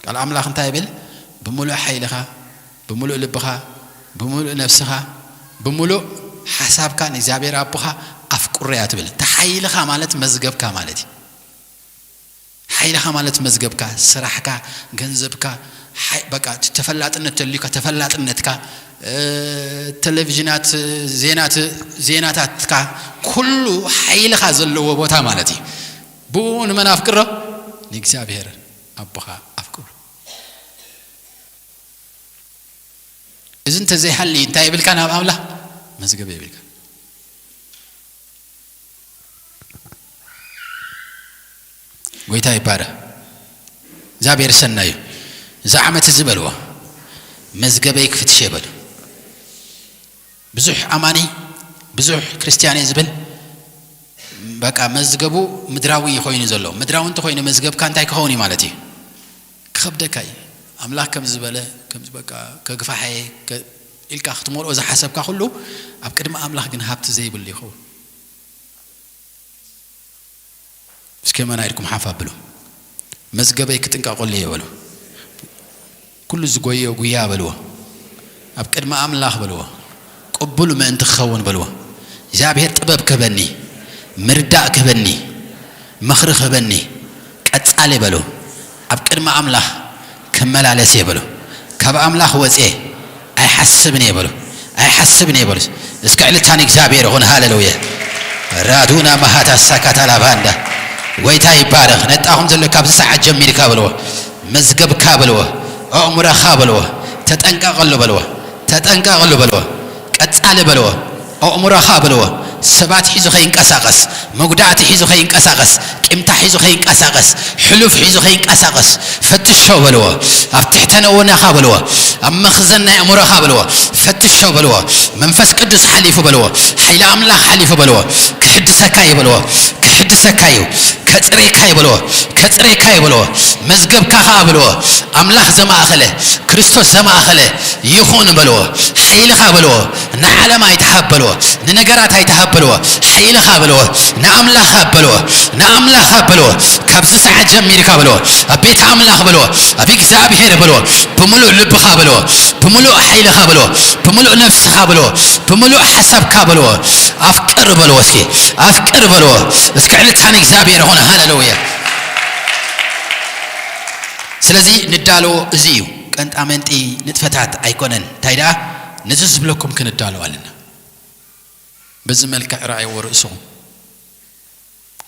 ቃል ኣምላኽ እንታይ ይብል? "ብምሉእ ሓይልኻ፣ ብምሉእ ልብኻ፣ ብምሉእ ነፍስኻ፣ ብምሉእ ሓሳብካ ንእግዚኣብሔር ኣቦኻ ኣፍቅሮ" እያ ትብል። እቲ ሓይልኻ ማለት መዝገብካ ማለት እዩ። ሓይልኻ ማለት መዝገብካ፣ ስራሕካ፣ ገንዘብካ፣ ሓይ-፣ በቃ፣ እቲ ተፈላጥነት ተልዩካ፣ ተፈላጥነትካ፣ እ፣ ቴሌቪዥናት፣ ዜናት፣ ዜናታትካ፣ ኩሉ ሓይልኻ ዘለዎ ቦታ ማለት እዩ። ብኡ ንመን ኣፍቅሮ? ንእግዚኣብሔር ኣቦኻ ኣፍቅሮ። እዚ እንተዘይሃሊ እንታይ የብልካ? ናብ ኣምላኽ መዝገብ የብልካ። ጎይታ ይባረ። እግዚኣብሔር ሰናዩ። እዚ ዓመት እዚ በልዎ፣ መዝገበይ ክፍትሽ በሉ። ብዙሕ ኣማኒ፣ ብዙሕ ክርስትያን እየ ዝብል፣ በቃ መዝገቡ ምድራዊ እዩ ኮይኑ ዘሎ። ምድራዊ እንተኮይኑ መዝገብካ እንታይ ክኸውን እዩ ማለት እዩ? ክኸብደካ እዩ። ኣምላኽ ከም ዝበለ፣ ከም በቃ ከግፋሓየ ከ-፣ ኢልካ ክትመልኦ ዝሓሰብካ ኩሉ ኣብ ቅድሚ ኣምላኽ ግን ሃብቲ ዘይብሉ ይኸውን። እስኪ መና ኢድኩም ሓፍ ኣብሉ። መዝገበይ ክጥንቀቐሉ እየ በሉ። ኩሉ ዝጎዮ ጉያ በልዎ። ኣብ ቅድሚ ኣምላኽ በልዎ። ቅቡል ምእንቲ ክኸውን በልዎ። እግዚኣብሔር ጥበብ ክህበኒ፣ ምርዳእ ክህበኒ፣ ምኽሪ ክህበኒ፣ ቀጻሊ በልዎ። ኣብ ቅድሚ ኣምላኽ ክመላለስ እየ በልዎ። ካብ ኣምላኽ ወጽየ ኣይሓስብን እየ በልዎ። ኣይሓስብን እየ በልዎ። እስኪ ዕልልታ ንእግዚኣብሔር ይኹን። ሃሌሉያ። ራዱና ማሃታ ሳካታ ላባንዳ። ጎይታ ይባረኽ። ነጣኹም ዘሎ ካብዚ ሰዓት ጀሚርካ በልዎ። መዝገብካ በልዎ። ኣእምሮኻ በልዎ። ተጠንቀቐሉ በልዎ። ተጠንቀቐሉ በልዎ። ቀጻሊ በልዎ። ኣእምሮኻ በልዎ። ሰባት ሒዙ ከይንቀሳቐስ፣ መጉዳእቲ ሒዙ ከይንቀሳቐስ፣ ቂምታ ሒዙ ከይንቀሳቐስ፣ ሕሉፍ ሒዙ ከይንቀሳቐስ ፈትሾ በልዎ። ኣብ ትሕተ ነውነኻ በልዎ። ኣብ መኽዘን ናይ ኣእምሮኻ በልዎ። ፈትሾ በልዎ። መንፈስ ቅዱስ ሓሊፉ በልዎ። ሓይሊ ኣምላኽ ሓሊፉ በልዎ። ክሕድሰካ እዩ በልዎ። ክሕድሰካ እዩ። ከጽሬካ እዩ በልዎ። ከጽሬካ እዩ በልዎ። መዝገብካ ኸኣ በልዎ። ኣምላኽ ዘማእኸለ፣ ክርስቶስ ዘማእኸለ ይኹን በልዎ። ሓይልኻ በልዎ። ንዓለም ኣይትሃብ በልዎ። ንነገራት ኣይትሃብ በልዎ። ሓይልኻ በልዎ። ንኣምላኽ ሃብ በልዎ። ንኣምላኽ ሃብ በልዎ። ካብዚ ሰዓት ጀሚርካ በልዎ። ኣብ ቤት ኣምላኽ በልዎ። ኣብ እግዚኣብሔር በልዎ። ብምሉእ ልብኻ በልዎ። ብምሉእ ሓይልኻ በልዎ። ብምሉእ ነፍስኻ በልዎ። ብምሉእ ሓሳብካ በልዎ። ኣፍቅር በልዎ። እስኪ ኣፍቅር በልዎ። እስኪ ዕልልታ ንእግዚኣብሔር ይኹን። ሃሌሉያ። ስለዚ ንዳሎ እዚ እዩ። ቀንጣመንጢ ንጥፈታት ኣይኮነን። እንታይ ደኣ ነዚ ዝብለኩም ክንዳሎ ኣለና። በዚ መልክዕ ረኣይዎ ርእስኹም።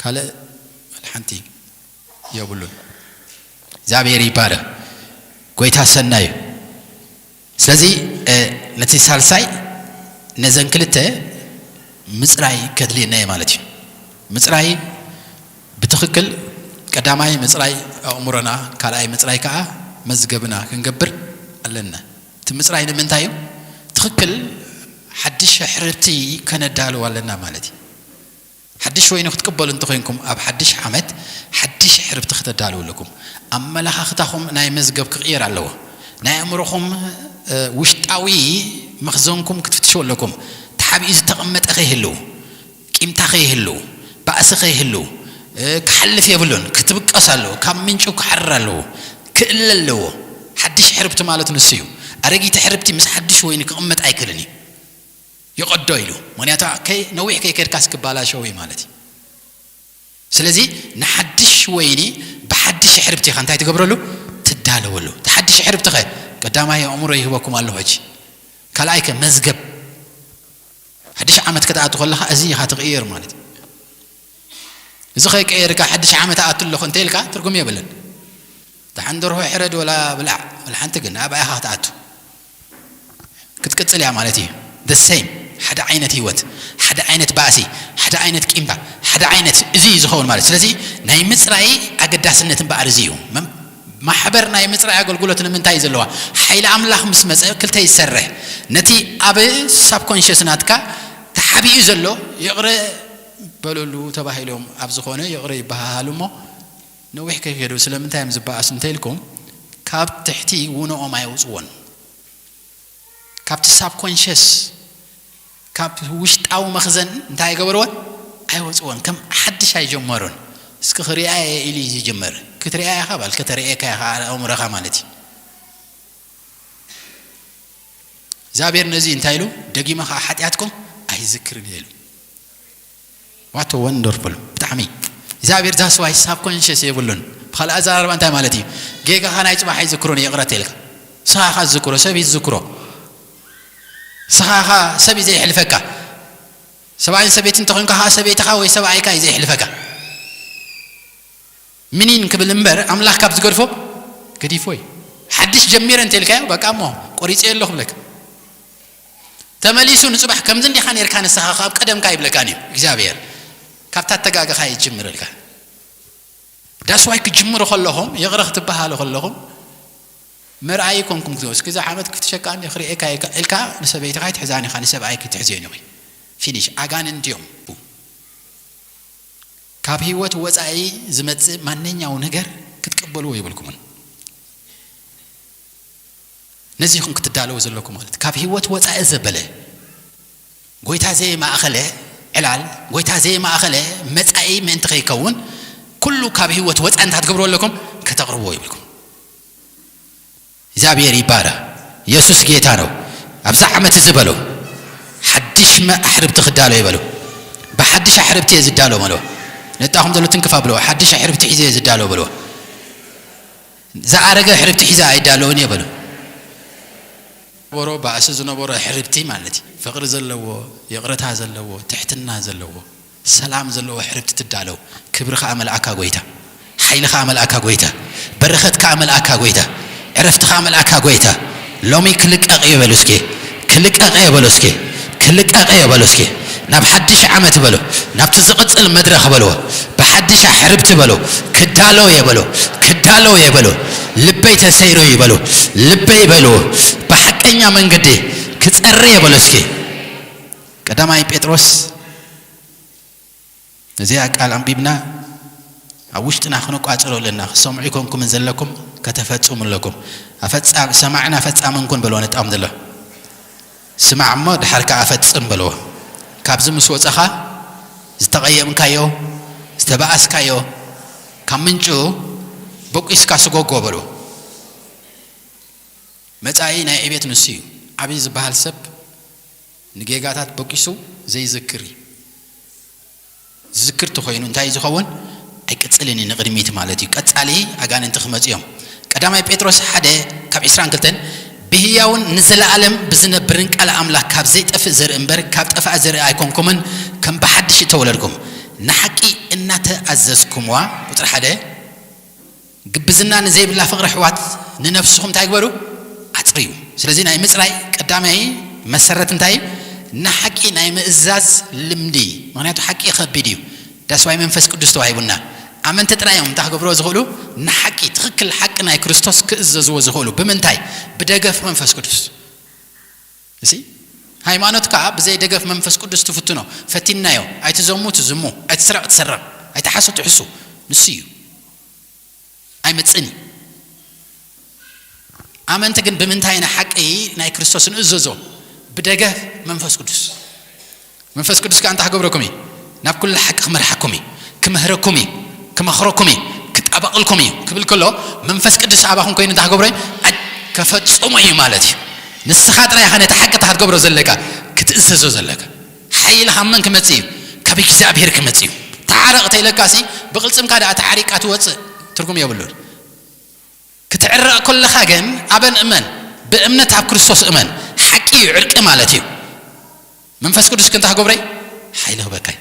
ካልእ ሓንቲ የብሉን። እግዚኣብሔር ይባረኽ። ጎይታ ሰናይ እዩ። ስለዚ፣ እ፣ ነቲ ሳልሳይ ነዘን ክልተ ምጽራይ ከድልየና እዩ ማለት እዩ። ምጽራይ ብትኽክል ቀዳማይ ምጽራይ ኣእምሮና፣ ካልኣይ ምጽራይ ከኣ መዝገብና ክንገብር ኣለና። እቲ ምጽራይ ንምንታይ እዩ? ትኽክል ሓድሽ ሕርብቲ ከነዳልው ኣለና ማለት እዩ። ሓድሽ ወይኒ ክትቅበሉ እንተኾይንኩም፣ ኣብ ሓድሽ ዓመት ሓድሽ ሕርብቲ ክተዳልው ኣለኩም። ኣመለኻኽታኹም ናይ መዝገብ ክቕየር ኣለዎ። ናይ ኣእምሮኹም፣ እ፣ ውሽጣዊ መኽዘንኩም ክትፍትሹ ኣለኩም። ተሓቢኡ ዝተቐመጠ ከይህልው፣ ቂምታ ከይህልው፣ ባእሲ ከይህልው፣ እ፣ ክሓልፍ የብሉን። ክትብቀስ ኣለዎ። ካብ ምንጩ ክሓርር ኣለዎ። ክእለ ኣለዎ። ሓድሽ ሕርብቲ ማለት ንሱ እዩ። ኣረጊት ሕርብቲ ምስ ሓድሽ ወይኒ ክቕመጥ ኣይክእልን እዩ። ይቐዶ ኢሉ። ምኽንያቱ ከይ-፣ ነዊሕ ከይከድካስ ክባላሸው እዩ ማለት እዩ። ስለዚ ንሓድሽ ወይኒ ብሓድሽ ሕርብቲ ኢኻ እንታይ ትገብረሉ? ትዳለወሉ። እቲ ሓድሽ ሕርብቲ ኸ ቀዳማይ ኣእምሮ ይህበኩም ኣለኹ ሕጂ። ካልኣይ ከ መዝገብ። ሓድሽ ዓመት ክትኣቱ ከለኻ እዚ ኢኻ ትቕየር ማለት እዩ። እዚ ከይቀየርካ ሓድሽ ዓመት ኣኣቱ ኣለኹ እንተ ኢልካ ትርጉም የብልን። ደሓን ደርሆ ሕረድ ወላ ብላዕ፣ ወላ ሓንቲ ግን ኣብኣ ኢኻ ክትኣቱ። ክትቅጽል እያ ማለት እዩ። The same፣ ሓደ ዓይነት ህይወት፣ ሓደ ዓይነት ባእሲ፣ ሓደ ዓይነት ቂምታ፣ ሓደ ዓይነት እዚ እዩ ዝኸውን ማለት። ስለዚ ናይ ምጽራይ ኣገዳስነት እምበኣር እዚ እዩ። መም-፣ ማሕበር ናይ ምጽራይ ኣገልግሎት ንምንታይ እዩ ዘለዋ? ሓይሊ ኣምላኽ ምስ መጸ ክልተ ይሰርሕ። ነቲ ኣብ ሳብኮንሽስ ናትካ ተሓቢኡ ዘሎ ይቕረ በለሉ ተባሂሎም ኣብ ዝኾነ ይቕረ ይበሃሃሉ እሞ ነዊሕ ከይከዱ ስለምንታይ እዮም ዝበኣሱ እንተ ኢልኩም፣ ካብ ትሕቲ ውኖኦም ኣይውጽዎን። ካብቲ ሳብኮንሽስ፣ ካብ ውሽጣዊ መኽዘን እንታይ ኣይገበርዎን? ኣይወጽዎን። ከም ሓድሽ ኣይጀመሩን። እስኪ ክሪኣ እየ ኢሉ እዩ ዝጅምር። ክትሪኣ ኢኻ ባል፣ ከተርእየካ ኢኻ ኣእምሮኻ ማለት እዩ። እግዚኣብሔር ነዚ እንታይ ኢሉ? ደጊመ ኸዓ ሓጢኣትኩም ኣይዝክርን እየ ኢሉ። ዋት ወንደርፉል፣ ብጣዕሚ። እግዚኣብሔር ዛስዋይ ሳብኮንሽስ የብሉን። ብኻልእ ኣዘራርባ እንታይ ማለት እዩ? ጌጋኻ ናይ ጽባሕ ኣይዝክሮን፣ ይቕረ ተልካ። ስኻ ኢኻ ዝዝክሮ፣ ሰብ እዩ ዝዝክሮ። ስኻ ኢኻ፣ ሰብ እዩ ዘየሕልፈካ። ሰብኣይን ሰበይትን እንተኾይንካ ኸዓ ሰበይትኻ ወይ ሰብኣይካ እዩ ዘየሕልፈካ። ምኒን ክብል እምበር ኣምላኽ ካብ ዝገድፎ ገዲፎ እዩ። ሓድሽ ጀሚረ እንተልካዮ በቃ እሞ ቆሪጸዮ ኣለኹ ብለካ። ተመሊሱ ንጽባሕ ከምዚ እንዲኻ ኔርካ ንስኻ ካብ ቀደምካ ይብለካን እዩ እግዚኣብሔር። ካብታ ኣተጋገኻ ይጅምረልካ። ዳስዋይ ክጅምሩ ከለኹም፣ ይቕረ ክትበሃሉ ከለኹም መርኣይ ኮንኩም ክትወ-፣ እስኪ እዛ ዓመት ክትሸቃኒ ክርእየካ እየ ኢልካ ንሰበይትኻ ኣይትሕዛን ኢኻ፣ ንሰብኣይ ክትሕዝዮ ኢኺ። ፊኒሽ። ኣጋንንቲ እዮም። ካብ ህይወት ወጻኢ ዝመጽእ ማንኛው ነገር ክትቅበልዎ የብልኩምን። ነዚ ኢኹም ክትዳለዉ ዘለኩም ማለት። ካብ ህይወት ወጻኢ ዘበለ፣ ጎይታ ዘይማእኸለ ዕላል፣ ጎይታ ዘይማእኸለ መጻኢ ምእንቲ ከይከውን፣ ኩሉ ካብ ህይወት ወጻኢ እንታይ ትገብሩ ኣለኩም? ከተቕርብዎ የብልኩም። እግዚኣብሔር ይባረኽ። ኢየሱስ ጌታ ነው። ኣብዚ ዓመት እዚ በሉ፣ ሓድሽ መ- ኣሕርብቲ ክዳሎ ይበሉ። ብሓድሽ ኣሕርብቲ እየ ዝዳሎ በልዎ። ነጣኹም ዘሎ ትንክፍ ኣብልዎ። ሓድሽ ኣሕርብቲ ሒዘ እየ ዝዳሎ በልዎ። ዝኣረገ ኣሕርብቲ ሒዘ ኣይዳለውን እየ በሉ። ነበሮ ባእሲ ዝነበሮ ኣሕርብቲ ማለት እዩ። ፍቕሪ ዘለዎ፣ ይቕረታ ዘለዎ፣ ትሕትና ዘለዎ፣ ሰላም ዘለዎ ኣሕርብቲ ትዳለው። ክብሪ ከኣ መልኣካ ጎይታ፣ ሓይሊ ከኣ መልኣካ ጎይታ፣ በረኸት ከኣ መልኣካ ጎይታ፣ ዕረፍቲ ከኣ መልኣካ ጎይታ። ሎሚ ክልቀቕ እየ በሉ እስኪ፣ ክልቀቕ እየ በሉ እስኪ፣ ክልቀቕ እየ በሉ እስኪ። ናብ ሓድሽ ዓመት በሉ፣ ናብቲ ዝቕጽል መድረኽ በልዎ። ብሓድሽ ኣሕርብቲ በሉ፣ ክዳሎ እየ በሉ፣ ክዳሎ እየ በሉ። ልበይ ተሰይሩ እዩ በሉ፣ ልበይ በሉ። ብሓቀኛ መንገዲ ክጸሪ እየ በሉ እስኪ። ቀዳማይ ጴጥሮስ፣ እዚኣ ቃል ኣንቢብና ኣብ ውሽጥና ክነቋጽሮ ኣለና። ክሰምዑ ይኮንኩምን ዘለኩም፣ ከተፈጽሙ ኣለኩም። ኣፈጻ-፣ ሰማዕን ኣፈጻምን ኩን በልዎ ነጣም ዘሎ። ስማዕ እሞ ድሓር ከኣ ፈጽም በልዎ። ካብዚ ምስ ወጸኻ ዝተቐየምካዮ፣ ዝተባኣስካዮ፣ ካብ ምንጩ በቂስካ ስጎጎ በልዎ። መጻኢ ናይ ዕቤት ንሱ እዩ። ዓብዪ ዝበሃል ሰብ ንጌጋታት በቂሱ ዘይዝክር እዩ። ዝዝክር ተኾይኑ እንታይ ዝኸውን? ኣይቅጽልን እዩ ንቕድሚት ማለት እዩ። ቀጻሊ ኣጋንንቲ ክመጹ እዮም። ቀዳማይ ጴጥሮስ ሓደ ካብ ዕስራን ክልተን፣ ብህያውን ንዘለኣለም ብዝነብርን ቃል ኣምላኽ ካብ ዘይጠፍእ ዘርኢ እምበር ካብ ጠፍኣ ዘርኢ ኣይኮንኩምን፣ ከም ብሓድሽ እተወለድኩም ንሓቂ እናተኣዘዝኩምዋ። ቁጽሪ ሓደ፣ ግብዝና ንዘይብላ ፍቕሪ ኣሕዋት ንነፍስኹም እንታይ ግበሩ? ኣጽርዩ። ስለዚ ናይ ምጽራይ ቀዳማይ መሰረት እንታይ እዩ? ንሓቂ ናይ ምእዛዝ ልምዲ። ምኽንያቱ ሓቂ ከቢድ እዩ። ዳስዋይ መንፈስ ቅዱስ ተዋሂቡና። ኣመንቲ ጥራይ እዮም እንታይ ክገብርዎ ዝኽእሉ? ንሓቂ፣ ትኽክል ሓቂ ናይ ክርስቶስ ክእዘዝዎ ዝኽእሉ። ብምንታይ? ብደገፍ መንፈስ ቅዱስ። እሲ ሃይማኖት ከኣ ብዘይ ደገፍ መንፈስ ቅዱስ ትፍትኖ። ፈቲናዮ። ኣይትዘሙ ትዝሙ፣ ኣይትስረቕ ትሰረቕ፣ ኣይትሓሱ ትሕሱ። ንሱ እዩ። ኣይመጽእን እዩ። ኣመንቲ ግን ብምንታይ ኢና ሓቂ ናይ ክርስቶስ ንእዘዞ? ብደገፍ መንፈስ ቅዱስ። መንፈስ ቅዱስ ከኣ እንታይ ክገብረኩም እዩ? ናብ ኩሉ ሓቂ ክመርሓኩም እዩ፣ ክምህረኩም እዩ፣ ክመኽረኩም እዩ፣ ክጣበቕልኩም እዩ ክብል ከሎ መንፈስ ቅዱስ ኣባኹም ኮይኑ እንታይ ክገብሮ እዩ? ኣይ-፣ ከፈጽሞ እዩ ማለት እዩ። ንስኻ ጥራይ ኢኻ ነቲ ሓቂ እንታይ ክትገብሮ ዘለካ? ክትእዘዞ ዘለካ። ሓይሊ ካብ መን ክመጽእ እዩ? ካብ እግዚኣብሔር ክመጽእ እዩ። ተዓረቕ ተይለካሲ ብቕልጽምካ ደኣ ተዓሪቃ ትወጽእ ትርጉም የብሉን። ክትዕረቕ ከለኻ ግን ኣበን እመን፣ ብእምነት ኣብ ክርስቶስ እመን። ሓቂ እዩ ዕርቂ ማለት እዩ። መንፈስ ቅዱስ ክንታ ክገብረይ ሓይሊ ክበካይ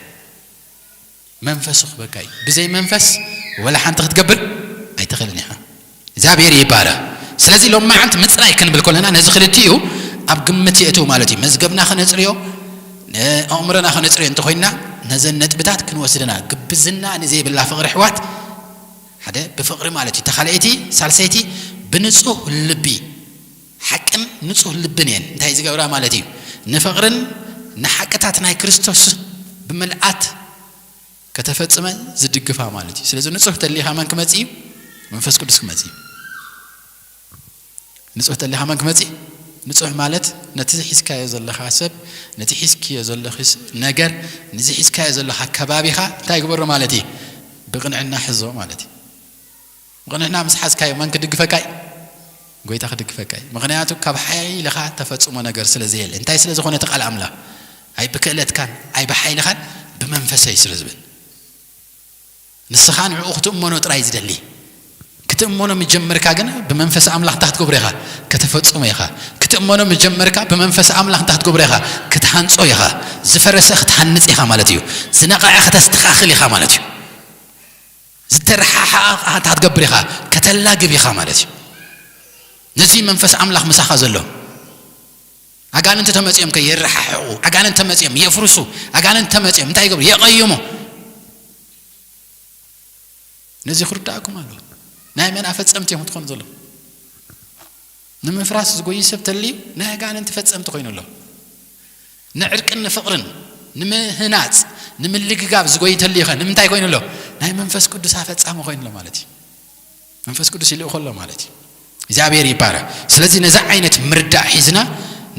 መንፈሱ ክበካይ። ብዘይ መንፈስ ወላ ሓንቲ ክትገብር ኣይትኽእልን ኢኻ። እግዚኣብሔር ይባረ። ስለዚ ሎም መዓልቲ ምፅራይ ክንብል ከለና ነዚ ክልቲኡ ኣብ ግምት የእትው ማለት እዩ። መዝገብና ክነፅርዮ፣ ኣእምሮና ክነፅርዮ እንተኮይንና ነዘን ነጥብታት ክንወስድና። ግብዝና ንዘይብላ ፍቕሪ ኣሕዋት ሓደ ብፍቕሪ ማለት እዩ። ተኻልአይቲ ሳልሰይቲ ብንጹህ ልቢ፣ ሓቅን ንጹህ ልብን እየን እንታይ ዝገብራ ማለት እዩ? ንፍቕርን ንሓቅታት ናይ ክርስቶስ ብምልኣት ከተፈጽመ ዝድግፋ ማለት እዩ። ስለዚ ንጹህ ተሊኻ መን ክመጽእ እዩ? መንፈስ ቅዱስ ክመጽእ እዩ። ንጹህ ተሊኻ መን ክመጽእ? ንጹህ ማለት ነቲ ሒዝካዮ ዘለኻ ሰብ፣ ነቲ ሒዝክዮ ዘለኺ ስ-፣ ነገር፣ ነዚ ሒዝካዮ ዘለኻ ከባቢኻ እንታይ ግበሮ ማለት እዩ? ብቕንዕና ሕዞ ማለት እዩ። ብቕንዕና ምስ ሓዝካዮ መን ክድግፈካ እዩ? ጎይታ ክድግፈካ እዩ። ምኽንያቱ ካብ ሓይልኻ ተፈጽሞ ነገር ስለ ዘየለ። እንታይ ስለ ዝኾነ እቲ ቃል ኣምላኽ? ኣይ ብክእለትካን ኣይ ብሓይልኻን ብመንፈሰይ ስለ ዝብል። ንስኻ ንዕኡ ክትእመኖ ጥራይ ዝደሊ። ክትእመኖ ምጀመርካ ግን ብመንፈስ ኣምላኽ እንታይ ክትገብሮ ኢኻ? ከተፈጽሞ ኢኻ። ክትእመኖ ምጀመርካ ብመንፈስ ኣምላኽ እንታይ ክትገብሮ ኢኻ? ክትሃንጾ ኢኻ። ዝፈረሰ ክትሃንጽ ኢኻ ማለት እዩ። ዝነቐዐ ከተስተኻኽል ኢኻ ማለት እዩ። ዝተረሓሓቐ እንታይ ክትገብር ኢኻ? ከተላግብ ኢኻ ማለት እዩ። ነዚ መንፈስ ኣምላኽ ምሳኻ ዘሎ። ኣጋንንቲ ተመጺኦም ከ የረሓሕቑ፣ ኣጋንንቲ ተመጺኦም የፍርሱ፣ ኣጋንንቲ ተመጺኦም እንታይ ይገብሩ? የቐይሙ። ነዚ ክርዳእኩም ኣለዎ። ናይ መን ኣፈጸምቲ እዮም ክትኾኑ ዘለኹም? ንምፍራስ ዝጎይ ሰብ ተልዩ ናይ ኣጋንንቲ ፈጸምቲ ኮይኑ ኣሎ። ንዕርቅን ንፍቕርን ንምህናጽ ንምልግጋብ ዝጎይ ተልዩ ኸ ንምንታይ ኮይኑ ኣሎ? ናይ መንፈስ ቅዱስ ኣፈጻሚ ኮይኑ ኣሎ ማለት እዩ። መንፈስ ቅዱስ ይልእኾ ኣሎ ማለት እዩ። እግዚኣብሔር ይባረክ። ስለዚ ነዚ ዓይነት ምርዳእ ሒዝና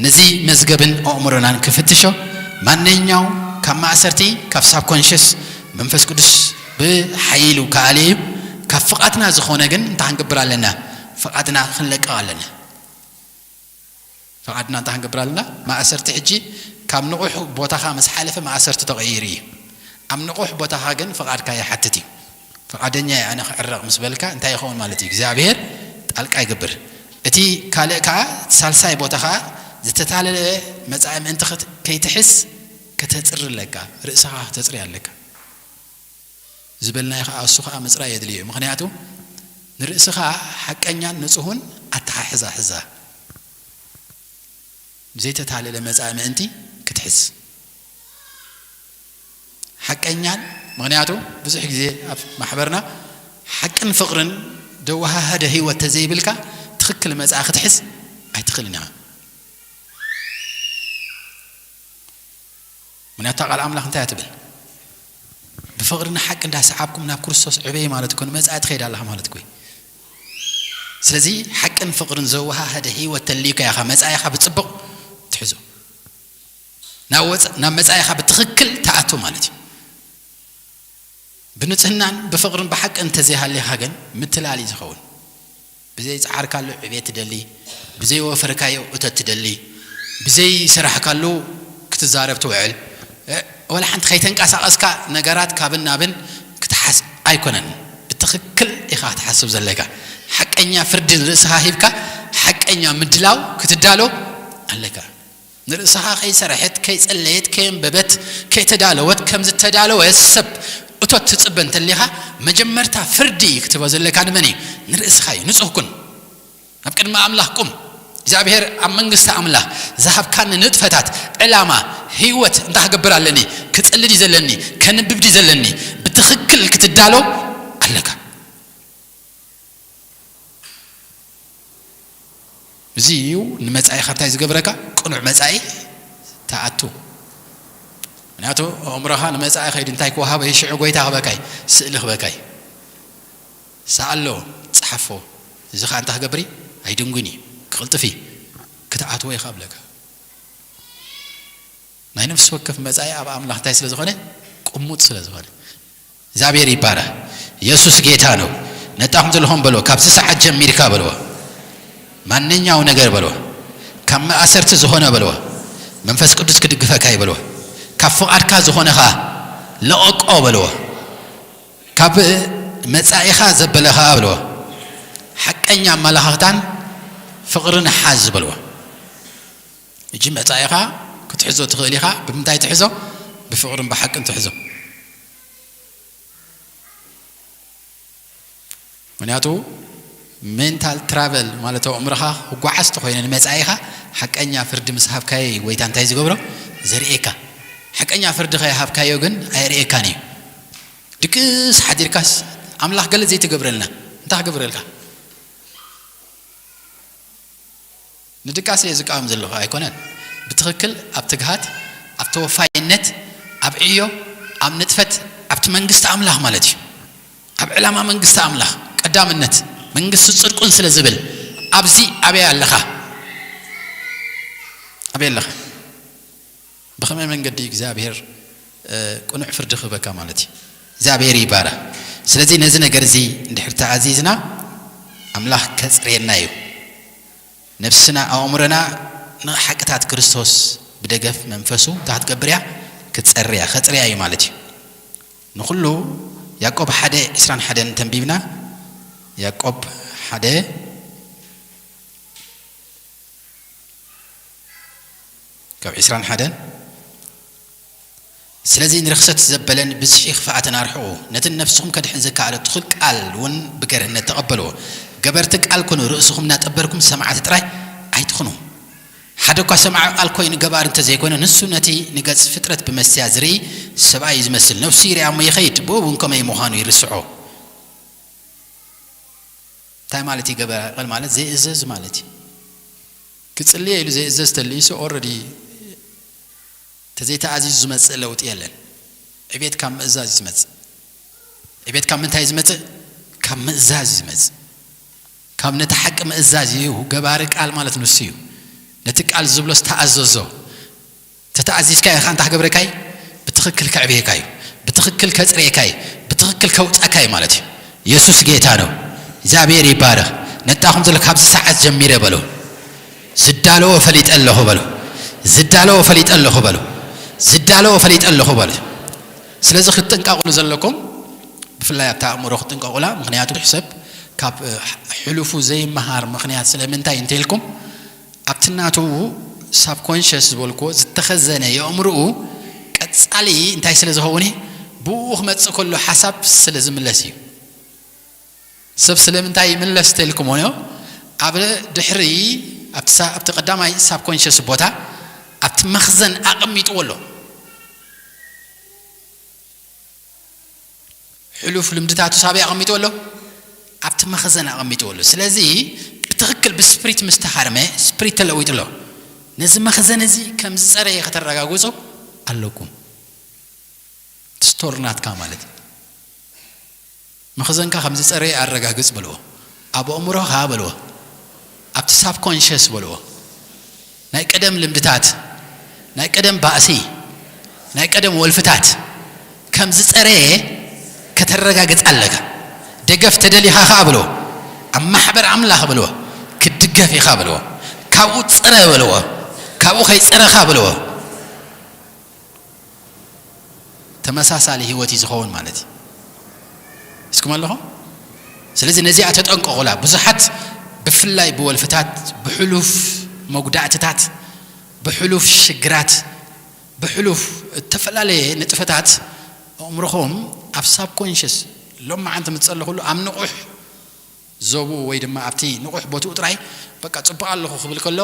ነዚ መዝገብን ኣእምሮናን ክፍትሾ ማንኛው ካብ ማእሰርቲ ካብ ሳብኮንሽስ መንፈስ ቅዱስ ብሓይሉ ከኣልየ እዩ። ካብ ፍቓድና ዝኾነ ግን እንታይ ክንገብር ኣለና? ፍቓድና ክንለቅቕ ኣለና። ፍቓድና እንታይ ክንገብር ኣለና? ማእሰርቲ ሕጂ ካብ ንቑሕ ቦታኻ ምስ ሓለፈ ማእሰርቲ ተቐይሩ እዩ። ኣብ ንቑሕ ቦታኻ ግን ፍቓድካ ይሓትት እዩ። ፍቓደኛ እየ ኣነ ክዕረቕ ምስ በልካ እንታይ ይኸውን ማለት እዩ? እግዚኣብሔር ጣልቃ ይገብር። እቲ ካልእ ከኣ ሳልሳይ ቦታኻ ዝተታለለ መጻኢ ምእንቲ ክት- ከይትሕዝ ከተጽሪ ኣለካ። ርእስኻ ከተጽሪ ኣለካ። ዝበልናዮ ከኣ እሱ ከኣ ምጽራይ የድልዮ እዩ። ምኽንያቱ ንርእስኻ ሓቀኛን ንጹሁን ኣተሓሕዛ ሕዛ። ብዘይተታለለ መጻኢ ምእንቲ ክትሕዝ ሓቀኛን፣ ምኽንያቱ ብዙሕ ግዜ ኣብ ማሕበርና ሓቅን ፍቕርን ዘወሃሃደ ህይወት ተዘይብልካ ትኽክል መጻኢ ክትሕዝ ኣይትኽእልን ኢኻ። ምኽንያቱ ቃል ኣምላኽ እንታይ እያ ትብል? ብፍቕሪ ንሓቂ እንዳሰዓብኩም ናብ ክርስቶስ ዕበይ ማለት እኮ ንመጻኢ ትኸይድ ኣለኻ ማለት እኮ እዩ። ስለዚ ሓቅን ፍቕርን ዘወሃሃደ ህይወት ተልዩካ ኢኻ መጻኢኻ ብጽቡቕ ትሕዞ። ናብ ወጽ- ናብ መጻኢኻ ብትኽክል ትኣቱ ማለት እዩ። ብንጽህናን ብፍቕርን ብሓቂ እንተዘይሃሊኻ ግን ምትላል እዩ ዝኸውን። ብዘይ ጸዓርካሉ ዕቤት ትደሊ፣ ብዘይ ወፈርካዮ እቶት ትደሊ፣ ብዘይ ሰራሕካሉ ክትዛረብ ትውዕል። እ፣ ወላ ሓንቲ ከይተንቀሳቐስካ ነገራት ካብን ናብን ክትሓስ ኣይኮነን። ብትኽክል ኢኻ ክትሓስብ ዘለካ። ሓቀኛ ፍርዲ ንርእስኻ ሂብካ ሓቀኛ ምድላው ክትዳሎ ኣለካ። ንርእስኻ ከይሰረሐት፣ ከይጸለየት፣ ከየንበበት፣ ከይተዳለወት፣ ከም ዝተዳለወ ሰብ እቶት ትጽበ እንተሊኻ፣ መጀመርታ ፍርዲ ክትህቦ ዘለካ ንመን እዩ? ንርእስኻ እዩ። ንጹህ ኩን። ኣብ ቅድሚ ኣምላኽ ቁም። እግዚኣብሔር ኣብ መንግስቲ ኣምላኽ ዝሃብካኒ ንጥፈታት፣ ዕላማ፣ ህይወት እንታይ ክገብር ኣለኒ? ክጽሊ ድዩ ዘለኒ? ከንብብ ድዩ ዘለኒ? ብትኽክል ክትዳሎ ኣለካ። እዚ እዩ ንመጻኢኻ እንታይ ዝገብረካ? ቅኑዕ መጻኢ ትኣቱ። ምክንያቱ ኣእምሮኻ ንመጻኢ ከይዱ እንታይ ክወሃቦ እዩ? ሽዑ ጎይታ ክበካይ፣ ስእሊ ክበካይ። ሰኣሎ፣ ጸሓፎ። እዚ ኸኣ እንታይ ክገብር እዩ? ኣይድንጉን እዩ። ክቕልጥፍ እዩ። ክትኣትዎ ኢኻ ብለካ። ናይ ነፍሲ ወከፍ መጻኢ ኣብ ኣምላኽ እንታይ ስለ ዝኾነ? ቅሙጥ ስለ ዝኾነ። እግዚኣብሔር ይባረኽ። ኢየሱስ ጌታ ነው። ነጣኹም ዘለኹም በልዎ፣ ካብዚ ሰዓት ጀሚርካ በልዎ፣ ማንኛው ነገር በልዎ፣ ካብ መኣሰርቲ ዝኾነ በልዎ፣ መንፈስ ቅዱስ ክድግፈካ እዩ በልዎ፣ ካብ ፍቓድካ ዝኾነ ኸኣ ለቐቆ በልዎ፣ ካብ መጻኢኻ ዘበለ ኸኣ በልዎ፣ ሓቀኛ ኣመላኻኽታን ፍቕርን ሓዝ በልዎ። እጂ መጻኢኻ ክትሕዞ ትኽእል ኢኻ። ብምንታይ ትሕዞ? ብፍቕርን ብሓቅን ትሕዞ። ምክንያቱ ሜንታል ትራቨል ማለት ኣእምሮኻ ክጓዓዝ ተኾይነ ንመጻኢኻ ሓቀኛ ፍርዲ ምስ ሃብካዮ እዩ ጎይታ እንታይ ዝገብሮ? ዘርእየካ። ሓቀኛ ፍርዲ ከይሃብካዮ ግን ኣየርእየካን እዩ። ድቅስ ሓዲርካስ ኣምላኽ ገለ ዘይትገብረልና እንታይ ክገብረልካ? ንድቃስ እየ ዝቃወም ዘለኹ ኣይኮነን። ብትኽክል ኣብ ትግሃት፣ ኣብ ተወፋይነት፣ ኣብ ዕዮ፣ ኣብ ንጥፈት፣ ኣብቲ መንግስቲ ኣምላኽ ማለት እዩ። ኣብ ዕላማ መንግስቲ ኣምላኽ ቀዳምነት መንግስቲ ጽድቁን ስለ ዝብል ኣብዚ ኣበይ ኣለኻ? ኣበይ ኣለኻ? ብኸመይ መንገዲ እግዚኣብሔር እ፣ ቅኑዕ ፍርዲ ክህበካ ማለት እዩ። እግዚኣብሔር ይባረኽ። ስለዚ ነዚ ነገር እዚ እንድሕር ተኣዚዝና ኣምላኽ ከጽርየና እዩ። ነፍስና ኣእምሮና ንሓቅታት ክርስቶስ ብደገፍ መንፈሱ እንታይ ክትገብር እያ? ክትጸርያ፣ ከጽርያ እዩ ማለት እዩ። ንኹሉ ያዕቆብ ሓደ ዕስራን ሓደን ተንቢብና፣ ያዕቆብ ሓደ ካብ ዕስራን ሓደን ስለዚ ንርኽሰት ዘበለን ብዝሒ ክፍኣትን ኣርሕቑ፣ ነቲ ንነፍስኹም ከድሕን ዘከኣለ ትኹል ቃል እውን ብገርህነት ተቐበልዎ። ገበርቲ ቃል ኩኑ፣ ርእስኹም እናጠበርኩም ሰማዕቲ ጥራይ ኣይትኹኑ። ሓደ እኳ ሰማዒ ቃል ኮይኑ ገባሪ እንተዘይኮነ፣ ንሱ ነቲ ንገጽ ፍጥረት ብመስትያ ዝርኢ ሰብኣይ እዩ ዝመስል። ነፍሱ ይርኣ እሞ ይኸይድ፣ ብኡ እውን ከመይ ምዃኑ ይርስዖ። እንታይ ማለት እዩ? ገባሪ ቃል ማለት ዘይእዘዝ ማለት እዩ። ክጽልየ ኢሉ ዘይእዘዝ ተልዩሱ ኦረዲ ተዘይተኣዚዙ ዝመጽእ ለውጢ የለን። ዕቤት ካብ ምእዛዝ እዩ ዝመጽእ። ዕቤት ካብ ምንታይ እዩ ዝመጽእ? ካብ ምእዛዝ እዩ ዝመጽእ። ካብ ነቲ ሓቂ ምእዛዝ እዩ። ገባሪ ቃል ማለት ንሱ እዩ። ነቲ ቃል ዝብሎስ ተኣዘዞ። ተተኣዚዝካ ኢኻ እንታይ ክገብረካ እዩ? ብትኽክል ከዕብየካ እዩ። ብትኽክል ከጽርየካ እዩ። ብትኽክል ከውጻካ እዩ ማለት እዩ። ኢየሱስ ጌታ ነው። እግዚኣብሔር ይባረኽ። ነጣኹም ዘሎ ካብዚ ሰዓት ጀሚረ በሎ። ዝዳለዎ ፈሊጠ ኣለኹ በሎ። ዝዳለዎ ፈሊጠ ኣለኹ በሉ። ዝዳለዎ ፈሊጠ ኣለኹ በሉ። ስለዚ ክትጥንቀቕሉ ዘለኩም፣ ብፍላይ ኣብታ ኣእምሮ ክትጥንቀቑላ። ምኽንያቱ ብዙሕ ሰብ ካብ ሕሉፉ ዘይመሃር። ምኽንያት ስለምንታይ እንተልኩም፣ ኣብቲ ናቱ ሳብኮንሽስ ዝበልክዎ ዝተኸዘነ የእምርኡ ቀጻሊ እንታይ ስለ ዝኸውን እዩ፣ ብኡ ክመጽእ ከሎ ሓሳብ ስለ ዝምለስ እዩ። ሰብ ስለምንታይ ይምለስ ተልኩምዎ? ኣብ ድሕሪ፣ ኣብቲ ሳ-፣ ኣብቲ ቀዳማይ ሳብኮንሽስ ቦታ፣ ኣብቲ መኽዘን ኣቐሚጥዎ ኣሎ። ሕሉፍ ልምድታቱ ሳበይ ኣቐሚጥዎ ኣሎ? ኣብቲ መኽዘን ኣቐሚጥዎ ኣሎ። ስለዚ ብትኽክል ብስፕሪት ምስ ተሃርመ፣ ስፕሪት ተለዊጡ ኣሎ። ነዚ መኽዘን እዚ ከም ዝጸረየ ከተረጋግጹ ኣለኩም። ስቶር ናትካ ማለት እዩ። መኽዘንካ ከም ዝጸረየ ኣረጋግጽ በልዎ። ኣብ ኣእምሮኻ በልዎ። ኣብቲ ሳብኮንሽስ በልዎ። ናይ ቀደም ልምድታት፣ ናይ ቀደም ባእሲ፣ ናይ ቀደም ወልፍታት ከም ዝጸረየ ከተረጋግጽ ኣለካ። ደገፍ ተደሊኻ ኸኣ በልዎ። ኣብ ማሕበር ኣምላኽ በልዎ። ክትድገፍ ኢኻ በልዎ። ካብኡ ጽረ በልዎ። ካብኡ ከይጸረኻ በልዎ። ተመሳሳሊ ህይወት እዩ ዝኸውን ማለት እዩ። እስኩም ኣለኹም? ስለዚ ነዚኣ ተጠንቀቑላ። ብዙሓት ብፍላይ ብወልፍታት፣ ብሕሉፍ መጉዳእትታት፣ ብሕሉፍ ሽግራት፣ ብሕሉፍ እተፈላለየ ንጥፈታት ኣእምሮኹም ኣብ ሳብኮንሽስ ሎም መዓንቲ ምስ ጸለኹሉ ኣብ ንቑሕ ዞቡ ወይ ድማ ኣብቲ ንቑሕ ቦትኡ ጥራይ በቃ ጽቡቕ ኣለኹ ክብል ከሎ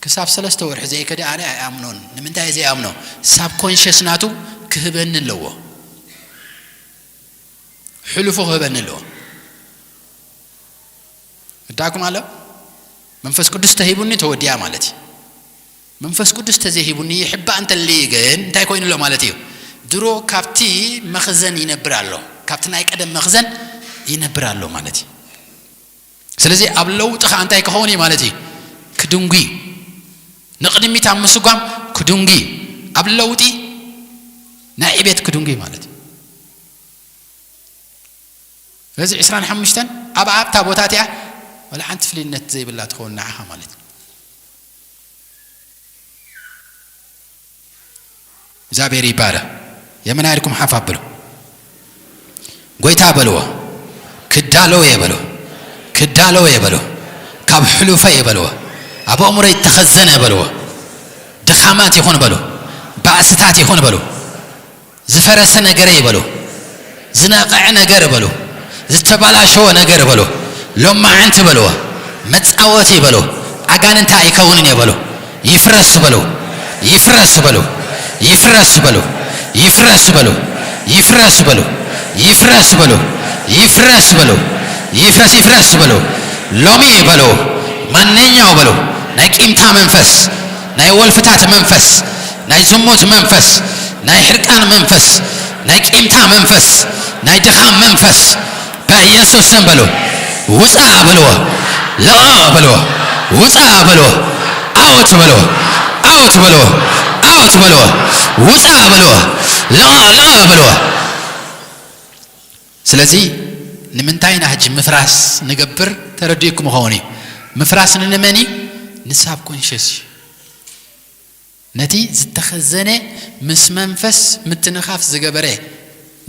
ክሳብ ሰለስተ ወርሒ ዘይከደ ኣነ ኣይኣምኖን። ንምንታይ ዘይኣምኖ? ሳብኮንሽስ ናቱ ክህበኒ ኣለዎ። ሕሉፉ ክህበኒ ኣለዎ። እዳኩም ኣሎ መንፈስ ቅዱስ ተሂቡኒ ተወዲኣ ማለት እዩ። መንፈስ ቅዱስ ተዘይሂቡኒ ይሕባእ እንተልይ ግን እንታይ ኮይኑ ኣሎ ማለት እዩ? ድሮ ካብቲ መኽዘን ይነብር ኣሎ። ካብቲ ናይ ቀደም መኽዘን ይነብር ኣሎ ማለት እዩ። ስለዚ ኣብ ለውጢ ኸዓ እንታይ ክኸውን እዩ ማለት እዩ? ክድንጉ እዩ። ንቕድሚት ኣብ ምስጓም ክድንጉ እዩ። ኣብ ለውጢ ናይ ዕቤት ክድንጉ እዩ ማለት እዩ። ስለዚ ዕስራን ሓሙሽተን ኣብ ኣብታ ቦታ እቲኣ ወላ ሓንቲ ፍልይነት ዘይብላ ትኸውን ንዓኻ ማለት እዩ። እግዚኣብሔር ይባረ። የመና ኢልኩም ሓፍ ኣብሉ። ጎይታ በልዎ። ክዳለው እየ በልዎ። ክዳለው እየ በልዎ። ካብ ሕሉፈ እየ በልዎ። ኣብ ኣእምሮይ እተኸዘነ በልዎ። ድኻማት ይኹን በሉ። ባእስታት ይኹን በሉ። ዝፈረሰ ነገር እየ በሉ። ዝነቐዐ ነገር በሉ። ዝተባላሸወ ነገር በሉ። ሎማዓንቲ በልዎ። መጻወቲ በሉ። ኣጋንንታ ኣይከውንን እየ በሉ። ይፍረስ በሉ። ይፍረስ በሉ። ይፍረስ በሉ። ይፍረስ በሉ። ይፍረስ በሉ። ይፍረስ በሉ። ይፍረስ በሉ። ይፍረስ፣ ይፍረስ በሉ። ሎሚ በሉ። ማንኛው በሉ። ናይ ቂምታ መንፈስ፣ ናይ ወልፍታት መንፈስ፣ ናይ ዝሙት መንፈስ፣ ናይ ሕርቃን መንፈስ፣ ናይ ቂምታ መንፈስ፣ ናይ ድኻም መንፈስ በኢየሱስ ስም በሉ። ውፃ በልዎ። ልቐቕ በልዎ። ውፃ በልዎ። ኣውት በልዎ። ኣውት በልዎ። ኣውት በልዎ። ውፃ በልዎ። ልቐቕ፣ ልቐቕ በልዎ። ስለዚ ንምንታይ ኢና ሕጂ ምፍራስ ንገብር? ተረዲእኩም ኸውን እዩ። ምፍራስ ንንመን እዩ? ንሳብ ኮንሽስ እዩ። ነቲ ዝተኸዘነ ምስ መንፈስ ምትንኻፍ ዝገበረ።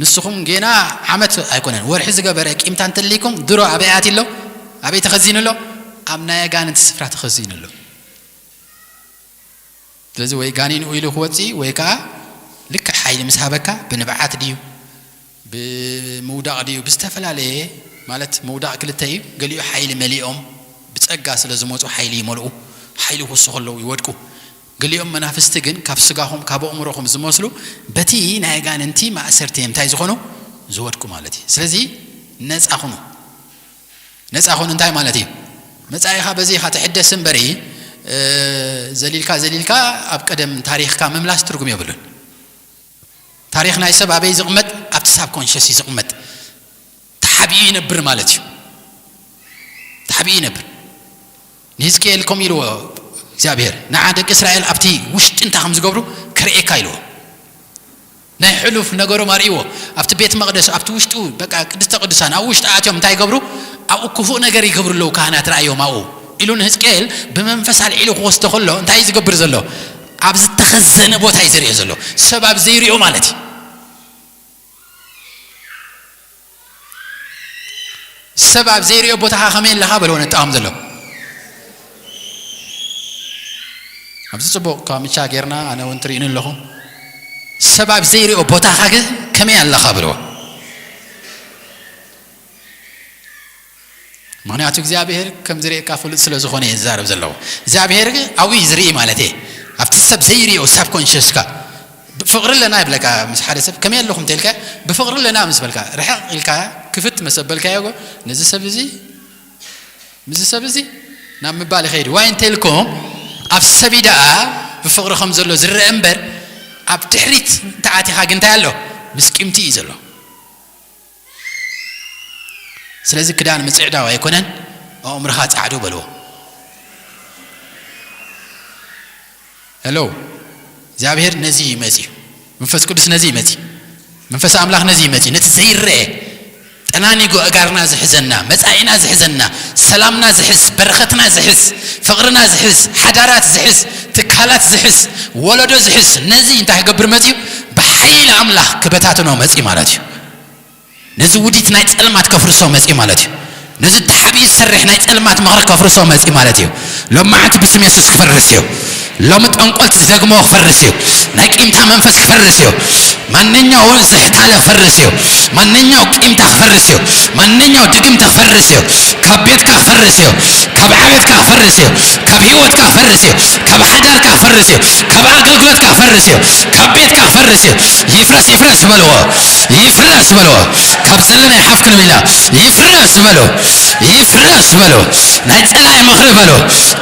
ንስኹም ጌና ዓመት ኣይኮነን፣ ወርሒ ዝገበረ ቂምታ እንተልይኩም ድሮ ኣበይ ኣትዩ ኣሎ? ኣበይ ተኸዚኑ ኣሎ? ኣብ ናይ ኣጋንንቲ ስፍራ ተኸዚኑ ኣሎ። ስለዚ ወይ ጋኒን ኢሉ ክወፅእ ወይ ከዓ ልክዕ ሓይሊ ምስ ሃበካ ብንብዓት ድዩ፣ ብምውዳቕ ድዩ፣ ብዝተፈላለየ፣ ማለት ምውዳቕ ክልተ እዩ። ገሊኡ ሓይሊ መሊኦም ብፀጋ ስለ ዝመፁ ሓይሊ ይመልኡ፣ ሓይሊ ክወስኹ ኣለዉ ይወድቁ። ገሊኦም መናፍስቲ ግን ካብ ስጋኹም ካብ ኣእምሮኹም ዝመስሉ በቲ ናይ ኣጋንንቲ ማእሰርቲ እዮም እንታይ ዝኾኑ ዝወድቁ ማለት እዩ። ስለዚ ነፃ ኩኑ። ነፃ ኩኑ እንታይ ማለት እዩ? መፃኢኻ በዚ ኢኻ ትሕደስ እምበሪ፣ እ፣ ዘሊልካ ዘሊልካ ኣብ ቀደም ታሪኽካ ምምላስ ትርጉም የብሉን። ታሪኽ ናይ ሰብ ኣበይ ዝቕመጥ? ኣብቲ ሳብ ኮንሽስ እዩ ዝቕመጥ። ተሓቢኡ ይነብር ማለት እዩ። ተሓቢኡ ይነብር። ንህዝቅኤል ከምኡ ኢልዎ እግዚኣብሔር፣ ንዓ ደቂ እስራኤል ኣብቲ ውሽጢ እንታይ ከም ዝገብሩ ከርእየካ ኢልዎ። ናይ ሕሉፍ ነገሮም ኣርእይዎ። ኣብቲ ቤት መቕደስ፣ ኣብቲ ውሽጡ፣ በቃ ቅድስተ ቅዱሳን፣ ኣብ ውሽጢ ኣትዮም እንታይ ይገብሩ? ኣብኡ ክፉእ ነገር ይገብሩ ኣለዉ ካህናት፣ ረኣዮም ኣብኡ ኢሉ ንህዝቅኤል ብመንፈስ ኣልዒሉ ክወስዶ ከሎ እንታይ እዩ ዝገብር ዘሎ? ኣብ ዝተኸዘነ ቦታ እዩ ዝሪኦ ዘሎ። ሰብ ኣብ ዘይሪኦ ማለት እዩ። ሰብ ኣብ ዘይሪኦ ቦታኻ ከመይ ኣለኻ በልዎ ነጣኦም ዘሎ። ኣብዚ ጽቡቕ ካምቻ ጌርና፣ ኣነ እውን ትርእዩኒ ኣለኹም። ሰብ ኣብ ዘይሪኦ ቦታኻ ግን ከመይ ኣለኻ በልዎ። ምኽንያቱ እግዚኣብሔር ከም ዝርእየካ ፍሉጥ ስለ ዝኾነ እየ ዝዛረብ ዘለኹ። እግዚኣብሔር ግን ኣብኡ እዩ ዝርኢ ማለት እየ። ኣብቲ ሰብ ዘይሪኦ ሳብኮንሽስካ ፍቕሪ ኣለና ይብለካ። ምስ ሓደ ሰብ ከመይ ኣለኹም እንተልካ፣ ብፍቕሪ ኣለና ምስ በልካ፣ ርሕቕ ኢልካ ክፍት መሰበልካዮ፣ ነዚ ሰብ እዚ፣ ምስዚ ሰብ እዚ ናብ ምባል ይኸይድ። ዋይ እንተልኩም፣ ኣብ ሰብ ደኣ ብፍቕሪ ከም ዘሎ ዝረአ እምበር፣ ኣብ ድሕሪት እንተኣቲኻ ግን እንታይ ኣሎ? ምስ ቂምቲ እዩ ዘሎ። ስለዚ ክዳን ምጽዕዳው ኣይኮነን፣ ኣእምሮኻ ጻዕዶ በልዎ። ሄሎ፣ እግዚኣብሔር ነዚ እዩ መጺኡ። መንፈስ ቅዱስ ነዚ እዩ መጺኡ። መንፈስ ኣምላኽ ነዚ እዩ መጺኡ። ነቲ ዘይረአ፣ ጠናኒጎ ኣእጋርና ዝሕዘና፣ መጻኢና ዝሕዘና፣ ሰላምና ዝሕዝ፣ በረኸትና ዝሕዝ፣ ፍቕርና ዝሕዝ፣ ሓዳራት ዝሕዝ፣ ትካላት ዝሕዝ፣ ወለዶ ዝሕዝ፣ ነዚ እንታይ ክገብር መጺኡ? ብሓይሊ ኣምላኽ ክበታትኖ መጺኡ ማለት እዩ። ነዚ ውዲት ናይ ጸልማት ከፍርሶ መጺኡ ማለት እዩ። ነዚ ተሓቢኡ ዝሰርሕ ናይ ጸልማት ምኽሪ ከፍርሶ መጺኡ ማለት እዩ። ሎማዓንቲ ብስም የሱስ ክፈርስ እዩ። ሎሚ ጠንቆልቲ ዝደግሞ ክፈርስ እዩ። ናይ ቂምታ መንፈስ ክፈርስ እዩ። ማንኛው ዝሕታለ ክፈርስ እዩ። ማንኛው ቂምታ ክፈርስ እዩ። ማንኛው ድግምቲ ክፈርስ እዩ። ካብ ቤትካ ክፈርስ እዩ። ካብ ዓቤትካ ክፈርስ እዩ። ካብ ህይወትካ ክፈርስ እዩ። ካብ ሓዳርካ ክፈርስ እዩ። ካብ ኣገልግሎትካ ክፈርስ እዩ። ካብ ቤትካ ክፈርስ እዩ። ይፍረስ፣ ይፍረስ በልዎ። ይፍረስ በልዎ። ካብ ዘለናይ ሓፍ ክንብል ኢና። ይፍረስ በሉ። ይፍረስ በሉ። ናይ ጸላኢ ምኽሪ በሉ።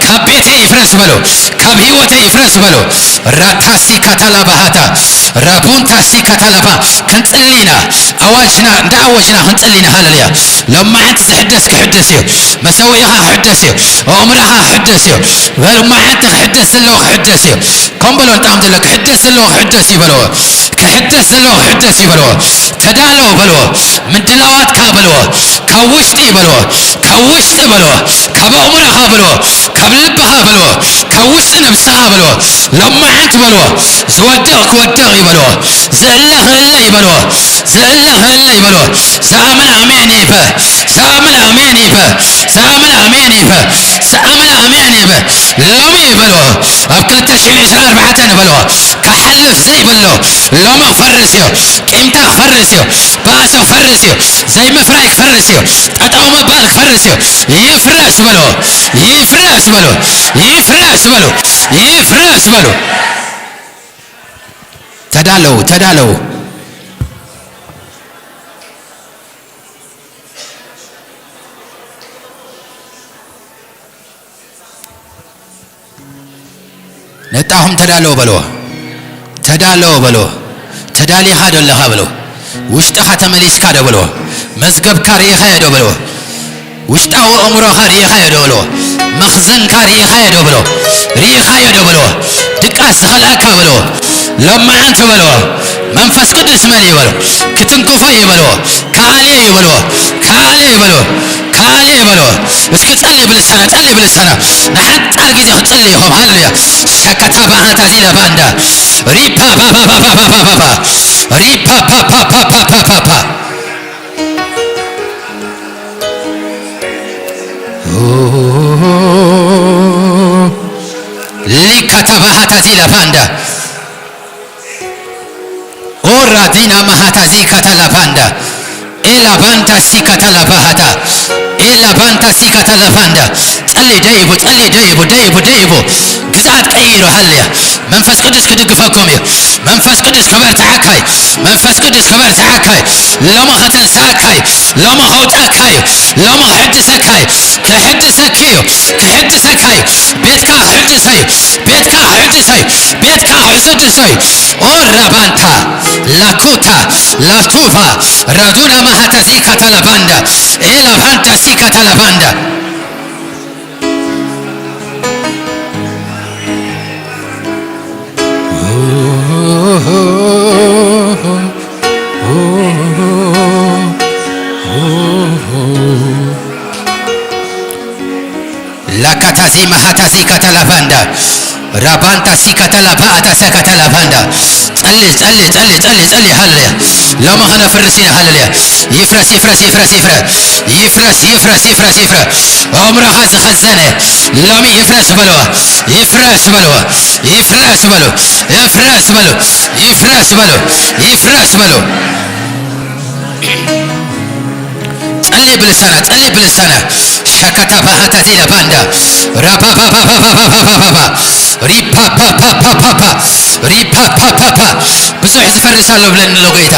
ካብ ቤተይ ይፍረስ በሉ። ካብ ህይወተይ ይፍረስ በሉ። ራታሲ ካታላባሃታ፣ ራቡንታሲ ካታላባ። ክንጽሊ ኢና። ኣዋጅና፣ እንዳ ኣወጅና ክንጽሊ ኢና። ሃሌሉያ። ሎማዓንቲ ዝሕደስ ክሕደስ እዩ። መሰውኢኻ ክሕደስ እዩ። ኣእምሮኻ ክሕደስ እዩ። ሎማዓንቲ ክሕደስ ዘለዎ ክሕደስ እዩ። ከም በሎ ንጣም ዘሎ ክሕደስ ዘለዎ ክሕደስ እዩ በልዎ። ክሕደስ ዘለዎ ክሕደስ እዩ በልዎ። ተዳለዎ በልዎ። ምድላዋትካ በልዎ። ካብ ውሽጢ በልዎ። ካብ ውሽጢ በልዎ። ካብ ኣእምሮኻ በልዎ። ካብ ልብኻ በልዎ። ካብ ውሽጢ ነብስኻ በልዎ። ሎማዓንቲ በልዎ። ዝወድቕ ክወድቕ እዩ በልዎ። ዝእለ ክእለ እዩ በልዎ። ዝእለ ክእለ እዩ በልዎ። ዝኣምን ኣሜን ይበ። ዝኣምን ኣሜን ይበ። ዝኣምን ኣሜን ይበ። ዝኣምን ኣሜን ይበ። ሎሚ በልዎ። ኣብ ክልተ ሽሕን ዕስራን ኣርባዕተን በልዎ። ክሓልፍ ዘይብሎ ሎሚ ክፈርስ እዩ። ቂምታ ክፈርስ እዩ። ባእሲ ክፈርስ እዩ። ዘይምፍራይ ክፈርስ እዩ። ጠጠው ምባል ክፈርስ እዩ። ይፍረስ በልዎ። ይፍረስ በልዎ። ይፍረስ በልዎ። ይፍረስ በልዎ። ተዳለው፣ ተዳለው። ነጣኹም ተዳለው በልዎ። ተዳለው በልዎ። ተዳሊኻ ዶ ኣለኻ በልዎ። ውሽጥኻ ተመሊስካ ዶ በልዎ። መዝገብካ ርኢኻዮ ዶ በልዎ። ውሽጣዊ ኣእምሮኻ ርኢኻዮ ዶ በልዎ። መኽዘንካ ርኢኻዮ ዶ በልዎ። ርኢኻዮ ዶ በልዎ። ድቃስ ዝኸልኣካ በልዎ። ሎማዓንቲ በልዎ። መንፈስ ቅዱስ መን እዩ በልዎ። ክትንክፎ እዩ በልዎ። ከኣልዮ እዩ በልዎ። ከኣልዮ እዩ በልዎ። ከኣልዮ እዩ በልዎ። እስኪ ጸልዩ ብልሳና፣ ጸልዩ ብልሳና። ንሓጻር ግዜ ክትጽልዩ ኢኹም። ሃሌሉያ። ሸከታ ባሃታ ዚላ ባንዳ። ሪፓ ፓ ፓ ፓ ፓ ፓ ፓ ፓ። ሪፓ ፓ ፓ ፓ ፓ ፓ ፓ ፓ። ሊካታ ባሃታ ዚላ ባንዳ። ኦራ ዲና ማሃታ ዚካታ ላባንዳ። ኤላ ባንታ ሲካታ ላባሃታ። ኤላ ባንታ ሲካታ ላባንዳ። ጸሊ ደይቡ፣ ጸሊ ደይቡ፣ ደይቡ፣ ደይቡ። ግዝኣት ቀይሩ ሃልያ። መንፈስ ቅዱስ ክድግፈኩም እዩ። መንፈስ ቅዱስ ክበርትዓካ እዩ። መንፈስ ቅዱስ ክበርትዓካ እዩ። ሎሚ ከተንስኣካ እዩ። ሎሚ ከውጻካ እዩ። ሎሚ ክሕድሰካ እዩ። ክሕድሰኪ እዩ። ክሕድሰካ እዩ። ቤትካ ክሕድሰ እዩ። ቤትካ ክሕድሰ እዩ። ቤትካ ክሕድሰ እዩ። ኦ ራባንታ ላኩታ ላቱፋ ራዱና ማሃታ ዚካታ ላባንዳ ኤላ ባንታ ሲካታ ላባንዳ። ላካታዚ ማሃታዚ ካታላፋንዳ ራባንታ ሲካታ ላባኣታ ሳካታ ላባንዳ። ጸሊ፣ ጸሊ፣ ጸሊ፣ ጸሊ፣ ጸሊ። ሃሌሉያ። ሎሚ ኸነፍርስ ኢና። ሃሌሉያ። ይፍረስ፣ ይፍረስ፣ ይፍረስ፣ ይፍረስ። ይፍረስ፣ ይፍረስ፣ ይፍረስ፣ ይፍረስ። ኣእምሮኻ ዝኸዘነ ሎሚ ይፍረስ በልዋ። ይፍረስ በልዋ። ይፍረስ በሉ። ይፍረስ በሉ። ይፍረስ በሉ። ይፍረስ በሉ። ጸሊ ብልሳና፣ ጸሊ ብልሳና። ሻካታ ባሃታ ዚላ ባንዳ። ራፓፓፓፓፓፓፓፓ። ሪፓፓፓፓፓፓ። ሪፓፓፓፓ። ብዙሕ ዝፈርስ ኣሎ ብለኒ ኣሎ ጎይታ።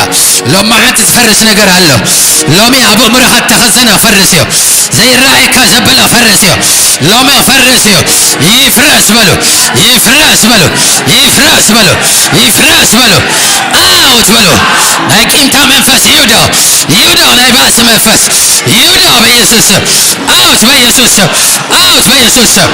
ሎማዓንቲ ዝፈርስ ነገር ኣሎ። ሎሚ ኣብ ኣእምሮኻ እተኸዘነ ክፈርስ እዩ። ዘይረኣየካ ዘበለ ክፈርስ እዩ። ሎሚ ክፈርስ እዩ። ይፍረስ በሉ። ይፍረስ በሉ። ይፍረስ በሉ። ይፍረስ በሉ። ኣውት በሉ። ናይ ቂምታ መንፈስ ይውደቕ። ይውደቕ ናይ ባእሲ መንፈስ። ይውደቕ በኢየሱስ ስም። ኣውት በኢየሱስ ስም። ኣውት በኢየሱስ ስም።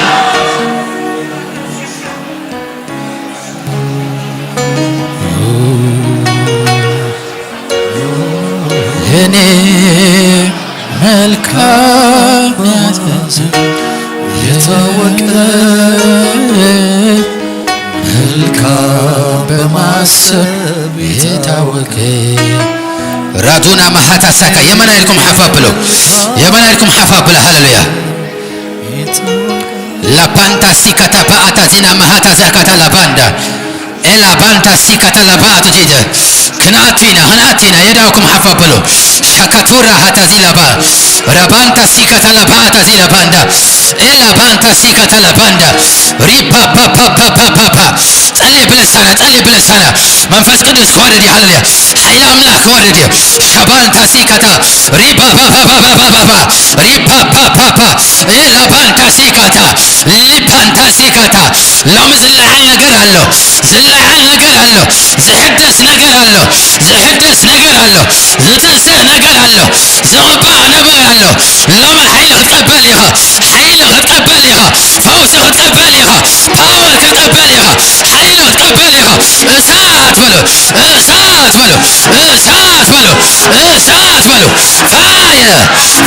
እኔ መልካም ያዘዘ የታወቀ መልካም በማሰብ የታወቀ ራዱና ማሃታ ሳካ የመና ኢልኩም ሓፋ ብሎ የመና ኢልኩም ሓፋ ብሎ ሃሌሉያ ላፓንታ ሲካታ ፓኣታ ዚና ማሃታ ዛካታ ላባንዳ ኤላ ባንታ ሲካታ ላባ ኣቶ ጄጀ ክንኣቱ ኢና ክንኣቱ ኢና የዳውኩም ሓፋ በሎ ሻካቱራ ሃታ ዚላባ ራባንታ ሲካታ ላባ ኣታ ዚላባንዳ ኤላ ባንታ ሲካታ ላባንዳ ሪፓፓፓፓፓፓ ጸሊ ብልሳና ጸሊ ብልሳና መንፈስ ቅዱስ ክወርድ እዩ ሃሌሉያ ሓይሊ ኣምላኽ ክወርድ እዩ ሻባንታ ሲካታ ሪፓፓፓፓፓፓ ሪፓፓፓፓ ኤላ ባንታ ሲካታ ሊፓንታ ሲካታ ሎሚ ዝለዓል ነገር ኣሎ ዝለዓል ነገር ኣሎ ዝሕደስ ነገር ኣሎ ዝሕደስ ነገር ኣሎ ዝትንስእ ነገር ኣሎ ዝቕባእ ነገር ኣሎ ሎሚ ሓይሊ ክትቀበል ኢኻ ሓይሊ ክትቀበል ኢኻ ፈውሲ ክትቀበል ኢኻ ፓወር ክትቀበል ኢኻ ሓይሊ ክትቀበል ኢኻ እሳት በሉ እሳት በሉ እሳት በሉ እሳት በሉ ፋየር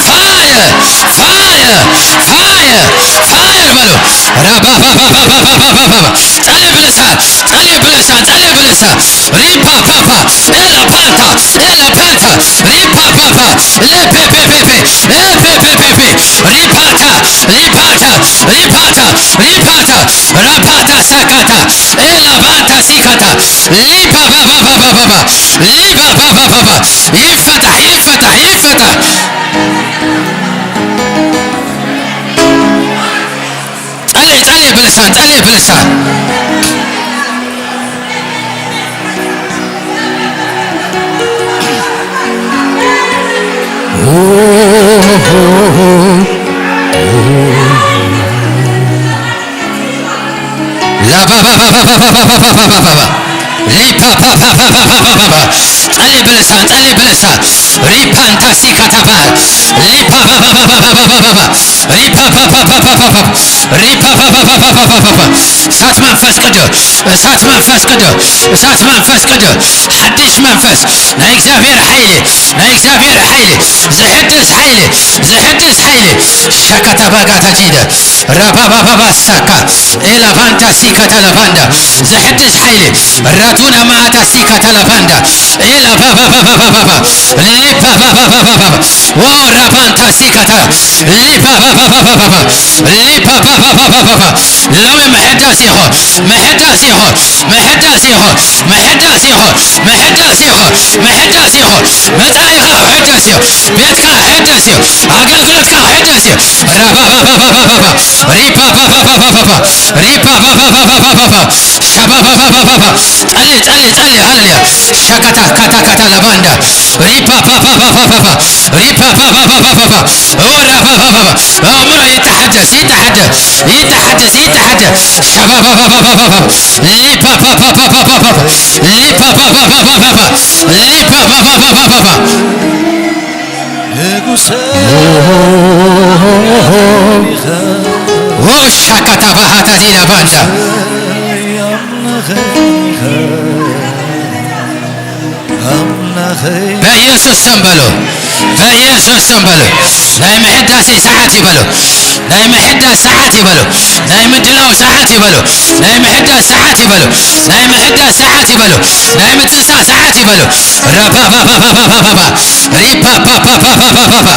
ፋየር ፋየር ፋየር ፋየር በሉ ራባባባባባባባ ጸልይ ብልሳን ጸልይ ብልሳን ጸልይ ብልሳን ሪፓፓፓ ኤላፓንታ ኤላፓንታ ሪፓፓፓ ሌፔፔፔፔ ኤፔፔፔፔ ሪፓታ ሪፓታ ሪፓታ ሪፓታ ራፓታ ሳካታ ኤላባንታ ሲካታ ሊፓፓፓፓፓፓ ሊፓፓፓፓፓ ይፈታሕ ይፈታሕ ይፈታሕ ጸልይ ጸልይ ብልሳን ጸልይ ብልሳን ላባባባባባባባባባ ሊፓፓፓፓፓፓፓ ጸሊ ብልሳን ጸሊ ብልሳን ሪፓንታ ሲካታባ ሊፓፓፓፓፓፓፓፓ ሪፓፓፓፓፓፓፓ ሪፓፓፓፓፓፓፓ እሳት መንፈስ ቅዱስ እሳት መንፈስ ቅዱስ እሳት መንፈስ ቅዱስ ሓድሽ መንፈስ ናይ እግዚኣብሔር ሓይሊ ናይ እግዚኣብሔር ሓይሊ ዝሕድስ ሓይሊ ዝሕድስ ሓይሊ ሸካታባጋታጂደ ራባባባባሳካ ኤላቫንታ ሲካታ ላቫንዳ ዘሕድስ ሓይሊ ራቱና ማኣታ ሲካታ ላቫንዳ ኤላባባባባባባ ሊባባባባባባ ወራባንታ ሲካታ ሊባባባባባባ ሊባባባባባባ ሎሚ ምሕዳስ ኢኹ ምሕዳስ ኢኹ ምሕዳስ ኢኹ ምሕዳስ ኢኹ ምሕዳስ ኢኹ ምሕዳስ ኢኹ መጻኢኻ ክሕደስ እዩ ቤትካ ክሕደስ እዩ ኣገልግሎትካ ክሕደስ እዩ ራባባባባባባ ሪባባባባባባ ሪባባባባባባ ሻባባባባባባ ጸሊ ጸሊ ጸሊ ሃሌሉያ ሻካታ ካታ ካታ ላባንዳ ሪባባባባባባ ሪባባባባባባ ራባባባ ኣእምሮ ይተሓደስ ይተሓደስ ይተሓደስ ይተሓደስ ሻባባባባባባ ሊባባባባባባ ሊባባባባባባ ሊባባባባባባ ንጉሰ ሻካታ ባሃታ ዚላ ባንዳ በኢየሱስ ስም በሉ በኢየሱስ ስም በሉ ናይ ምሕዳሴ ሰዓት ሰዓት ይበሉ። ናይ ምሕዳስ ሰዓት ይበሉ። ናይ ምድላው ሰዓት ይበሉ። ናይ ምሕዳስ ሰዓት ይበሉ። ናይ ምሕዳስ ሰዓት ይበሉ። ናይ ምትንሳእ ሰዓት ይበሉ። ረባባባባባባባ ሪፓፓፓፓፓፓፓ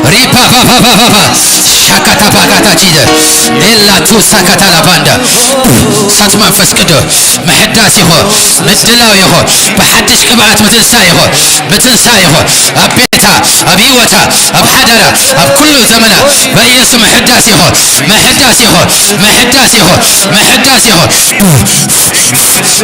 ሪፓፓፓፓፓፓ ሻካታፓካታ ቺደ ኤላቱ ሳካታላባንዳ እሳት መንፈስ ቅዱስ ምሕዳስ ይኹን፣ ምድላው ይኹን፣ ብሓድሽ ቅብኣት ምትንሳእ ይኹን፣ ምትንሳእ ይኹን። ኣብ ቤታ፣ ኣብ ህይወታ፣ ኣብ ሓዳራ፣ ኣብ ኩሉ ዘመና ብኢየሱስ ምሕዳስ ይኹን፣ ምሕዳስ ይኹን፣ ምሕዳስ ይኹን፣ ምሕዳስ ይኹን፣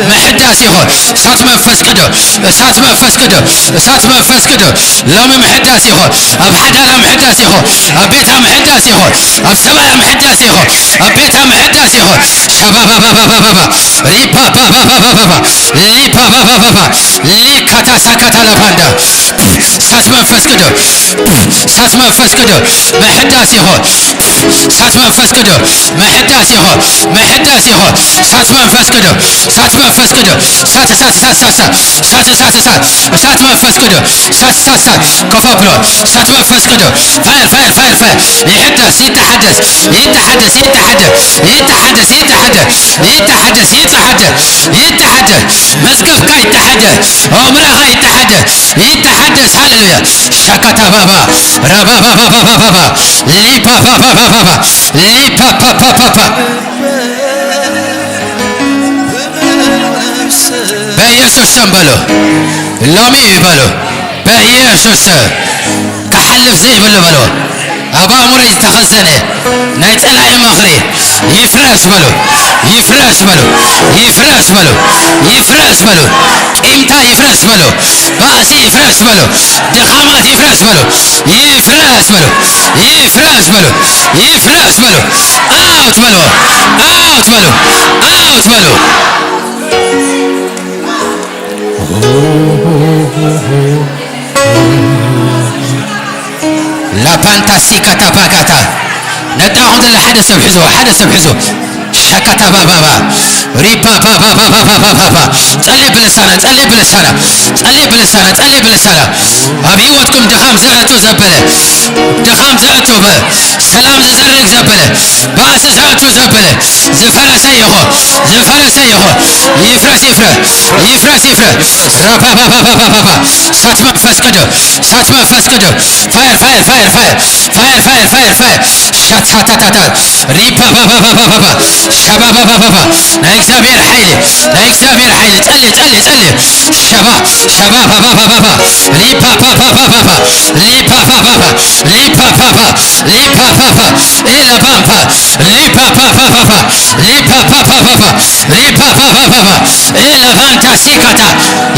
ምሕዳስ ይኹን። እሳት መንፈስ ቅዱስ፣ እሳት መንፈስ ቅዱስ፣ እሳት መንፈስ ቅዱስ። ሎሚ ምሕዳስ ይኹን፣ ኣብ ሓዳራ ምሕዳስ ይኹን፣ ኣብ ቤታ ምሕዳስ ይኹን፣ ኣብ ሰብኣያ ምሕዳስ ይኹን፣ ኣብ ቤታ ምሕዳስ ይኹን። ሸባባባባባባ ሪፓፓፓፓፓፓ ሊፓፓፓፓፓ ሊካታ ሳካታ ላፋንዳ እሳት መንፈስ ቅዱስ፣ እሳት መንፈስ ቅዱስ ምሕዳስ ይኹን፣ እሳት መንፈስ ቅዱስ ምሕዳስ ይኹን፣ ምሕዳስ ይኹን። እሳት መንፈስ ቅዱስ፣ እሳት መንፈስ ቅዱስ፣ እሳት፣ እሳት፣ እሳት፣ እሳት፣ እሳት፣ እሳት፣ እሳት፣ እሳት፣ እሳት መንፈስ ቅዱስ፣ እሳት፣ እሳት፣ እሳት፣ ከፋፍሎ፣ እሳት መንፈስ ቅዱስ፣ ፋየር፣ ፋየር፣ ፋየር፣ ፋየር፣ ይሕደስ፣ ይተሓደስ፣ ይተሓደስ፣ ይተሓደስ፣ ይተሓደስ፣ ይተሓደስ፣ ይተሓደስ፣ ይተሓደስ፣ ይተሓደስ፣ መዝገብካ ይተሓደስ፣ ኣእምሮኻ ይተሓደስ፣ ይተሓደስ። ሃሌሉያ። ሻካታ ባባ፣ ራባባባባባባ፣ ሊፓፓፓፓፓ፣ ሊፓፓፓፓፓ። በኢየሱስ ስም በሉ። ሎሚ በሉ። በኢየሱስ ስም ክሓልፍ ዘይብሉ በሉ። ኣብ ኣእምሮይ ዝተኸዘነ ናይ ጸላኢ ምኽሪ ይፍረስ በሉ። ይፍረስ በሉ። ይፍረስ በሉ። ይፍረስ በሉ። ቂምታ ይፍረስ በሉ። ባእሲ ይፍረስ በሉ። ድኻማት ይፍረስ በሉ። ይፍረስ በሉ። ይፍረስ በሉ። ይፍረስ በሉ። ኣውት በሉ። ኣውት በሉ። ኣውት በሉ። ላፓንታ ሲካታ ፓካታ ነጣኹም ዘለ ሓደ ሰብ ሕዞ፣ ሓደ ሰብ ሕዞ። ሻካታ ባባባ ሪፓ ፓፓፓፓፓፓ ጸልይ ብልሳና፣ ጸልይ ብልሳና፣ ጸልይ ብልሳና፣ ጸልይ ብልሳና። ኣብ ህይወትኩም ድኻም ዘእቱ ዘበለ፣ ድኻም ዘእቱ በ-፣ ሰላም ዝዘርግ ዘበለ፣ ባእሲ ዘእቱ ዘበለ፣ ዝፈረሰ ይኹን፣ ዝፈረሰ ይኹን። ይፍረስ፣ ይፍረስ፣ ይፍረስ፣ ይፍረስ። ራፓፓፓፓፓፓ እሳት መንፈስ ቅዱስ፣ እሳት መንፈስ ቅዱስ። ፋየር፣ ፋየር፣ ፋየር፣ ፋየር። ፋየር፣ ፋየር፣ ፋየር፣ ፋየር። ሻታታታታ። ሪፓፓፓፓፓፓ። ሻባባባባባ። ናይ እግዚኣብሔር ሓይሊ፣ ናይ እግዚኣብሔር ሓይሊ። ጸልይ፣ ጸልይ፣ ጸልይ። ሸባ፣ ሸባባባባባ። ሪፓፓፓፓፓ። ሊፓፓፓፓ። ሊፓፓፓ። ሊፓፓፓ። ኤለባምፓ። ሊፓፓፓፓፓ። ሊፓፓፓፓፓ። ሊፓፓፓፓፓ። ኤለባንታ ሲካታ።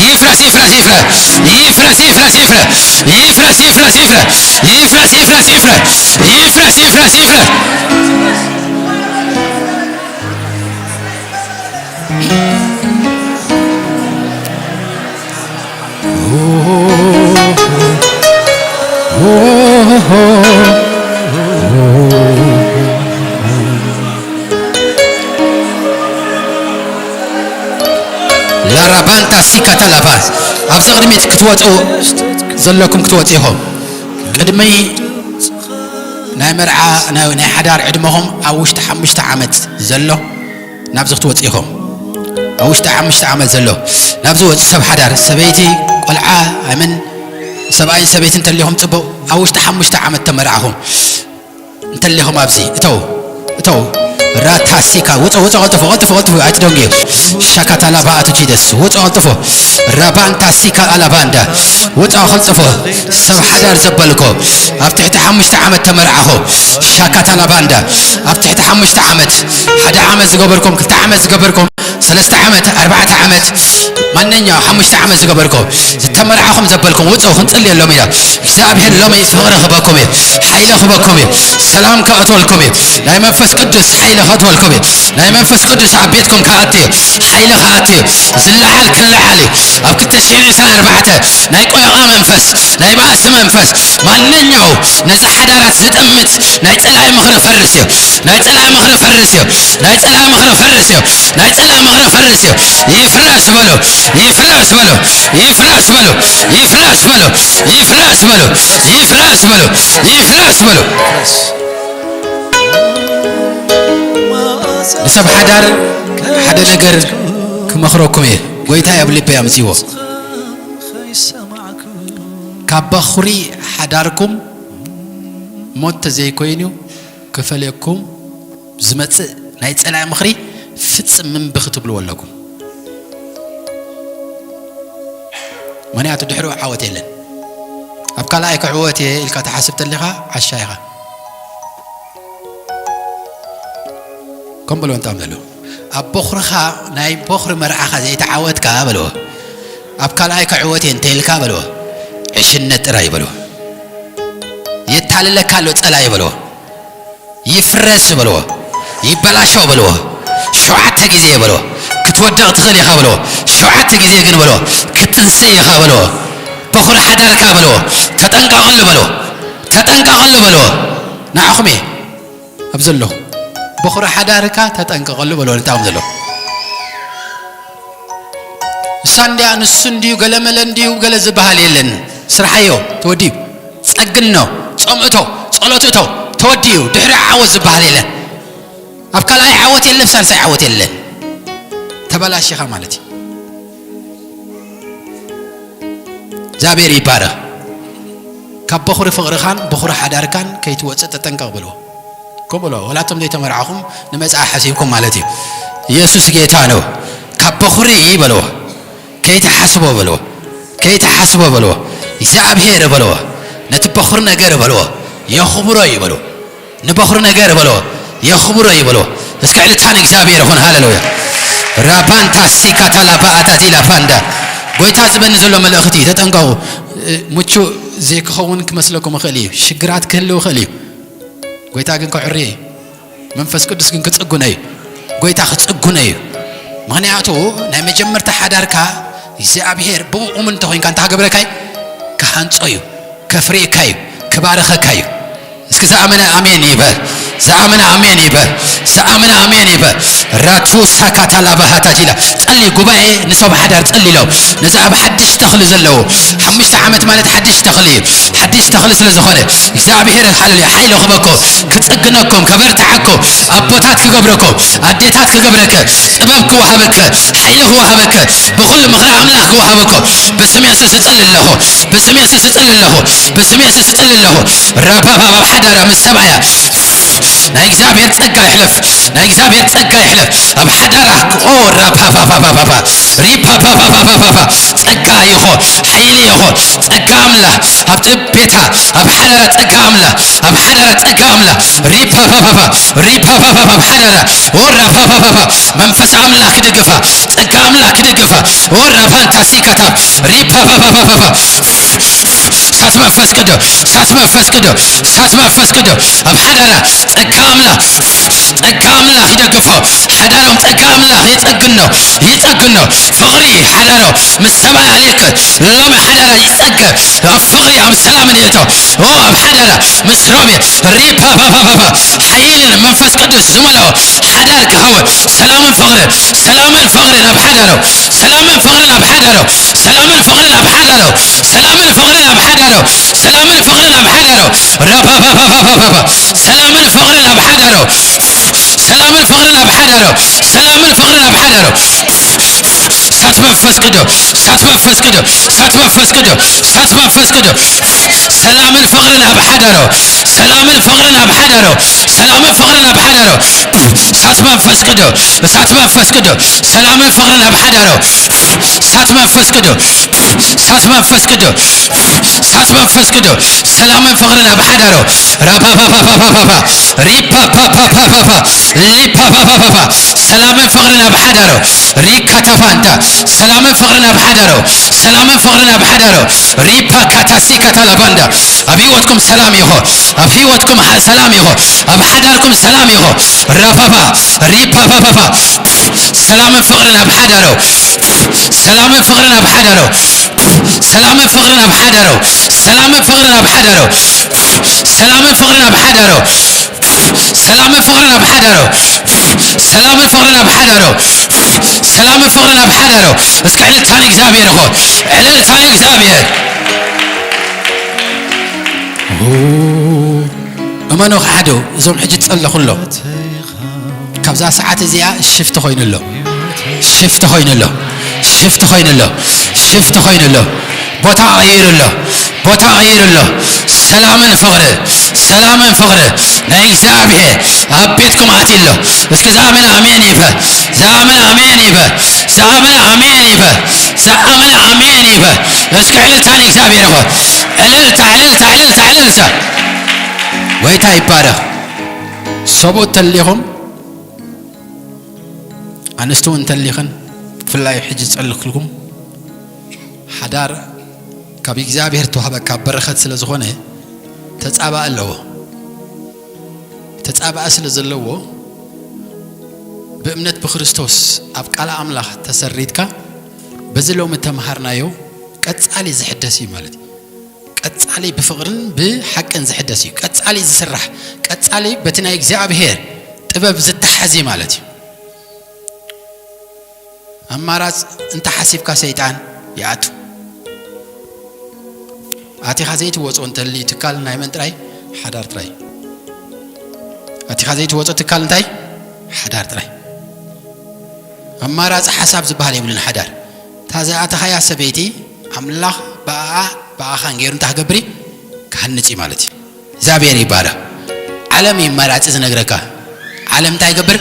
ይፍረስ፣ ይፍረስ፣ ይፍረስ። ይፍረስ፣ ይፍረስ፣ ይፍረስ። ይፍረስ፣ ይፍረስ፣ ይፍረስ። ይፍረስ፣ ይፍረስ፣ ይፍረስ። ይፍረስ፣ ይፍረስ፣ ይፍረስ። ላራባንታ ሲካታ ላባ። ኣብዚ ቅድሚት ክትወፁ ዘለኩም ክትወፁ ኢኹም። ቅድሚ ናይ መርዓ፣ ናይ፣ ናይ ሓዳር ዕድመኹም ኣብ ውሽጢ ሓሙሽተ ዓመት ዘሎ ናብዚ ክትወፁ ኢኹም። ኣብ ውሽጢ ሓሙሽተ ዓመት ዘሎ ናብዚ ወፂ ሰብ ሓዳር፣ ሰበይቲ፣ ቆልዓ፣ ኣምን፣ ሰብኣይን ሰበይትን እንተሊኹም ፅቡቕ፣ ኣብ ውሽጢ ሓሙሽተ ዓመት ተመርዓኹም እንተሊኹም ኣብዚ እተው፣ እተው። ራታሲካ ውፀ፣ ውፀ፣ ቀልጥፎ፣ ቀልጥፎ፣ ቀልጥፎ፣ ኣይትደንግዩ። ሻካታላ ባኣቱ ቺደስ ውፀ፣ ቀልጥፎ። ራባንታ ሲካ ኣላባንዳ ውፀ፣ ቀልጥፎ። ሰብ ሓዳር ዘበልኮ ኣብ ትሕቲ ሓሙሽተ ዓመት ተመርዓኹ። ሻካታላ ባንዳ ኣብ ትሕቲ ሓሙሽተ ዓመት፣ ሓደ ዓመት ዝገበርኩም፣ ክልተ ዓመት ዝገበርኩም፣ ሰለስተ ዓመት፣ ኣርባዕተ ዓመት፣ ማንኛው ሓሙሽተ ዓመት ዝገበርኩም ዝተመርዓኹም ዘበልኩም ውፅኡ፣ ክንፅልየሎም ኢና። እግዚኣብሔር ሎሚ ፍቕሪ ክበኩም እዩ፣ ሓይሊ ክበኩም እዩ፣ ሰላም ከእትወልኩም እዩ፣ ናይ መንፈስ ቅዱስ ሓይሊ ከእትወልኩም እዩ። ናይ መንፈስ ቅዱስ ኣብ ቤትኩም ከኣቱ እዩ፣ ሓይሊ ከኣቱ እዩ። ዝለዓል ክለዓል እዩ። ኣብ ክልተ ሽሕን ዕስራን ኣርባዕተ ናይ ቆይቓ መንፈስ፣ ናይ ባእሲ መንፈስ፣ ማንኛው ነዚ ሓዳራት ዝጥምት ናይ ጸላኢ ምኽሪ ፈርስ እዩ። ናይ ጸላኢ ምኽሪ ፈርስ እዩ። ናይ ጸላኢ ምኽሪ ፈርስ እዩ። ናይ ጸላኢ ምኽሪ ፈርስ እዩ። ይፍረስ በሉ። ይፍረስ በሉ። ይፍረስ በሉ። ይፍረስ በሉ። ይፍረስ በሉ። ይፍረስ በሉ። ይፍረስ በሉ። ንሰብ ሓዳር ሓደ ነገር ክመኽረኩም እየ። ጎይታይ ኣብ ልበይ ኣምጺዎ። ካብ በኹሪ ሓዳርኩም ሞት ተዘይኮይኑ ክፈልየኩም ዝመጽእ ናይ ጸላኢ ምኽሪ ፍጽም ምንቢ ክትብልዎ ኣለኩም። ምኽንያቱ ድሕሪኡ ዓወት የለን። ኣብ ካልኣይ ክዕወት እየ ኢልካ ትሓስብ ተለኻ ዓሻ ኢኻ። ከም በልዎ እንጣም ዘሎ ኣብ በኹርኻ ናይ በኹሪ መርዓኻ ዘይተዓወትካ በልዎ። ኣብ ካልኣይ ክዕወት እየ እንተይልካ በልዎ። ዕሽነት ጥራይ በልዎ። የታልለካ ኣሎ ጸላኢ በልዎ። ይፍረስ በልዎ። ይበላሾ በልዎ። ሸውዓተ ግዜ በልዎ። ክትወድቕ ትኽእል ኢኻ በልዎ። ሸውዓተ ግዜ ግን በልዎ። ክትንስእ ኢኻ በልዎ። በኹሪ ሓዳርካ በልዎ። ተጠንቀቐሉ በልዎ። ተጠንቀቐሉ በልዎ። ንዓኹም እየ ኣብ ዘለኹ። በኹሪ ሓዳርካ ተጠንቀቐሉ በልዎ። ንጣም ዘሎ እሳ እንዲያ ንሱ እንዲዩ ገለመለ እንዲዩ ገለ ዝበሃል የለን። ስርሓዮ ተወዲዩ። ጸግኖ፣ ጾምእቶ፣ ጸሎትእቶ፣ ተወዲኡ። ድሕሪ ዓወት ዝበሃል የለን። ኣብ ካልኣይ ዓወት የለን፣ ሳልሳይ ዓወት የለን። ተበላሽኻ ማለት እዩ። እግዚኣብሔር ይባረኽ። ካብ በኹሪ ፍቕርኻን በኹሪ ሓዳርካን ከይትወፅእ ተጠንቀቕ በልዎ። ከምኡ በልዎ። ወላቶም ዘይተመርዓኹም ንመጻኢ ሓሲብኩም ማለት እዩ። ኢየሱስ ጌታ ነው። ካብ በኹሪ በልዎ። ከይትሓስቦ በልዎ። ከይትሓስቦ በልዎ። እግዚኣብሔር በልዎ። ነቲ በኹሪ ነገር በልዎ። የኽብሮ እዩ በልዎ። ንበኹሪ ነገር በልዎ። የኽብሮ እዩ በልዎ። እስከ ዕልልታ ንእግዚኣብሔር ይኹን። ሃሌሉያ። ራባንታ ሲካታ ላባኣታ ዚላ ፋንዳ። ጎይታ ዝበኒ ዘሎ መልእኽቲ ተጠንቀቑ። እ፣ ምቹእ ዘይክኸውን ክመስለኩም ይኽእል እዩ። ሽግራት ክህልው ይኽእል እዩ። ጎይታ ግን ከዕሪ እዩ። መንፈስ ቅዱስ ግን ክጽጉነ እዩ። ጎይታ ክጽጉነ እዩ። ምኽንያቱ ናይ መጀመርታ ሓዳርካ እግዚኣብሔር ብኡ እሙን እንተኾይንካ እንታይ ክገብረካ እዩ? ክሃንጾ እዩ። ከፍርየካ እዩ። ክባርኸካ እዩ። እስኪ ዝኣመነ ኣሜን ይበል። ዝኣመነ ኣሜን ይበል። ዝኣመነ ኣሜን ይበል። ራቱ ሳካታ ላባሃታ ጂላ። ጸሊ ጉባኤ ንሰብ ሓዳር ጸሊ ኢሎም። ነዚ ኣብ ሓድሽ ተኽሊ ዘለዉ። ሓሙሽተ ዓመት ማለት ሓድሽ ተኽሊ እዩ። ሓድሽ ተኽሊ ስለ ዝኾነ እግዚኣብሔር ሃሌሉያ ሓይሊ ክበኮ፣ ክጽግነኩም፣ ከበርትዓኩም፣ ኣቦታት ክገብረኩም፣ ኣዴታት ክገብረከ፣ ጥበብ ክወሃበከ፣ ሓይሊ ክወሃበከ፣ ብኹሉ ምኽሪ ኣምላኽ ክወሃበኮ። ብስም የሱስ እጽሊ ኣለኹ። ብስም የሱስ እጽሊ ኣለኹ። ብስም የሱስ እጽሊ ኣለኹ። ራባባባ ኣብ ሓዳራ ምስ ሰብኣያ ናይ እግዚኣብሔር ጸጋ ይሕለፍ። ናይ እግዚኣብሔር ጸጋ ይሕለፍ። ኣብ ሓዳራ ኦ ራባባባባባ ሪባባባባባባ ጸጋ ይኾ፣ ሓይሊ ይኾ፣ ጸጋ ኣምላኽ ኣብ ቤታ፣ ኣብ ሓዳራ ጸጋ ኣምላኽ፣ ኣብ ሓዳራ ጸጋ ኣምላኽ ሪባባባባ ሪባባባባ ኣብ ሓዳራ ኦ ራባባባባ መንፈስ ኣምላኽ ክድግፋ፣ ጸጋ ኣምላኽ ክድግፋ ኦ ራባንታ ሲካታ ሪባባባባባ እሳት መንፈስ ቅዱስ፣ እሳት መንፈስ ቅዱስ፣ እሳት መንፈስ ቅዱስ ኣብ ሓዳራ ጸጋ ኣምላኽ፣ ጸጋ ኣምላኽ ይደግፎ። ሓዳሮም ጸጋ ኣምላኽ ይጸግኖ፣ ይጸግኖ። ፍቕሪ ሓዳሮም ምስ ሰብኣይ ኣልየከ ሎሚ ሓዳራ ይጸገ። ኣብ ፍቕሪ ኣብ ሰላም ንእቶ። ኦ ኣብ ሓዳራ ምስ ሮቤ ሪፓፓፓፓፓ ሓይልን መንፈስ ቅዱስ ዝመልኦ ሓዳር ክኸውን ሰላምን ፍቕርን፣ ሰላምን ፍቕርን ኣብ ሓዳሮ፣ ሰላምን ፍቕርን ኣብ ሓዳሮ፣ ሰላምን ፍቕርን ኣብ ሓዳሮ፣ ሰላምን ፍቕርን ኣብ ሓዳሮ፣ ሰላምን ፍቕርን ኣብ ሓዳሮ። ራፓፓፓፓፓፓ ሰላምን ፍቕርን ኣብ ሓዳሮ፣ ሰላምን ፍቕርን ኣብ ሓዳሮ፣ ሰላምን ፍቕርን ኣብ ሓዳሮ። እሳት መንፈስ ቅዱስ፣ እሳት መንፈስ ቅዱስ፣ እሳት መንፈስ ቅዱስ፣ እሳት መንፈስ ቅዱስ። ሰላምን ፍቕርን ኣብ ሓዳሮ፣ ሰላምን ፍቕርን ኣብ ሓዳሮ፣ ሰላምን ፍቕርን ኣብ ሓዳሮ። እሳት መንፈስ ቅዱስ፣ እሳት መንፈስ ቅዱስ፣ ሰላምን ፍቕርን ኣብ ሓዳሮ። እሳት መንፈስ ቅዱስ፣ እሳት መንፈስ ቅዱስ፣ እሳት መንፈስ ቅዱስ፣ ሰላምን ፍቕርን ኣብ ሓዳሮ። ራፓፓፓፓፓፓ ሪፓፓፓፓፓፓ ሊፓፓፓፓፓ ሰላምን ፍቕርን ኣብ ሓዳሮ። ሪካታፋንታ ሰላምን ፍቕርን ኣብ ሓዳሮ፣ ሰላምን ፍቕርን ኣብ ሓዳሮ። ሪፓካታሲካታላባንዳ ኣብ ህይወትኩም ሰላም ይኾ፣ ኣብ ህይወትኩም ሓ-፣ ሰላም ይኾ፣ ኣብ ሓዳርኩም ሰላም ይኾ። ራፓፓ ሪፓፓፓፓ ሰላምን ፍቕርን ኣብ ሓዳሮ፣ ሰላምን ፍቕርን ኣብ ሓዳሮ፣ ሰላምን ፍቕርን ኣብ ሓዳሮ፣ ሰላምን ፍቕርን ኣብ ሓዳሮ፣ ሰላምን ፍቕርን ኣብ ሓዳሮ። ሰላምን ፍቕርን ኣብ ሓዳሮ፣ ሰላምን ፍቕርን ኣብ ሓዳሮ፣ ሰላምን ፍቕርን ኣብ ሓዳሮ። እስከ ዕልልታ ንእግዚኣብሔር ይኹን። ዕልልታ ንእግዚኣብሔር። እመኑ፣ ክሓደው እዞም ሕጂ ትጸለኹሎም። ኣብዛ ሰዓት እዚኣ ሽፍት ኮይኑ ኣሎ። ሽፍት ኮይኑ ኣሎ። ሽፍት ኮይኑ ኣሎ። ሽፍት ኮይኑ ኣሎ። ቦታ ቀይሩ ኣሎ። ቦታ ቀይሩ ኣሎ። ሰላምን ፍቕሪ፣ ሰላምን ፍቕሪ ናይ እግዚኣብሔር ኣብ ቤትኩም ኣትዩ ኣሎ። እስኪ ዝኣመነ ኣሜን ይበል። ዝኣመነ ኣሜን ይበል። ዝኣመነ ኣሜን ይበል። ዝኣመነ ኣሜን ይበል። እስኪ ዕልልታ ንእግዚኣብሔር ይኹን። ዕልልታ፣ ዕልልታ፣ ዕልልታ፣ ዕልልታ። ጎይታ ይባረኽ። ሰብኡት ተሊኹም፣ ኣንስቲ እውን ተሊኽን፣ ብፍላይ ሕጂ ዝጸልኽልኩም ሓዳር ካብ እግዚኣብሔር ተዋህበካ በረኸት ስለ ዝኾነ ተጻባእ ኣለዎ። ተጻባእ ስለ ዘለዎ ብእምነት ብክርስቶስ ኣብ ቃል ኣምላኽ ተሰሪትካ በዚ ሎሚ ተምሃርናዮ ቀጻሊ ዝሕደስ እዩ ማለት እዩ። ቀጻሊ ብፍቕርን ብሓቅን ዝሕደስ እዩ። ቀጻሊ ዝስራሕ፣ ቀጻሊ በቲ ናይ እግዚኣብሔር ጥበብ ዝተሓዝ እዩ ማለት እዩ። ኣማራጽ እንተ ሓሲብካ ሰይጣን ይኣቱ። ኣቲኻ ዘይትወጾ እንተልዩ ትካል ናይ መን ጥራይ? ሓዳር ጥራይ። ኣቲኻ ዘይትወጾ ትካል እንታይ? ሓዳር ጥራይ። ኣማራጺ ሓሳብ ዝበሃል የብሉን ሓዳር። እታ ዝኣተኻያ ሰበይቲ ኣምላኽ ብኣኣ ብኣኻን ገይሩ እንታይ ክገብር እዩ? ክሃንጽ እዩ ማለት እዩ። እግዚኣብሔር ይባረኽ። ዓለም እዩ ኣማራጺ ዝነግረካ። ዓለም እንታይ ይገብር?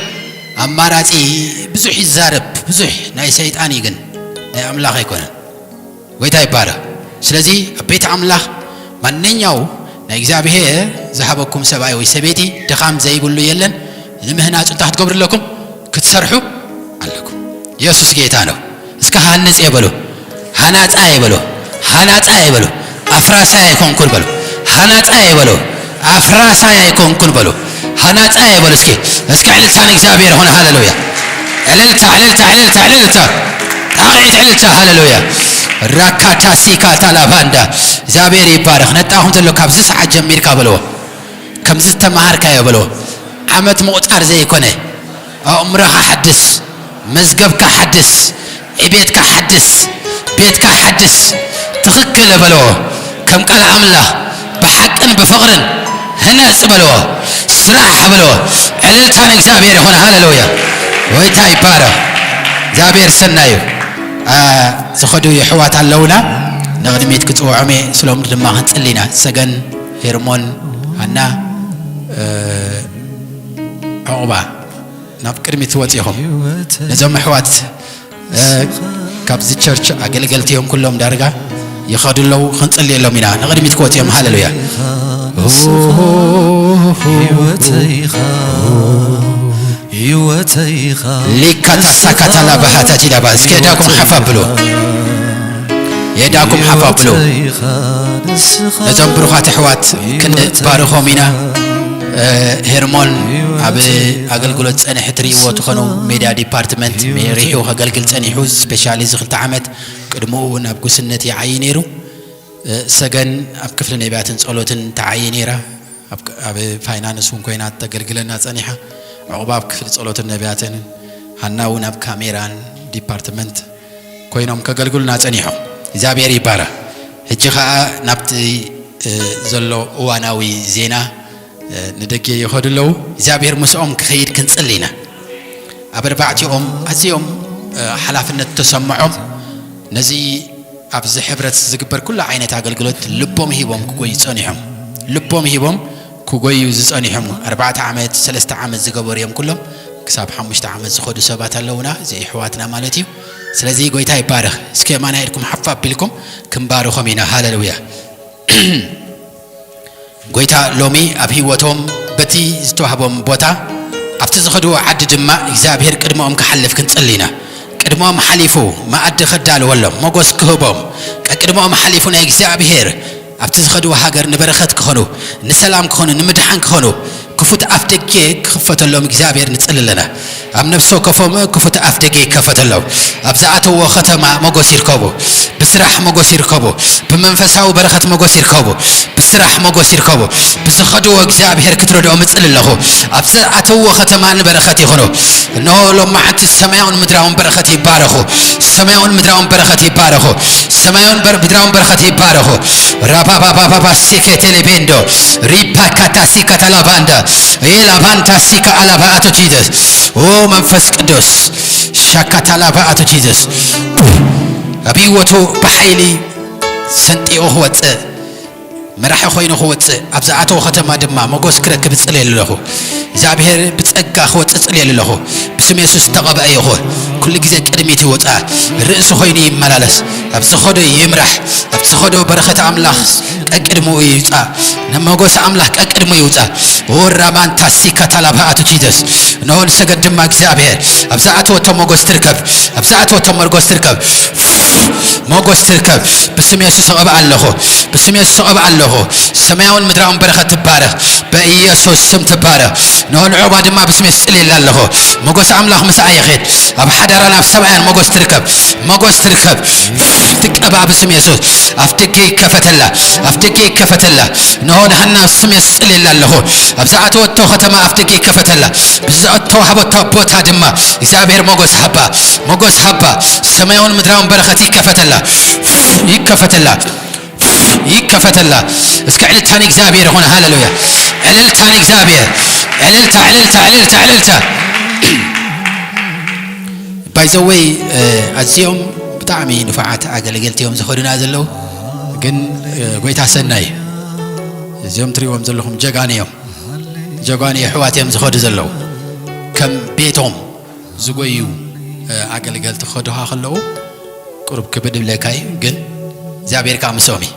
ኣማራጺ ብዙሕ ይዛረብ፣ ብዙሕ ናይ ሰይጣን እዩ ግን ናይ ኣምላኽ ኣይኮነን። ጎይታ ይባረኽ። ስለዚ ኣብ ቤት ኣምላኽ ማንኛው ናይ እግዚኣብሔር ዝሃበኩም ሰብኣይ ወይ ሰበይቲ ድኻም ዘይብሉ የለን። ንምህናጹ እንታይ ክትገብሩ ኣለኩም? ክትሰርሑ ኣለኩም። ኢየሱስ ጌታ ነው። እስከ ሃንጽ የበሉ። ሃናጻ የበሉ። ሃናጻ የበሉ። ኣፍራሳይ ኣይኮንኩን በሉ። ሃናጻ የበሉ። ኣፍራሳይ ኣይኮንኩን በሉ። ሃናጻ የበሉ። እስኪ እስኪ ዕልልታ ንእግዚኣብሔር ይኹን። ሃሌሉያ። ዕልልታ፣ ዕልልታ፣ ዕልልታ፣ ዕልልታ። ጣቕዒት ዕልልታ። ሃሌሉያ። ራካታ ሲካ ታላባንዳ። እግዚኣብሔር ይባረኽ። ነጣኹም ዘሎ ካብዚ ሰዓት ጀሚርካ በልዎ። ከምዚ ዝተማሃርካዮ በልዎ። ዓመት ምቑጻር ዘይኮነ፣ ኣእምሮኻ ሓድስ፣ መዝገብካ ሓድስ፣ ዕቤትካ ሓድስ፣ ቤትካ ሓድስ። ትኽክል በልዎ። ከም ቃል ኣምላኽ ብሓቅን ብፍቕርን ህነጽ በልዎ። ስራሕ በልዎ። ዕልልታ ንእግዚኣብሔር ይኹን። ሃሌሉያ። ጎይታ ይባረኽ። እግዚኣብሔር ሰናዩ። አ፣ ዝኸዱ የሕዋት ኣለውና። ንቕድሚት ክጽውዖም እየ። ስሎም ድማ ክንጽሊ ኢና። ሰገን፣ ሄርሞን፣ ሃና፣ እ፣ ዕቑባ ናብ ቅድሚት ወጺኹም ነዞም ኣሕዋት፣ እ፣ ካብዚ ቸርች ኣገልገልቲ እዮም ኩሎም ዳርጋ ይኸዱ ኣለዉ። ክንጽልየሎም ኢና። ንቕድሚት ክወጹ እዮም። ሃሌሉያ። ህይወተይኻ ህይወተይኻ ሊካታሳካታላ ባህታቲላባ። እስከ የዳኩም ሓፍ ኣብሉ። የዳኩም ሓፍ ኣብሉ። ነዞም ብሩኻት ኣሕዋት ክንባርኾም ኢና። እ፣ ሄርሞን ኣብ ኣገልግሎት ጸኒሑ ትርእይዎ ትኾኑ፣ ሜድያ ዲፓርትመንት መሪሑ ከገልግል ጸኒሑ፣ ስፔሻሊ እዚ ክልተ ዓመት። ቅድምኡ እውን ኣብ ጉስነት ይዓዪ ነይሩ። እ፣ ሰገን ኣብ ክፍሊ ነቢያትን ጸሎትን ትዓዪ ነይራ። ኣብ ክ-፣ ኣብ ፋይናንስ እውን ኮይና ተገልግለና ጸኒሓ። ዕቑባ ኣብ ክፍሊ ጸሎትን ነቢያትን፣ ሃና እውን ኣብ ካሜራን ዲፓርትመንት ኮይኖም ከገልግሉና ጸኒሖም። እግዚኣብሔር ይባረኽ። ሕጂ ኸኣ ናብቲ፣ እ፣ ዘሎ እዋናዊ ዜና፣ እ፣ ንደገ ይኸዱ ኣለዉ። እግዚኣብሔር ምስኦም ክኸይድ ክንጽሊ ኢና። ኣብ ኣርባዕቲኦም ኣዝዮም፣ እ፣ ሓላፍነት ተሰምዖም ነዚ ኣብዚ ሕብረት ዝግበር ኩሉ ዓይነት ኣገልግሎት ልቦም ሂቦም ክጎዩ ጸኒሖም። ልቦም ሂቦም ክጎዩ ዝጸኒሖም ኣርባዕተ ዓመት፣ ሰለስተ ዓመት ዝገበሩ እዮም ኩሎም። ክሳብ ሓሙሽተ ዓመት ዝኸዱ ሰባት ኣለዉና፣ እዚ ኣሕዋትና ማለት እዩ። ስለዚ ጎይታ ይባረኽ። እስከ የማናይ ኢድኩም ሓፍ ኣቢልኩም ክንባርኾም ኢና። ሃሌሉያ። ጎይታ ሎሚ ኣብ ህይወቶም በቲ ዝተዋህቦም ቦታ ኣብቲ ዝኸድዎ ዓዲ ድማ እግዚኣብሔር ቅድመኦም ክሓልፍ ክንጽሊ ኢና። ቅድመኦም ሓሊፉ መኣዲ ከዳልወሎም፣ ሞጎስ ክህቦም፣ ቀቅድመኦም ሓሊፉ ናይ እግዚኣብሔር ኣብቲ ዝኸድዎ ሃገር ንበረኸት ክኾኑ፣ ንሰላም ክኾኑ፣ ንምድሓን ክኾኑ፣ ክፉት ኣፍ ደገ ክኽፈተሎም እግዚኣብሔር ንጽሊ ኣለና። ኣብ ነፍሲ ወከፎም ክፉት ኣፍ ደገ ይከፈተሎም። ኣብ ዝኣተዎ ከተማ ሞጎስ ይርከቡ፣ ብስራሕ ሞጎስ ይርከቡ፣ ብመንፈሳዊ በረኸት ሞጎስ ይርከቡ፣ ብስራሕ ሞጎስ ይርከቡ። ብዝኸድዎ እግዚኣብሔር ክትረድኦም እጽሊ ኣለኹ። ኣብ ዝኣተዎ ከተማ ንበረኸት ይኹኑ። እነሆ ሎም መዓልቲ ሰማያውን ምድራውን በረኸት ይባረኹ። ሰማያውን ምድራውን በረኸት ይባረኹ። ሰማያውን በር-፣ ምድራውን በረኸት ይባረኹ። ራባባባባባ ሲኬቴሌቤንዶ ሪፓካታ ሲካታላባንዳ ላባንታ ሲካ ኣላባ ኣቶ ጂዘስ። ኦ መንፈስ ቅዱስ፣ ሻካታ ላባ ኣቶ ጂዘስ። ኣብ ህይወቱ ብሓይሊ ሰንጢቑ ክወፅእ፣ መራሒ ኮይኑ ክወፅእ፣ ኣብ ዝኣተዎ ከተማ ድማ ሞገስ ክረክብ እፅልየሉ ኣለኹ። እግዚኣብሔር ብፀጋ ክወፅእ እፅልየሉ ኣለኹ። ብስም የሱስ ዝተቐብአ ይኹን። ኩሉ ግዜ ቅድሚት ይወፃ፣ ርእሲ ኮይኑ ይመላለስ። ኣብ ዝኸዶ ይምራሕ። ኣብ ዝኸዶ በረኸት ኣምላኽ ቀቅድምኡ ይውፃ። ንሞገስ ኣምላኽ ቀቅድሙ ይውፃ። ወራማንታ ሲካ ታላባ ኣቶ ጂዘስ። እንሆ ንሰገድ ድማ እግዚኣብሔር ኣብ ዝኣተወቶ ሞገስ ትርከብ። ኣብ ዝኣተወቶ ሞገስ ትርከብ። ሞገስ ትርከብ። ብስም የሱስ እቐብኣ ኣለኹ። ብስም የሱስ እቐብኣ ኣለኹ። ሰማያውን ምድራውን በረኸት ትባረኽ። በኢየሱስ ስም ትባረኽ። ንሆ ንዑባ ድማ ብስም የሱስ ጽልየላ ኣለኹ። ሞገስ ኣምላኽ ምስኣ ይኸድ። ኣብ ሓዳራን ኣብ ሰብኣያን ሞገስ ትርከብ። ሞገስ ትርከብ። ትቀባ ብስም የሱስ። ኣፍ ደገ ይከፈተላ። ኣፍ ደገ ይከፈተላ። ንሆ ንሃና ብስም የሱስ ጽልየላ ኣለኹ። ኣብ ዝኣተወቶ ከተማ ኣፍ ደገ ይከፈተላ። ብዝተዋህበቶ ቦታ ድማ እግዚኣብሔር ሞገስ ሃባ። ሞገስ ሃባ። ሰማያውን ምድራውን በረኸት ይከፈተላ። ይከፈተላ። ይከፈተላ። እስከ ዕልልታ ንእግዚኣብሔር ይኹን። ሃሌሉያ። ዕልልታ ንእግዚኣብሔር። ዕልልታ፣ ዕልልታ፣ ዕልልታ፣ ዕልልታ። ባይዘወይ፣ ኣዝዮም ብጣዕሚ ንፉዓት ኣገልገልቲ እዮም ዝኸዱና ዘለዉ። ግን፣ እ፣ ጎይታ ሰናይ እዩ። እዚኦም ትሪእዎም ዘለኹም ጀጋኑ እዮም። ጀጋኑ የሕዋት እዮም ዝኸዱ ዘለዉ። ከም ቤቶም ዝጎዩ፣ እ፣ ኣገልገልቲ ክኸዱኻ ከለዉ ቁሩብ ክብድ ይብለካ እዩ። ግን እግዚኣብሔር ከኣ ምስኦም እዩ።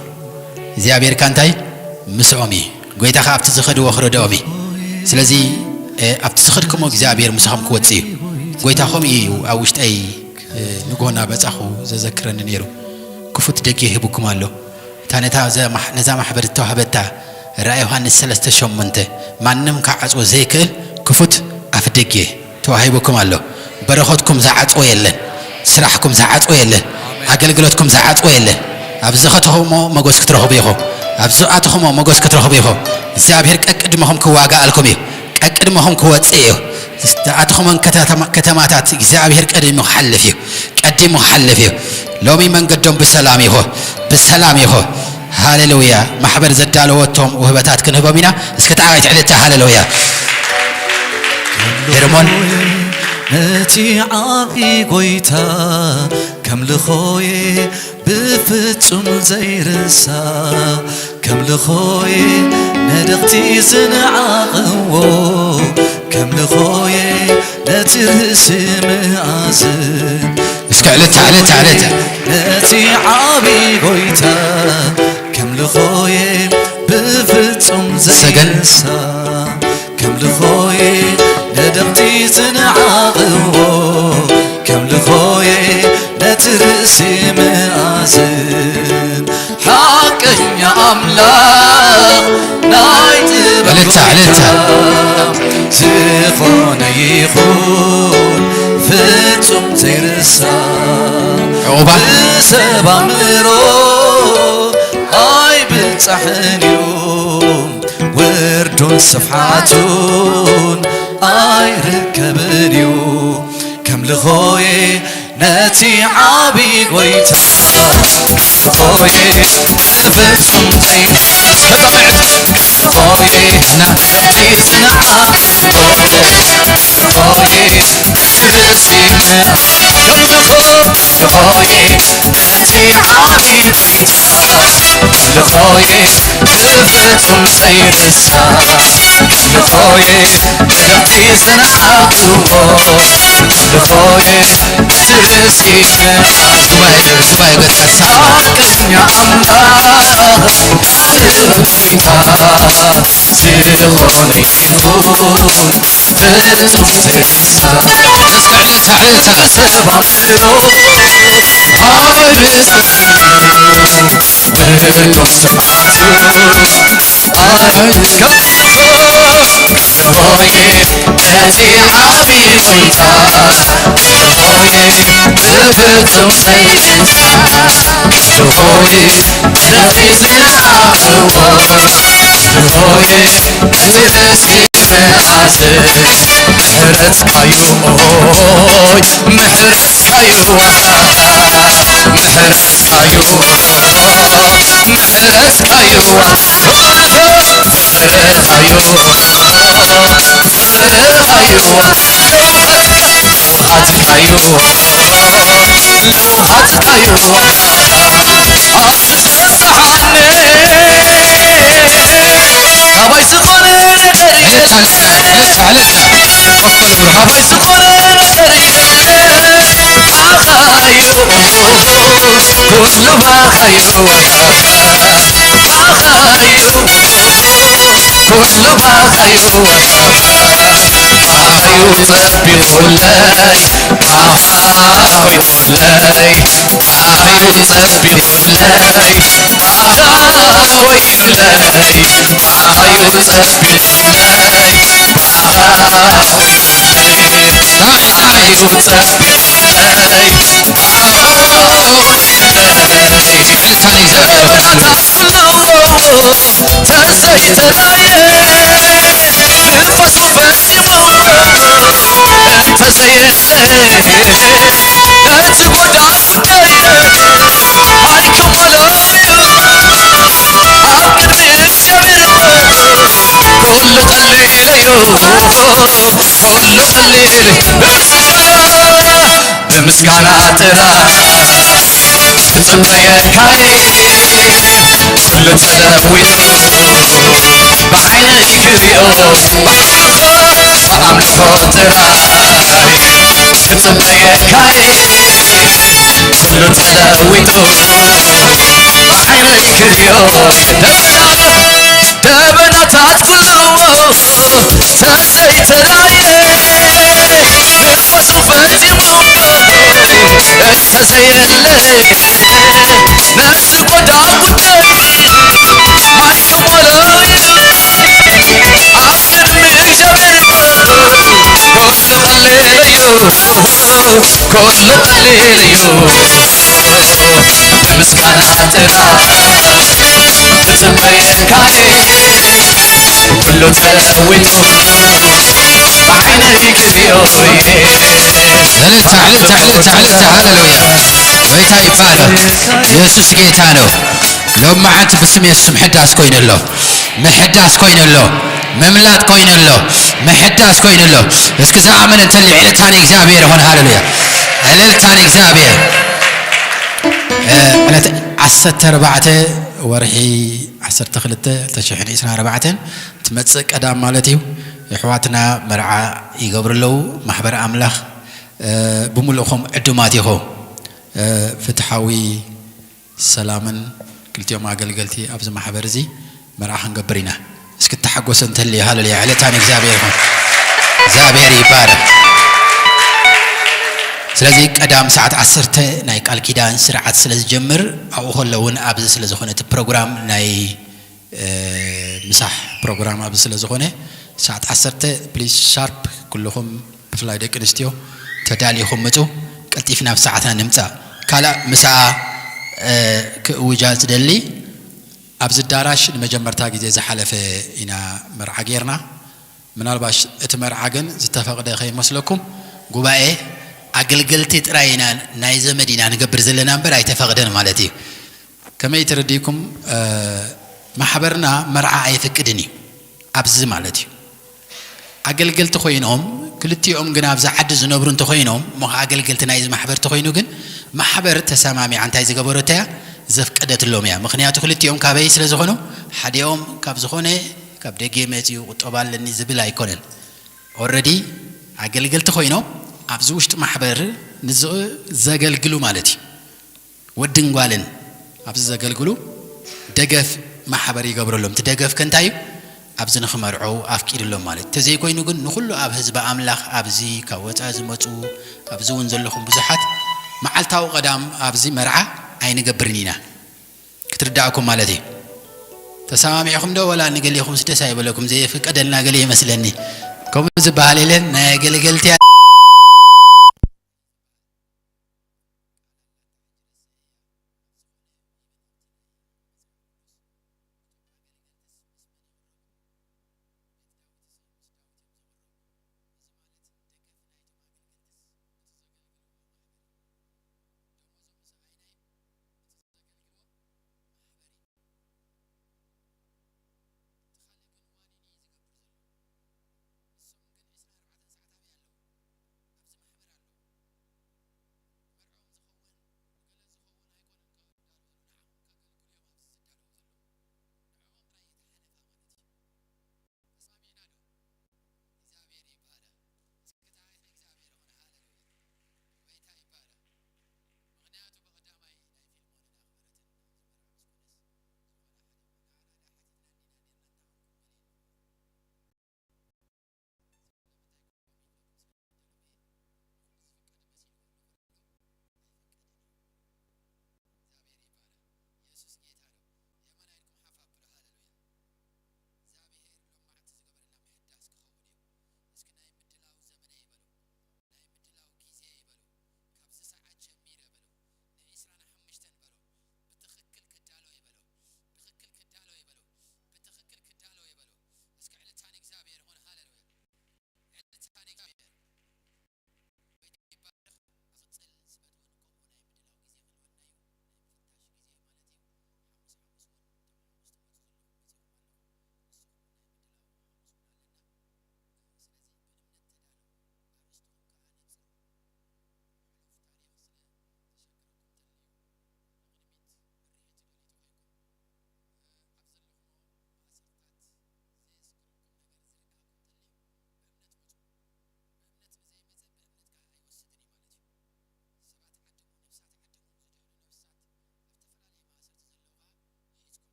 እግዚኣብሔር ከኣ እንታይ? ምስኦም እዩ። ጎይታ ከኣ ኣብቲ ዝኸድዎ ክረድኦም እዩ። ስለዚ፣ እ፣ ኣብቲ ዝኸድኩሞ እግዚኣብሔር ምሳኹም ክወጽእ እዩ። ጎይታ ከምኡ እዩ ኣብ ውሽጠይ፣ እ፣ ንግሆ እናበጻኹ ዘዘክረኒ ነይሩ። ክፉት ደገ ሂቡኩም ኣሎ። እታ ነታ ዘ-፣ ማሕ-፣ ነዛ ማሕበር እተዋህበታ ራእይ ዮሃንስ ሰለስተ ሸሞንተ፣ ማንም ክዓጽዎ ዘይክእል ክፉት ኣፍ ደገ ተዋሂቡኩም ኣሎ። በረኸትኩም ዝዓጽዎ የለን። ስራሕኩም ዝዓጽዎ የለን። ኣገልግሎትኩም ዝዓጽዎ የለን። ኣብ ዝኸድኹሞ ሞገስ ክትረኽቡ ኢኹም። ኣብ ዝኣተኹሞ ሞገስ ክትረኽቡ ኢኹም። እግዚኣብሔር ቀቅድመኹም ክዋጋኣልኩም እዩ። ቀቅድመኹም ክወጽእ እዩ። ዝኣተኹመን ከተማ-፣ ከተማታት እግዚኣብሔር ቀዲሙ ክሓልፍ እዩ። ቀዲሙ ክሓልፍ እዩ። ሎሚ መንገዶም ብሰላም ይኹን። ብሰላም ይኹን። ሃሌሉያ። ማሕበር ዘዳለወቶም ውህበታት ክንህቦም ኢና። እስከ ተዓዋይት ዕልልታ ሃሌሉያ። ሄርሞን። ነቲ ዓቢ ጎይታ ከምልኾየ ብፍጹም ዘይርሳ፣ ከምልኾየ ነደቕቲ ዝነዓቕዎ፣ ከምልኾየ ነቲ ርእሲ መኣዝን። እስከ ዕልልታ፣ ዕልልታ፣ ዕልልታ። ነቲ ዓቢ ጎይታ ከምልኾየ ብፍጹም ሰገን። ዘይርሳ፣ ከምልኾየ ነደቕቲ ዝነዓቕዎ፣ ከምልኾየ ነቲ ርእሲ መኣዝን። ሓቀኛ ኣምላኽ ናይ ጥበብ ዕልልታ፣ ዕልልታ። ዝኾነ ይኹን ፍጹም ዘይርሳ። ዕቑባ። ብሰብ ኣእምሮ ኣይብጻሕን እዩ፣ ወርዱን ስፍሓቱን ኣይርከብን እዩ። ከምልኾየ ነቲ ዓቢ ጎይታ፣ ከምልኾየ ብፍጹም ዘይንሳ፣ ከምልኾየ ነቲ ዝነዓቕዎ፣ ከምልኾየ ነቲ ርእሲ ምእንቲ፣ ከምልኾየ ነቲ ዓቢ ጎይታ፣ ከምልኾየ ብፍጹም ዘይንሳ፣ ከምልኾየ ነቲ ዝነዓቕዎ፣ ከምልኾየ ነቲ ርእሲ ምእንቲ። ጉባኤ፣ ጉባኤ፣ ሓቀኛ ኣምላኽ ናይ ጥበብ ጎይታ፣ ዝኾነ ይኹን ፍጹም ዘይርሳ። እስከ ዕልልታ፣ ዕልልታ። ሰብ ኣእምሮ ኣይብጻሕን እዩ፣ ወርዱን ስፍሓቱን ኣይርከብን እዩ። ከምልኾየ ነቲ ዓቢ ጎይታ፣ ከምልኾየ ብፍጹም ዘይንሳ፣ ከምልኾየ ነቲ ዝነዓቕዎ፣ ከምልኾየ ነቲ ርእሲ ምእንቲ ምሕረትካዩ፣ ኦይ፣ ምሕረትካዩ ዋጋ፣ ምሕረትካዩ፣ ምሕረትካዩ ዋጋ፣ ምሕረትካዩ፣ ሃዩ ለውሃትካዩ ለውሃትካዩ ኣብ ልብሰብዝሓኒ ኣባይ ዝኾነ ነገር የለ ኣባይ ዝኾነ ነገር የለ ባኻዩ ኩሉ ባኻዩ ባኻዩ ኩሉ ባኻዩ ባኻዩ ጸቢቑለይ ባኻዩ ለይ ባኻዩ ጸቢቑለይ ባኻዩ ለይ ባኻዩ ጸቢቑለይ ባኻዩ ጸቢቑለይ ባኻዩ ለይ ተዘይተራየ ንፋሱ ፈጺሙ እንተዘየለ እቲ ጎዳጉደይ ኣይክመሎ ኣብ ቅድሚ እግዚኣብሔር ኩሉ ቀሊለዩ ኩሉ ቀሊል ብምስጋና ጥራ ክጽበየካይ ኩሉ ተለዊጡ ብዓይነይ ክሪኦ ብኣምልኾ ጥራይ ክጽበየካይ ኩሉ ተለዊጡ ብዓይነይ ክሪኦ ደበናታት ኩሉ ተዘይተራየ ንፋሱ ፈጺሙ እንተዘየለ ነዚ ጎዳጉደይ ኣይክመሎይ ኣብ ቅድሚ እግዚኣብሔር ኩሉ ቀሊለዩ ኩሉ ቀሊለዩ ምስጋና ጥራ ክጽበየካይ ኩሉ ተለዊጡ ብዓይነይ ክሪኦ እየ እልልታ፣ እልልታ፣ እልልታ፣ እልልታ፣ ሃሌሉያ። ጎይታ ይባረክ። ኢየሱስ ጌታ ነው። ሎም መዓልቲ ብስም የሱስ ምሕዳስ ኮይኑ ኣሎ። ምሕዳስ ኮይኑ ኣሎ። ምምላጥ ኮይኑ ኣሎ። ምሕዳስ ኮይኑ ኣሎ። እስኪ ዝኣመነ እንተልዩ ዕልልታ ንእግዚኣብሔር ይኹን። ሃሌሉያ። ዕልልታ ንእግዚኣብሔር። እ፣ ዕለት ዓሰርተ ኣርባዕተ ወርሒ ዓሰርተ ክልተ ክልተ ሽሕን ዕስራን ኣርባዕተን ትመጽእ ቀዳም ማለት እዩ። የሕዋትና መርዓ ይገብሩ ኣለዉ። ማሕበር ኣምላኽ፣ እ፣ ብምሉእኹም ዕዱማት ኢኹም። እ፣ ፍትሓዊ ሰላምን ክልቲኦም ኣገልገልቲ ኣብዚ ማሕበር እዚ መርዓ ክንገብር ኢና። እስኪ እተሓጎሰ እንተልዩ ሃለሉያ፣ ዕለታ ንእግዚኣብሔር ይኹን። እግዚኣብሔር ይባረክ። ስለዚ ቀዳም ሰዓት ዓሰርተ ናይ ቃል ኪዳን ስርዓት ስለ ዝጀምር፣ ኣብኡ ከሎ እውን ኣብዚ ስለ ዝኾነ እቲ ፕሮግራም ናይ፣ እ፣ ምሳሕ ፕሮግራም ኣብዚ ስለ ዝኾነ፣ ሰዓት ዓሰርተ ፕሊስ ሻርፕ ኩልኹም ብፍላይ ደቂ ኣንስትዮ ተዳሊኹም ምጹ፣ ቀልጢፍና ኣብ ሰዓትና ንምጻእ። ካልእ ምሳኣ፣ እ፣ ክእውጃ ዝደሊ፣ ኣብዚ ኣዳራሽ ንመጀመርታ ግዜ ዝሓለፈ ኢና መርዓ ጌርና። ምናልባሽ እቲ መርዓ ግን ዝተፈቕደ ከይመስለኩም፣ ጉባኤ ኣገልገልቲ ጥራይ ኢና፣ ናይ ዘመድ ኢና ንገብር ዘለና እምበር ኣይተፈቕደን ማለት እዩ። ከመይ ተረዲእኩም፣ እ፣ ማሕበርና መርዓ ኣየፍቅድን እዩ። ኣብዚ ማለት እዩ። ኣገልገልቲ ኮይኖም፣ ክልቲኦም ግን ኣብዚ ዓዲ ዝነብሩ እንተኾይኖም፣ እሞ ኸዓ ኣገልገልቲ ናይዚ ማሕበር ተኾይኑ ግን፣ ማሕበር ተሰማሚዓ እንታይ ዝገበረቶ እያ? ዘፍቀደትሎም እያ። ምኽንያቱ ክልቲኦም ካበይ ስለ ዝኾኑ፣ ሓዲኦም ካብ ዝኾነ፣ ካብ ደገ መፂኡ ቁጠባ ኣለኒ ዝብል ኣይኮነን። ኦልረዲ ኣገልገልቲ ኮይኖም ኣብዚ ውሽጢ ማሕበር ንዝ-፣ ዘገልግሉ ማለት እዩ። ወድን ጓልን ኣብዚ ዘገልግሉ ደገፍ ማሕበር ይገብረሎም። እቲ ደገፍ ከ እንታይ እዩ? ኣብዚ ንኽመርዑ ኣፍቂድሎም ማለት እዩ። ተዘይኮይኑ ግን ንኹሉ ኣብ ህዝቢ ኣምላኽ ኣብዚ ካብ ወፃኢ ዝመፁ ኣብዚ እውን ዘለኹም ብዙሓት መዓልታዊ ቀዳም ኣብዚ መርዓ ኣይንገብርን ኢና። ክትርዳእኩም ማለት እዩ። ተሰማሚዕኹም ዶ ወላ ንገሌኹምስ ደስ ኣይበለኩም? ዘየፍቀደልና ገሌ ይመስለኒ። ከምኡ ዝበሃል የለን። ናይ ኣገልገልቲ